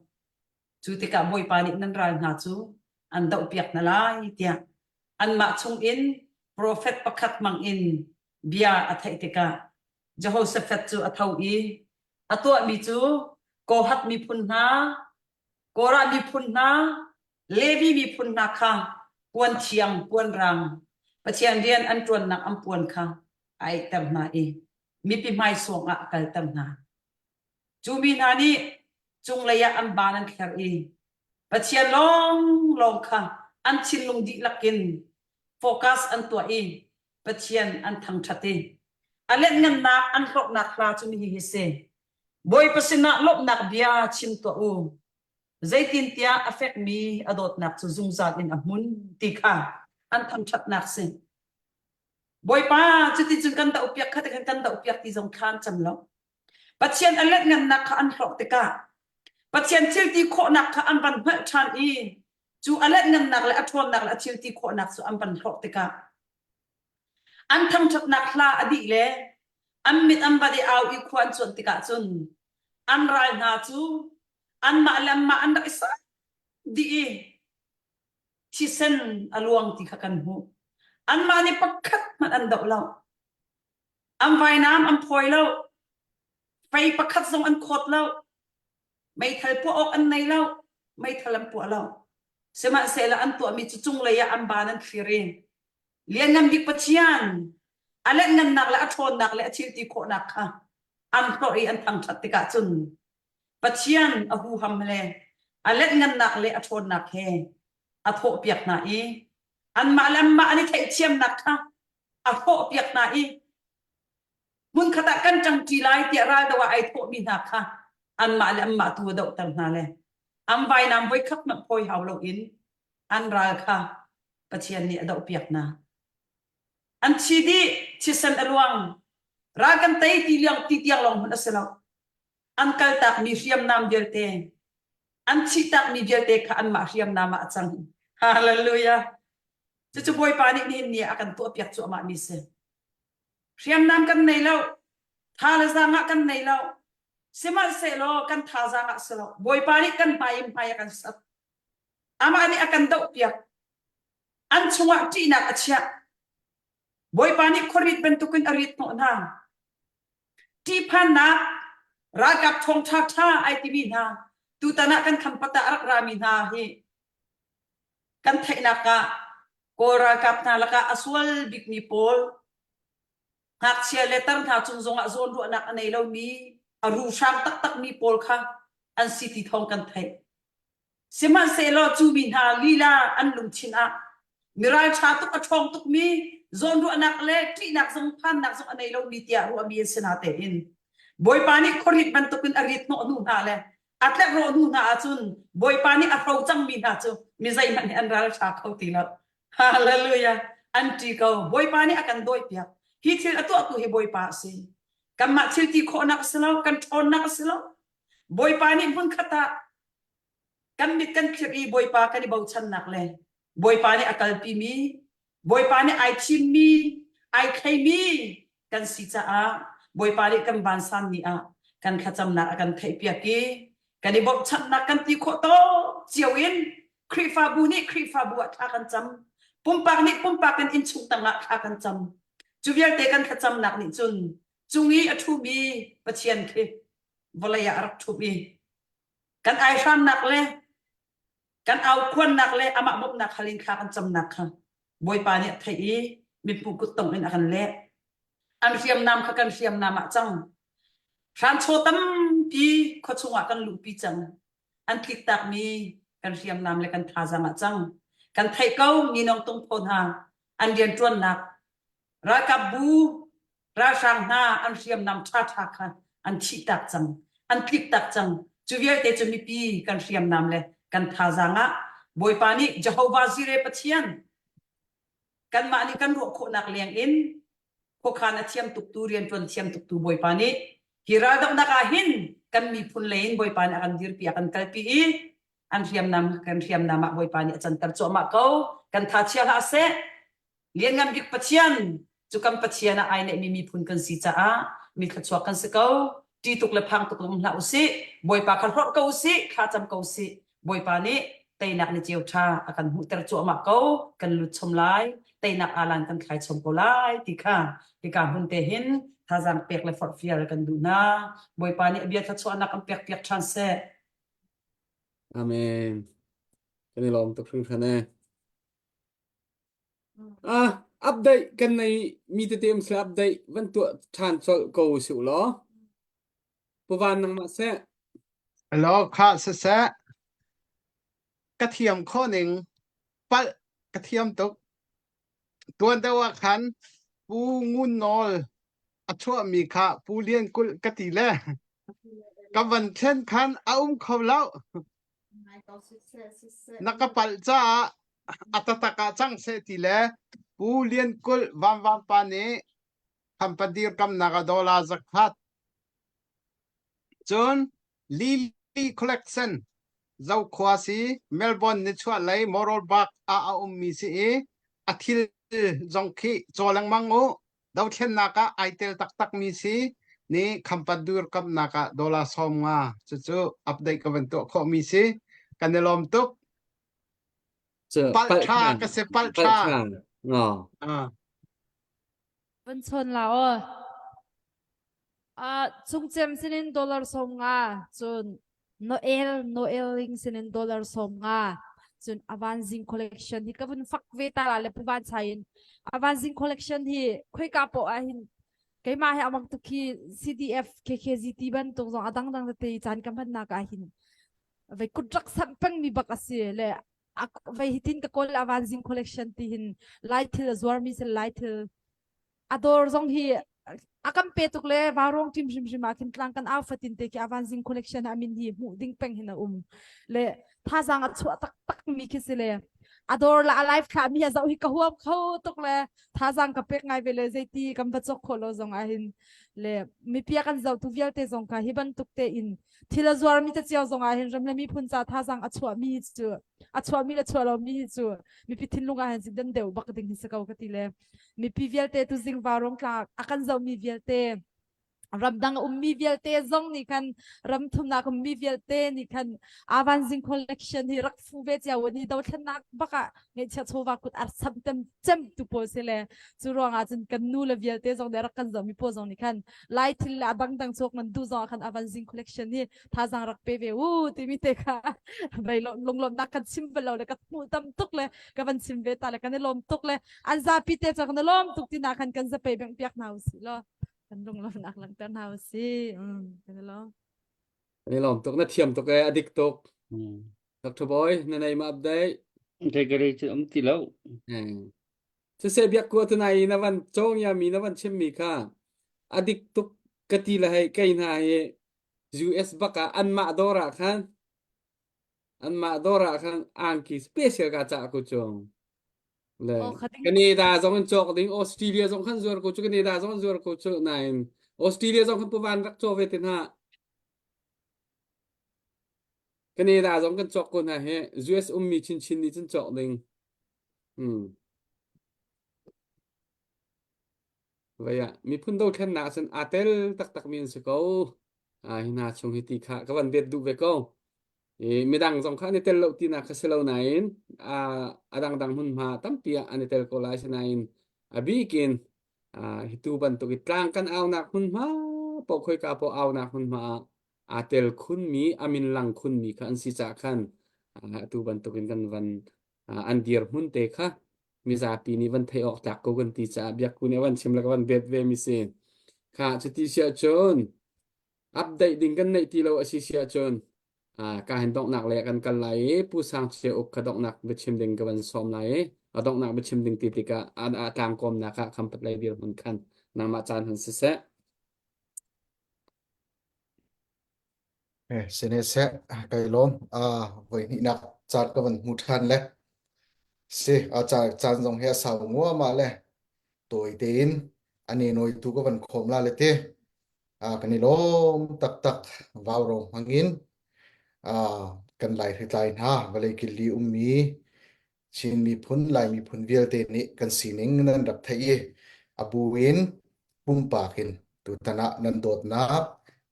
Speaker 3: cu tikah Bawipa nih nan ral hna cu an dohpiak hna lai tiah anmah chungin profet pakhat hmangin bia a theih tikah Jehoshaphat cu a tho i a tuahmi cu Kohath miphun hna Korah miphun hna Levi miphun hna kha puan thiang puan rang Pathian rian an ṭuannak an puan kha a aihter hna i mipi hmaisuang ah a kalter hna. Cu mi hna nih cunglei ah an baan an thler i Pathian lawnglawng kha an thinlung dihlak in focus an tuah i Pathian an thangṭhat i a lianhngannak an hlawknak hla cu hihi si. Bawipa sinah lawmhnak bia chim tuah u. Zeitintiah a fekmi a dawtnak cu zungzal in a hmun ti kha an thangṭhatnak si. Bawipa cuticun kan dohpiak kha ti khan kan dohpiak ti zong thla an cam lo. Pathian a letngannak kha an hlawk tikah Pathian thil ti khawhnak kha an van hngalh ṭhan i cu a letngannak le a ṭhawnnak le a thil ti khawhnak cu an van hlawk tikah an thangṭhatnak hla a dih le an mit an van i au i khua an cuanh tikah cun an ral hna cu anmah le anmah an rak i sak dih i thisen a luang ti kha kan hmuh. Anmah nih pakhat hmanh an doh lo. An vainam an phawi lo. Fei pakhat zong an khawt lo. Meithal puah awk an nei lo. Meithal an puah lo. Sihmanhsehlaw an tuahmi cu cunglei ah an baan an thlir i Lianngan Bik Pathian a lianhngannak le a ṭhawnnak le a thil ti khawhnak kha an hlorh i an thangṭhat tikah cun Pathian a huham le a lianhngannak le a ṭhawnnak he a thawhpiak hna i anmah le anmah an i theihthiamnak kha a hrawhpiak hna i hmunkhat ah kan ṭangṭi lai tiah raldo ah ai thawhmi hna kha anmah le anmah tu a dohter hna le an vainam voikhat hmanh phawi hau loin an ral kha Pathian nih a dohpiak hna. An thi dih, thisen a luang. Ral kan tei ti liang ti tiang lawng hmanh a si lo. An kaltakmi hriamnam vialte, an thihtakmi vialte kha anmah hriamnam ah a cang. Hallelujah. Cucu Bawipa nih nihin ni ah a kan tuahpiak cuahmahmi si. Hriamnam kan nei lo. Tha le zaang ah kan nei lo. Sihmanhsehlaw kan thazaang ah si lo. Bawipa nih kan hmai in hmai a kan sat. Amah nih a kan dohpiak. An chungah ṭihnak a chiah. Bawipa nih khuarit bantukin a rit hnawh hna. Ṭihphannak ralkap ṭhawng ṭhaṭha ai timi hna tutan ah kan khampat ah a rak rami hna hi kan theihnak ah Kawl ralkap hna lakah a sual bikmi pawl ngakchia le tar hna cung zongah zawnruahnak a nei lomi a ruhrang taktakmi pawl kha an si ti thawng kan theih. Sihmanhsehlaw cu mi hna lila an lungthin ah mi ralṭha tuk a ṭhawng tukmi Zawnruahnak le ṭihnak zong phannak zong a nei lomi tiah ruahmi an si na tein Bawipa nih khuarit bantukin a rit hnawh hnu hna le a tlerhrawh hnu hna ahcun Bawipa nih a hro cangmi hna cu mi zeihmanh nih an ral ṭha kho ti lo. Hallelujah! An ṭi ko. Bawipa nih a kan dawipiak. Hi thil a tuahtu hi Bawipa a si. Kanmah thil ti khawhnak a si lo, kan ṭhawnnak a si lo. Bawipa nih hmunkhat ah kan mit kan thlir i Bawipa kan i bochannak le Bawipa nih a kalpimi, Bawipa nih ai thimmi, ai thleimi kan si caah Bawipa nih kan vansan ni ah kan thlacamnak a kan theihpiak i kan i bawmhchanhnak kan ti khawh tawk cio in Khrihfabu nih Khrihfabu ah thla kan cam pumpak nih pumpak in innchung tangah thla kan cam cu vialte kan thlacamnak nih cun cung i a ṭhumi Pathian khi vawlei ah a rak ṭhumh i kan aihramnak le kan aukhuannak le amah bawmhnak hal in thla kan camnak kha Bawipa nih a theih i mithmuh kuttong in a kan leh. An hriamnam kha kan hriamnam ah cang. Hranchaw tampi khua chungah kan luhpi cang. An tliktakmi kan hriamnam le kan thazaang ah cang. Kan theih ko nginong tungphaw hna an rianṭuannak Ralkapbu ralhrang hna an hriamnam ṭhaṭha kha an thihtak cang, an tliktak cang. Cu vialte cu mipi kan hriamnam le kan thazaang ah Bawipa nih Jehovah Jireh Pathian kanmah nih kan ruah khawhnak leng in khuakhan a thiam tuktu rianṭuan thiam tuktu Bawipa nih hi raldohnak ah hin kan miphun lei in Bawipa nih a kan dirpi a kan kalpi i an hriamnam kan hriamnam ah Bawipa nih a canter cuahmah ko kan tha chia hlah seh Lianngan bik Pathian cu kan Pathian ah ai neihmi miphun kan si caah mi thluachuak kan si ko. Ṭih tuk le phang tuk um hlah usih. Bawipa kha hlorh ko usih, thlacam ko usih. Bawipa nih teinak ni ceu ṭha a kan hmuhter cuahmah ko. Kan lut chom lai. Teinak alan kan thlai chom ko lai ti kha hika hmun te hin thazaang pek le forhfial kan duh hna. Bawipa nih a bia thluachuahnak kan pek piak ṭhan seh.
Speaker 2: Amen. Kan i lawm tuk hringhran ee. Ah, update kan nei mi tete um sila update van tuah ṭhan colh ko usih law. Puvan nangmah seh.
Speaker 6: Hello, kha siseh. Ka thiam khawh ning palh ka thiam tuk. Tuan deuh ah khan Pu Ngun Nawl a chuahmi kha Pu Lian Kulh ka ti le ka van thlen khan a um kho lo. Na ka palh caah a taktak ah cang seh ti le Pu Lian Kulh Vanvan pa nih khampat dirkamnak ah dollar zakhat cun Lily Collection Zokhua si Melbourne nichuahlei Mooroolbark ah a ummi si i a thil zong khi caw lengmang u dothlennak ah ai tel taktakmi si ni khampat dirkamnak ah dollar 50 cucu update ka van tuah khawhmi si kan i lawm tuk palh tha ka si palh tha
Speaker 2: Ah.
Speaker 7: Van chawn la aw. Uh, chungcem sinin dollar 50 cun Noel Noel ling sinin dollar 50 cun Avan Zing collection hi ka vun fak ve ta la le pu van chai in Avan Zing collection hi khoika po ah hin keimah he amang tuk hi CDF KKZT bantuk zong adang dang tete caan ka hman nak ah hin vei kut rak samh peng mi bak a si le vei hitin ka kawl avan zing collection ti hin lai thil a zuar mi sel lai thil a dawr zong hi a kan pe tuk le varuang tim hrim hrim ah khin tlang kan au fatin te khi avan zing collection a min hi hmuh ding peng hin a um le thazang a chuah tak tak mi khi si le a dawr la a live thla mi a zoh hi ka huam kho tuk le thazang ka pek ngai ve le zeiti kan va chok kho lo zong ah hin le mipia kan zoh tu vialte zong kha hi bantuk te in thil a zuarmi te cio zong ah hin ram le miphun ca thazang a chuahmi cu a chuahmi le chuah lomi hi cu mipi thinlung ah hin dan deuh bak ding hi si ko ka ti le mipi vialte tu zing varung tla a kan zohmi vialte ramdang ummi vialte zong nih khan ram thumnak ummi vialte nih khan avan zing collection hi rak fu ve cio ni dothlennak bak ah ngeihchiah chawva kut ar sam tem cem tu pawl si le cu ruangah cun kan nu le vialte zong nih rak kan zohmi pawl zong nih khan lai thil le a dangdang chuak man duh zong ah khan avan zing collection hi thazang rak pe ve u timi te kha vei lunglawmhnak kan chim bal lo le ka hmuh tam tuk le ka van chim ve ta le kan i lawm tuk le an zapi te cu kan i lawm tuk tina khan kan zapei beng piak hna usih law kan lunglawmhnak langhter hna usih kan i lawm
Speaker 2: Kan i lawm tuk na thiam tuk ee a dik tuk Dr. Boy na nei ma update
Speaker 10: Gregory cu um ti lo.
Speaker 2: Siseh biak kua tunai na van cawng ya mi na van chim mi kha a dik tuk ka ti le hei kei hna hi US bak ah anmah dawr ah khan anmah dawr ah khan angki special ka cah ko chung. Le
Speaker 7: Oh, khating
Speaker 2: Canada zong in cawk ding Australia zong khan zuar ko cu Canada zong zuar ko cu nain Australia zong khan puvan rak caw ve te hna. Canada zong kan cawk ko hna hi US ummi chinchin nih cun cawk ding. Hmm. Vei ah miphun dothlennak cun aa tel taktakmi an si ko. Ah, hi hna chung hi ti kha ka van bet duh ve ko. I midang zong kha an i tel lo tinak kha si lo nain a dangdang hmunhma tampi ah an i tel ko lai sinain a bikin hi tu bantuk i tlang kan aunak hmunhma paoh khoika paoh aunak hmunhma ah aa tel khunmi a min lang khunmi kha an si caah khan atu bantukin kan van an dirhmun te kha mizapi nih van theih awk tlak ko kan ti caah biakku nih a van chim le ka van bet ve mi si. Kha cuti si ahcun update ding kan neih ti lo a si si ahcun ka hin donghnak le kan kal lai i Pu Sang Chia Uk kha donghnak biachim ding ka van sawm lai i a donghnak biachim ding ti tikah a tlangkawmnak ah khampat lei dirhmun khan nangmah caan hun siseh.
Speaker 4: Eh, sine seh, kai lawm. Ah, voi hnihnak caan ka van hmu ṭhan le. Si, a caan caan zong hi a sau nguama le. Tawi tein a nenawi tu ka van khawm la le te. Ah, kan i lawm taktak. Vau ro hmangin ah, kan lai hritlai hna vawlei killi ummi Chin miphun, Lai miphun vialte nih kan sining nan rak theih i a bu in pumpak in tutan ah nan dawtnak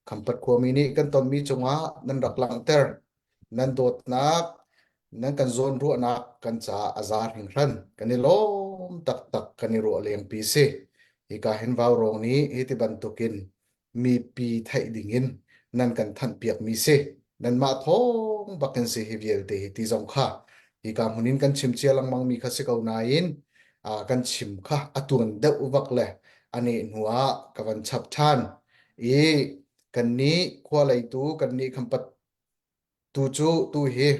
Speaker 4: Khampat khuami nih kan tonmi cungah nan rak langhter. Nan dawtnak, nan kan zawnruahnak kan caah a za hringhran. Kan i lawm taktak, kan i ruah lengpi si. Hika hin Vaurawng nih hi ti bantukin mipi theih dingin nan kan thanhpiakmi si. Nanmah thawng bakin si hi vialte hi ti zong kha hika hmun in kan chim cia lengmangmi kha si ko nain kan chim kha a tuan deuh vak le a neh hnu ah ka van chap ṭhan i kannih khua leitu kannih khampat Tu cu tu hi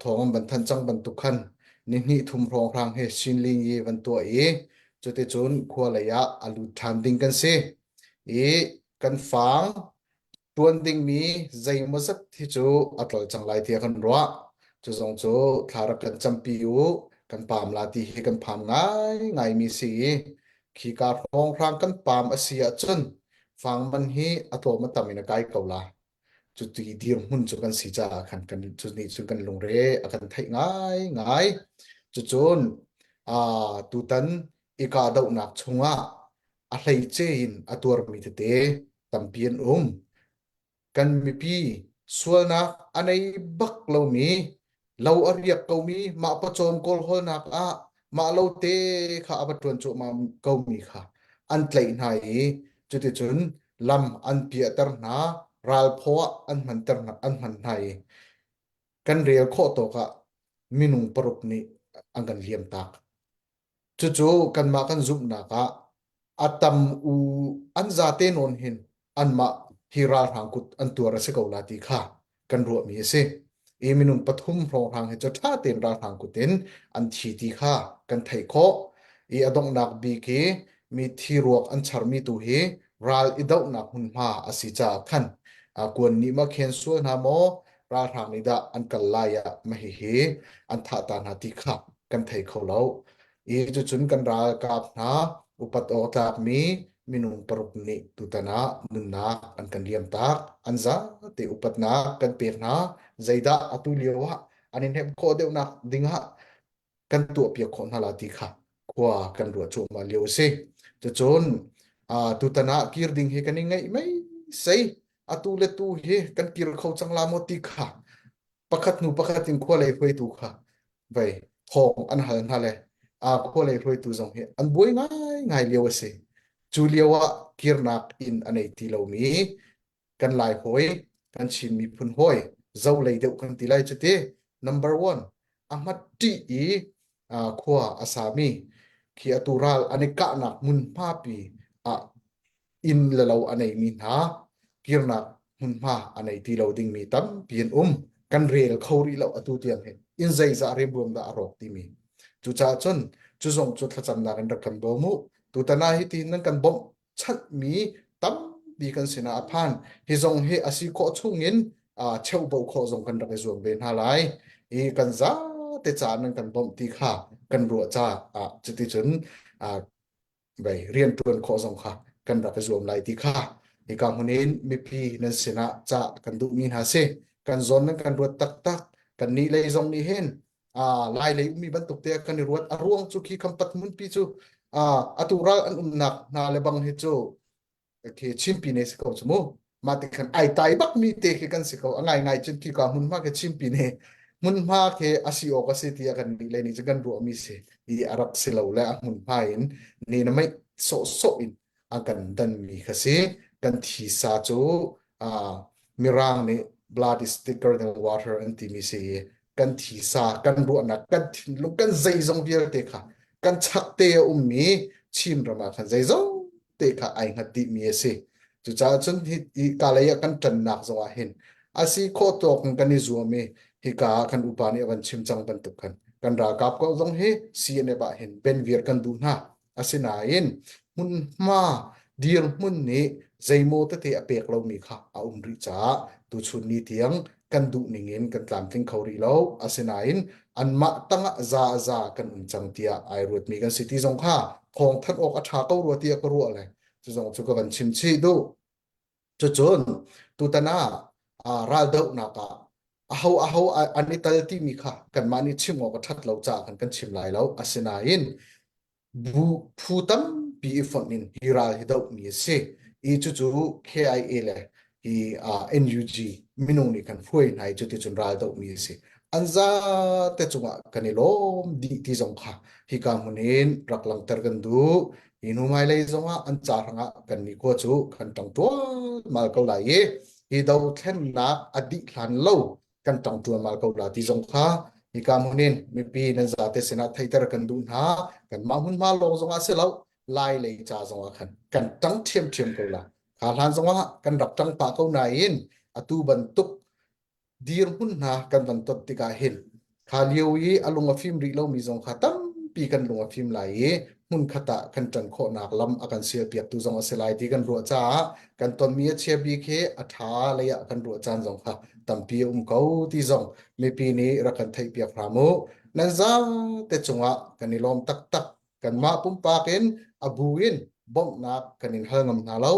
Speaker 4: thawng an van thanh cang bantuk khan ni hnih thum hrawnghrang hi Shinling i van tuah i cuticun khua lei ah a lut ṭhan ding kan si. I kan fang ṭuan dingmi zeimawzat hi cu a tlol cang lai tiah kan ruah. Cu zong cu thla rak kan campi u, kan paam la ti hi kan pham ngaingaimi si i khika hrawnghrang kan paam a si ahcun fang man hi a tlawm a tam in a kai ko la. Cuti dirhmun cu kan si caah khan kan cu nih cun kan lungre a kan theih ngaingai. Cucun aa tutan i kahdohnak chungah a hleice in a tuarmi tete tampi an um. Kan mipi sualnak a nei bak lomi Lo a riak komi mah pawcawm kawlhawlnak ah mah lo te kha a va ṭuan cuahmah komi kha an tlaih hna i cuticun lam an piahter hna, ralphaw ah an hmanter hna, an hman hna i kan rel khawh tawk ah minung paruk nih an kan liamtak. Cucu kanmah kan zumhnak ah a tam u an zate nawn hin anmah hi ralhrang kut an tuar a si ko la ti kha kan ruahmi a si. I minung pathum hrawnghrang hi cu ṭha tein ralhrang kut in an thi ti kha kan theih khawh. I a donghnak bik hi mi thi ruak an charmi tu hi ral i dohnak hmunhma a si caah khan kuan nih ma khen sual hna maw ralhrang nih dah an kal lai ah ma hihi an thah ta hna ti kha kan thei kho lo. I cucun kan ralkap hna upat awk tlakmi minung paruk nih tutan ah nunnak an kan liamtak. An zate upatnak kan pek hna. Zeidah atu lio ah an i hnemh khawh deuhnak dingah kan tuahpiak khawh hna la ti kha khua kan ruah cuahmah lio a si. Cucun tutan ah kir ding hi kan i ngaih mei sei atu le tu hi kan kir kho cang la maw ti kha pakhat hnu pakhat in khua lei hruaitu kha vei thawng an hal hna le a khua lei hruaitu zong hi an buai ngaingai lio a si. Cu lio ah kirnak inn a nei ti lomi kan Lai hawi, kan Chin miphun hawi, zo lei deuh kan ti lai cuti. Number one, a hmat ṭih i khua a sami khi atu ral an i kahnak hmunhma pi ah inn le lo a neimi hna kirnak hmunhma a nei ti lo dingmi tampi an um. Kan rel kho rih lo atu tiang hi. Inn zeizah remruam dah a rawk timi. Cucaah cun cu zong cu thlacamnak in rak kan bawm u. Tutan ah hiti nan kan bawmh chanhmi tampi kan sinah a phan. Hi zong hi a si khawh chungin uh, cheubo khawh zong kan rak i zuam ve hna lai. I kan zate ca nan kan bawmh ti kha kan ruah caah cuticun uh, vei rianṭuan khawh zong kha kan rak i zuam lai ti kha hika hmun in mipi nan sinah ca kan duhmi hna si. Kan zawn nan kan ruat taktak. Kan nih lei zong nih hin lai lei ummi bantuk te kan i ruat a ruang cu khi khampat hmunpi cu atu ral an umnak hna le bang hi cu khi Chinpi ne si ko cu mu mah ti khan ai tai bak mi te khi kan si ko a ngai ngai cun khi ka hmunhma khi Chinpi ne hmunhma khi a si awk a si tiah kan nih le nih cu kan ruah mi si i a rak si lo le a hmunhma in ne na meih sawh sawh in a kan dan mi kha si kan thisa cu mirang nih blood is thicker than water an ti mi si i kan thisa kan ruahnak kan thinlung kan zeizong vialte kha kan chak te a ummi Chin ram ah khan zeizong te kha ai hngat dih mi a si cucaah cun hi ka lei ah kan ṭannak zong ah hin a si khawh tawk in kan i zuam i hika ah kan upa nih a van chim cang bantuk khan kan ralkap ko zong hi CNF ah hin benvir kan duh hna Asinain hmunhma dirhmun nih zeimaw tete a pek lomi kha a um rih caah tuchun ni tiang kan duh ning in kan tlamtling kho rih lo. Asinain anmah tangah za a za kan um cang tiah ai ruatmi kan si ti zong kha thawng thanh awk a ṭha ko rua tiah ka ruah le cu zong cu ka van chim chih duh. Cucun tutan ah raldohnak ah aho aho an i tal timi kha kanmah nih chim awk a ṭhat lo caah khan kan chim lai lo. Asinain bu phu tampi i fonh in hi ral hi dohmi a si. I cucu KIA le hi NUG minung nih kan hruai hna i cuticun ral dohmi a si. An zate cungah kan i lawm dih ti zong kha hika hmun in rak langhter kan duh. Hi hnu hmailei zongah an ca hrangah kan nih khua cu kan ṭang ṭualmal ko lai i hi dothlennak a dih hlan lo kan ṭang ṭualmal ko la ti zong kha hika hmun in mipi nan zate sinah theihter kan duh hna. Kanmah hmunhma lawng zongah si lo, lai lei ca zongah khan kan ṭang ṭhiamṭhiam ko la. Kha hlan zongah kan rak ṭang pah ko nain atu bantuk dirhmun hna kan van ton tikah hin kha lio i a lung a fim rih lomi zong kha tampi kan lung a fim lai i hmunkhat ah kan ṭan khawhnak lam a kan sialpiaktu zong a si lai ti kan ruah caah kan tonmi a chia bik hi a ṭha lei ah kan ruah caan zong kha tampi a um ko ti zong mipi nih rak kan theihpiak hram u. Nan zate cungah kan i lawm taktak. Kanmah pumpak in a bu in bawmhnak kan in hal ngam hna lo.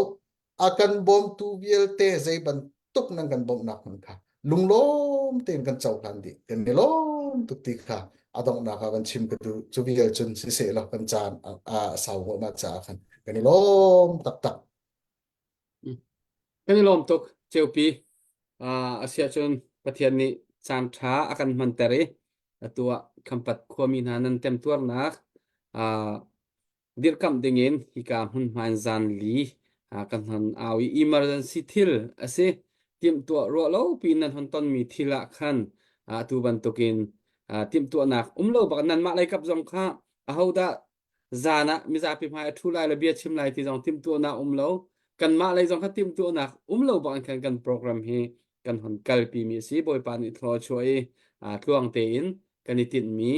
Speaker 4: A kan bawmtu vialte zei bantuk nan kan bawmhnak hmanh kha lunglawm tein kan cohlan dih. Kan i lawm tuk ti kha a donghnak ah kan chim ka duh. Cu vial cun siseh law kan caan a sau huahmah caah khan kan i lawm taktak.
Speaker 2: Kan i lawm tuk Ceupi. Uh, asiahcun Pathian nih caan ṭha a kan hmanter i atu ah Khampat khuami hna nan temtuarnak uh, dirkamh dingin hika hmunhma in zanli kan hon au i emergency thil a si. Timhtuah ruah lo piin nan hon tonmi thil ah khan atu bantukin timhtuahnak um lo bak nanmah lei kap zong kha ahodah zan ah mizapi hmai a ṭhu lai le bia chim lai ti zong timhtuahnak um lo. Kanmah lei zong kha timhtuahnak um lo bak in khan kan program hi kan hon kalpi mi a si. Bawipa nih thlua a chuah i tluang tein kan i tinhmi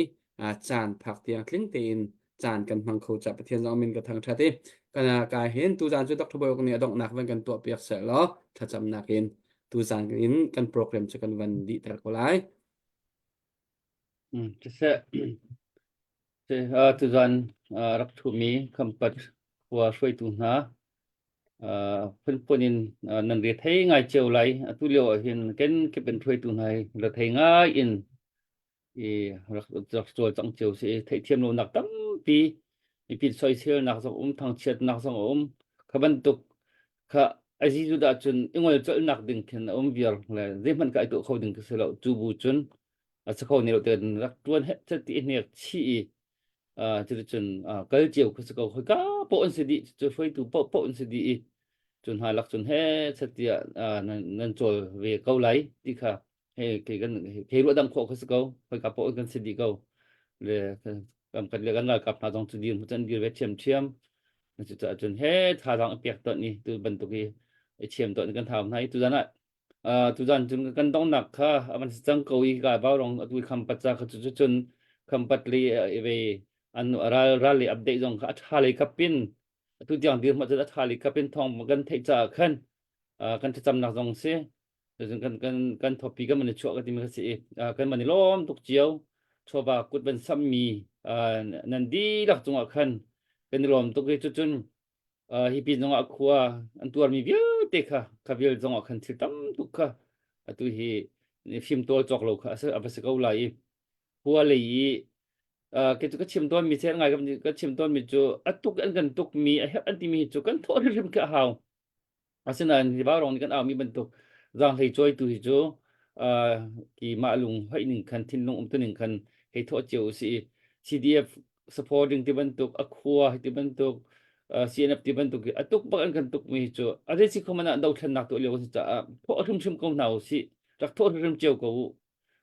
Speaker 2: caan phak tiang tling tein caan kan hmang kho ca Pathian zong min ka thangṭhat i kan ka hin tuzaan cu Dr. Bawiuk nih a donghnak van kan tuah piak seh law thlacamnak in tuzaan in kan program cu kan van dihter ko lai.
Speaker 10: Siseh, tuzaan rak ṭhumi Khampat khua hruaitu hna phunphun in nan re thei ngai cio lai. Atu lio ah hin kenkip in hruaitu hna hi rethei ngai in i rak rak cawlcangh cio si i theihthiam lonak tampi mipi soiselnak zong um thangchiatnak zong a um kha bantuk kha a zizu dah cun i ngol colhnak ding khin a um viar le zeihmanh ka ai tuah kho ding ka si lo cu bu cun a si kho ne lo ten rak tuan he ti hnek chi i cuticun kal cio kha si ko khoi ka poh an si dih cu hruaitu poh poh an si dih i cun hna lak cun he chatiah nan nan cawl ve ko lai ti kha he ke kan ke ruah dang khawh kha si ko khoi ka poh kan si dih ko le kan kan le kan ralkap hna zong cu dir cun dir ve thiam thiam cucaah cun he thazaang a pek ton i tu bantuk i i thiam ton kan thau hna i tu zan ah Uh, tuzan cun kan donghnak kha a van si cang ko i ka vau rong atu kham paca kha cu cun. Khampat li ve an ral ral li update zong kha a tha lei kapin atu tiang dir hmah cun a tha lei kapin thawng kan theih caah khan kan thlacamnak zong si cun kan kan kan thopi kan man i chuah ka timi kha si i kan man i lawm tuk cio chawva kut van sammi nan dihlak cungah khan kan i lawm tuk i cucun hi pin zongah khua an tuarmi vialte kha kha vial zongah khan thil tam tuk kha atu hi fimtawl cawk lo kha a va si ko lai i khua lei i kei cu ka chim tawnmi sel ngai ka chim tawnmi cu a tuk an kan tukmi a herh an timi hi cu kan thawh hrimhrim khi a hau Asinain hi vaurawng nih kan aumi bantuk zaanghlei cawitu hi cu ki mah lung hoih ning khan thinlung umtu ning khan hei thawh cio u si i CDF supporting ti bantuk a khua hi ti bantuk CNF ti bantuk hi a tuk bak an kan tuk mi hi cu a zei si kho man ah dothlennak tuah lio kan si caah thawh hrimhrim ko hna u sih rak thawh hrimhrim cio ko u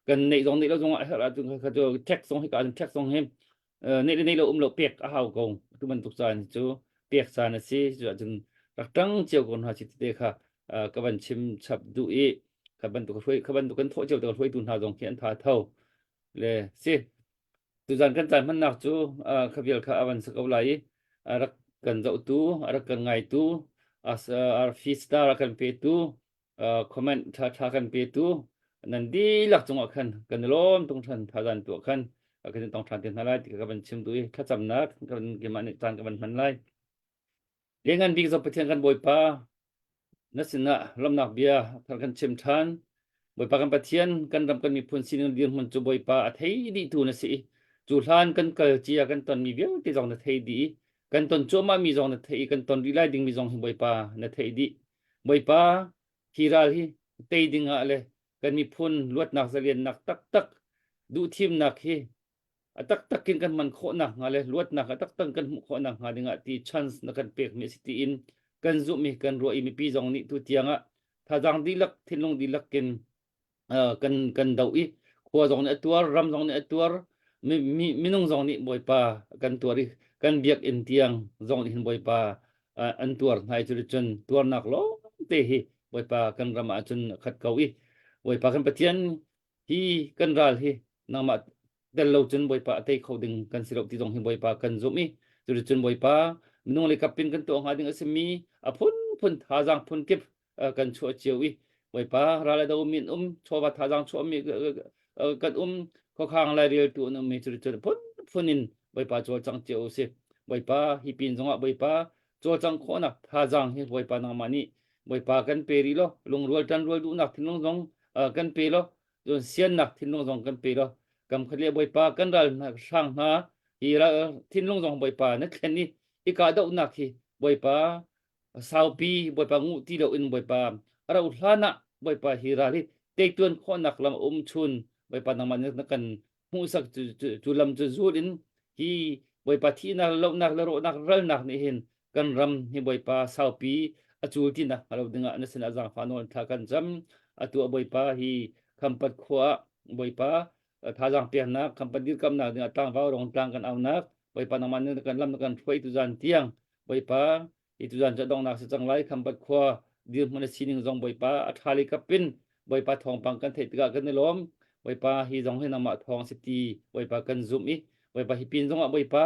Speaker 10: kan neih zong neih lo zong ah a herh ahcun kha cu tax zong hi ka tax zong hi neih le neih lo um lo pek a hau ko tu bantuk caan cu pek caan a si cu ahcun rak ṭang cio ko hna si tete kha ka van chim chap duh i kha bantuk hruai kha bantuk kan thawh cio te hruaitu hna zong khi an tha tho le si tuzan kan caan hmannak cu kha vial kha a van si ko lai i rak kan zohtu a rak kan ngaitu arfi star a kan petu comment ṭha ṭha kan petu nan dihlak cungah khan kan i lawm tung ṭhan thazan tuah khan kan in tong ṭhan te hna lai ti ka van chim duh i thlacamnak kan keimah nih caan ka van hman lai. Lianngan bik zo Pathian kan Bawipa na sinah lawmnak bia thar kan chim ṭhan. Bawipa kan Pathian kan ram kan miphun sining dirhmun cu Bawipa a thei dihtu na si i cu hlan kan kal cia kan tonmi vialte zong na thei dih i kan ton cuahmah mi zong na thei i kan ton rih lai dingmi zong hi Bawipa na theih dih. Bawipa, hi ral hi tei ding ah le kan miphun luatnak zaliannak taktak duhthimnak hi a taktak in kan hman khawhnak hnga le luatnak a taktak kan hmuh khawhnak hnga dingah ti chance na kan pekmi a si tiin kan zumh i kan ruah i mipi zong nih tu tiangah thazaang dihlak thinlung dihlak in kan kan doh i khua zong nih a tuar ram zong nih a tuar mi, mi, minung zong nih Bawipa kan tuar i kan biakinn tiang zong nih hin Bawipa an tuar hna i cuticun tuarnak lawngte hi Bawipa kan ram ah cun a khat ko i Bawipa kan Pathian hi kan ral hi nangmah tel lo cun Bawipa a tei kho ding kan si lo ti zong hi Bawipa kan zumh i cuticun Bawipa minung le kapin kan tuah hnga ding a simi a phunphun thazaang phun kip kan chuah cio i Bawipa ral a do mi an um chawva thazaang chuah mi kan um khuakhang laireltu an um mi cuticun phunphun in Bawipa cawlcang cio u si Bawipa hi pin zongah Bawipa cawlcang khawhnak thazaang hi Bawipa nangmah nih Bawipa kan pe rih law lungrual ṭanrual duhnak thinlung zong kan pe law cun siannak thinlung zong kan pe law kam khat le Bawipa kan ral hna hrang hna hi ral thinlung zong Bawipa na thlen i i kahdohnak hi Bawipa saupi Bawipa nguh ti loin Bawipa a rauh hlan ah Bawipa hi ral hi teituan khawhnak lam a um chun Bawipa nangmah nih na kan hmuhsak cu, cu, cu lam cu zul in hi Bawipa thihnak lohnak le rawhnak ralnak nih hin kan ram hi Bawipa saupi a cul ti nak hnga lo dingah na sinah zaangfah nawl thla kan cam atu a Bawipa hi Khampat khua ah Bawipa thazaang peknak Khampat dirkamnak dingah tlangval rong tlang kan aunak Bawipa nangmah nih kan lam na kan hruai tu zan tiang Bawipa hi tuzan cu donghnak si cang lai Khampat khua dirhmun a sining zong Bawipa a ṭha lei kap in Bawipa thawngpang kan theih tikah kan i lawm Bawipa hi zong hi nangmah thawng si ti Bawipa kan zumh i Bawipa hi pin zongah Bawipa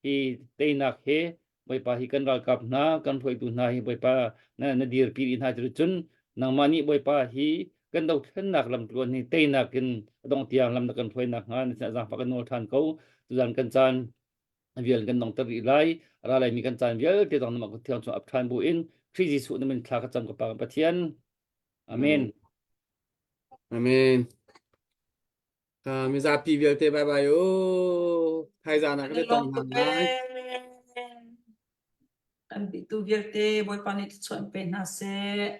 Speaker 10: hi teinak he Bawipa hi kan ralkap hna kan hruaitu hna hi Bawipa na, na dirpi rih hna cun nangmah nih Bawipa hi kan dothlennak lamtluan hi teinak in a dong tiang lam na kan hruainak hnga na sinah zaangfah kan nawl ṭhan ko tuzan kan caan vial kan dongter rih lai ra laimi kan caan vialte zong namah kut thiang chung ap ṭhan bu in Khrih Jesuh na min thla ka cam ka pa kan Pathian amen
Speaker 2: Amen. Uh, mizapi vialte bye bye u. Thaizan ah kan i tong hna lai.
Speaker 3: Kan bitu vialte Bawipa nih thluachuah in pe hna seh.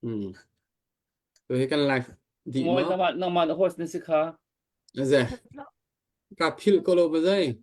Speaker 2: Hmm. Tu hi kan live dih
Speaker 10: Mawi
Speaker 2: ma?
Speaker 10: nangmah nangmah na host na si kha.
Speaker 2: Aze. Ka philh ko lo ba zai.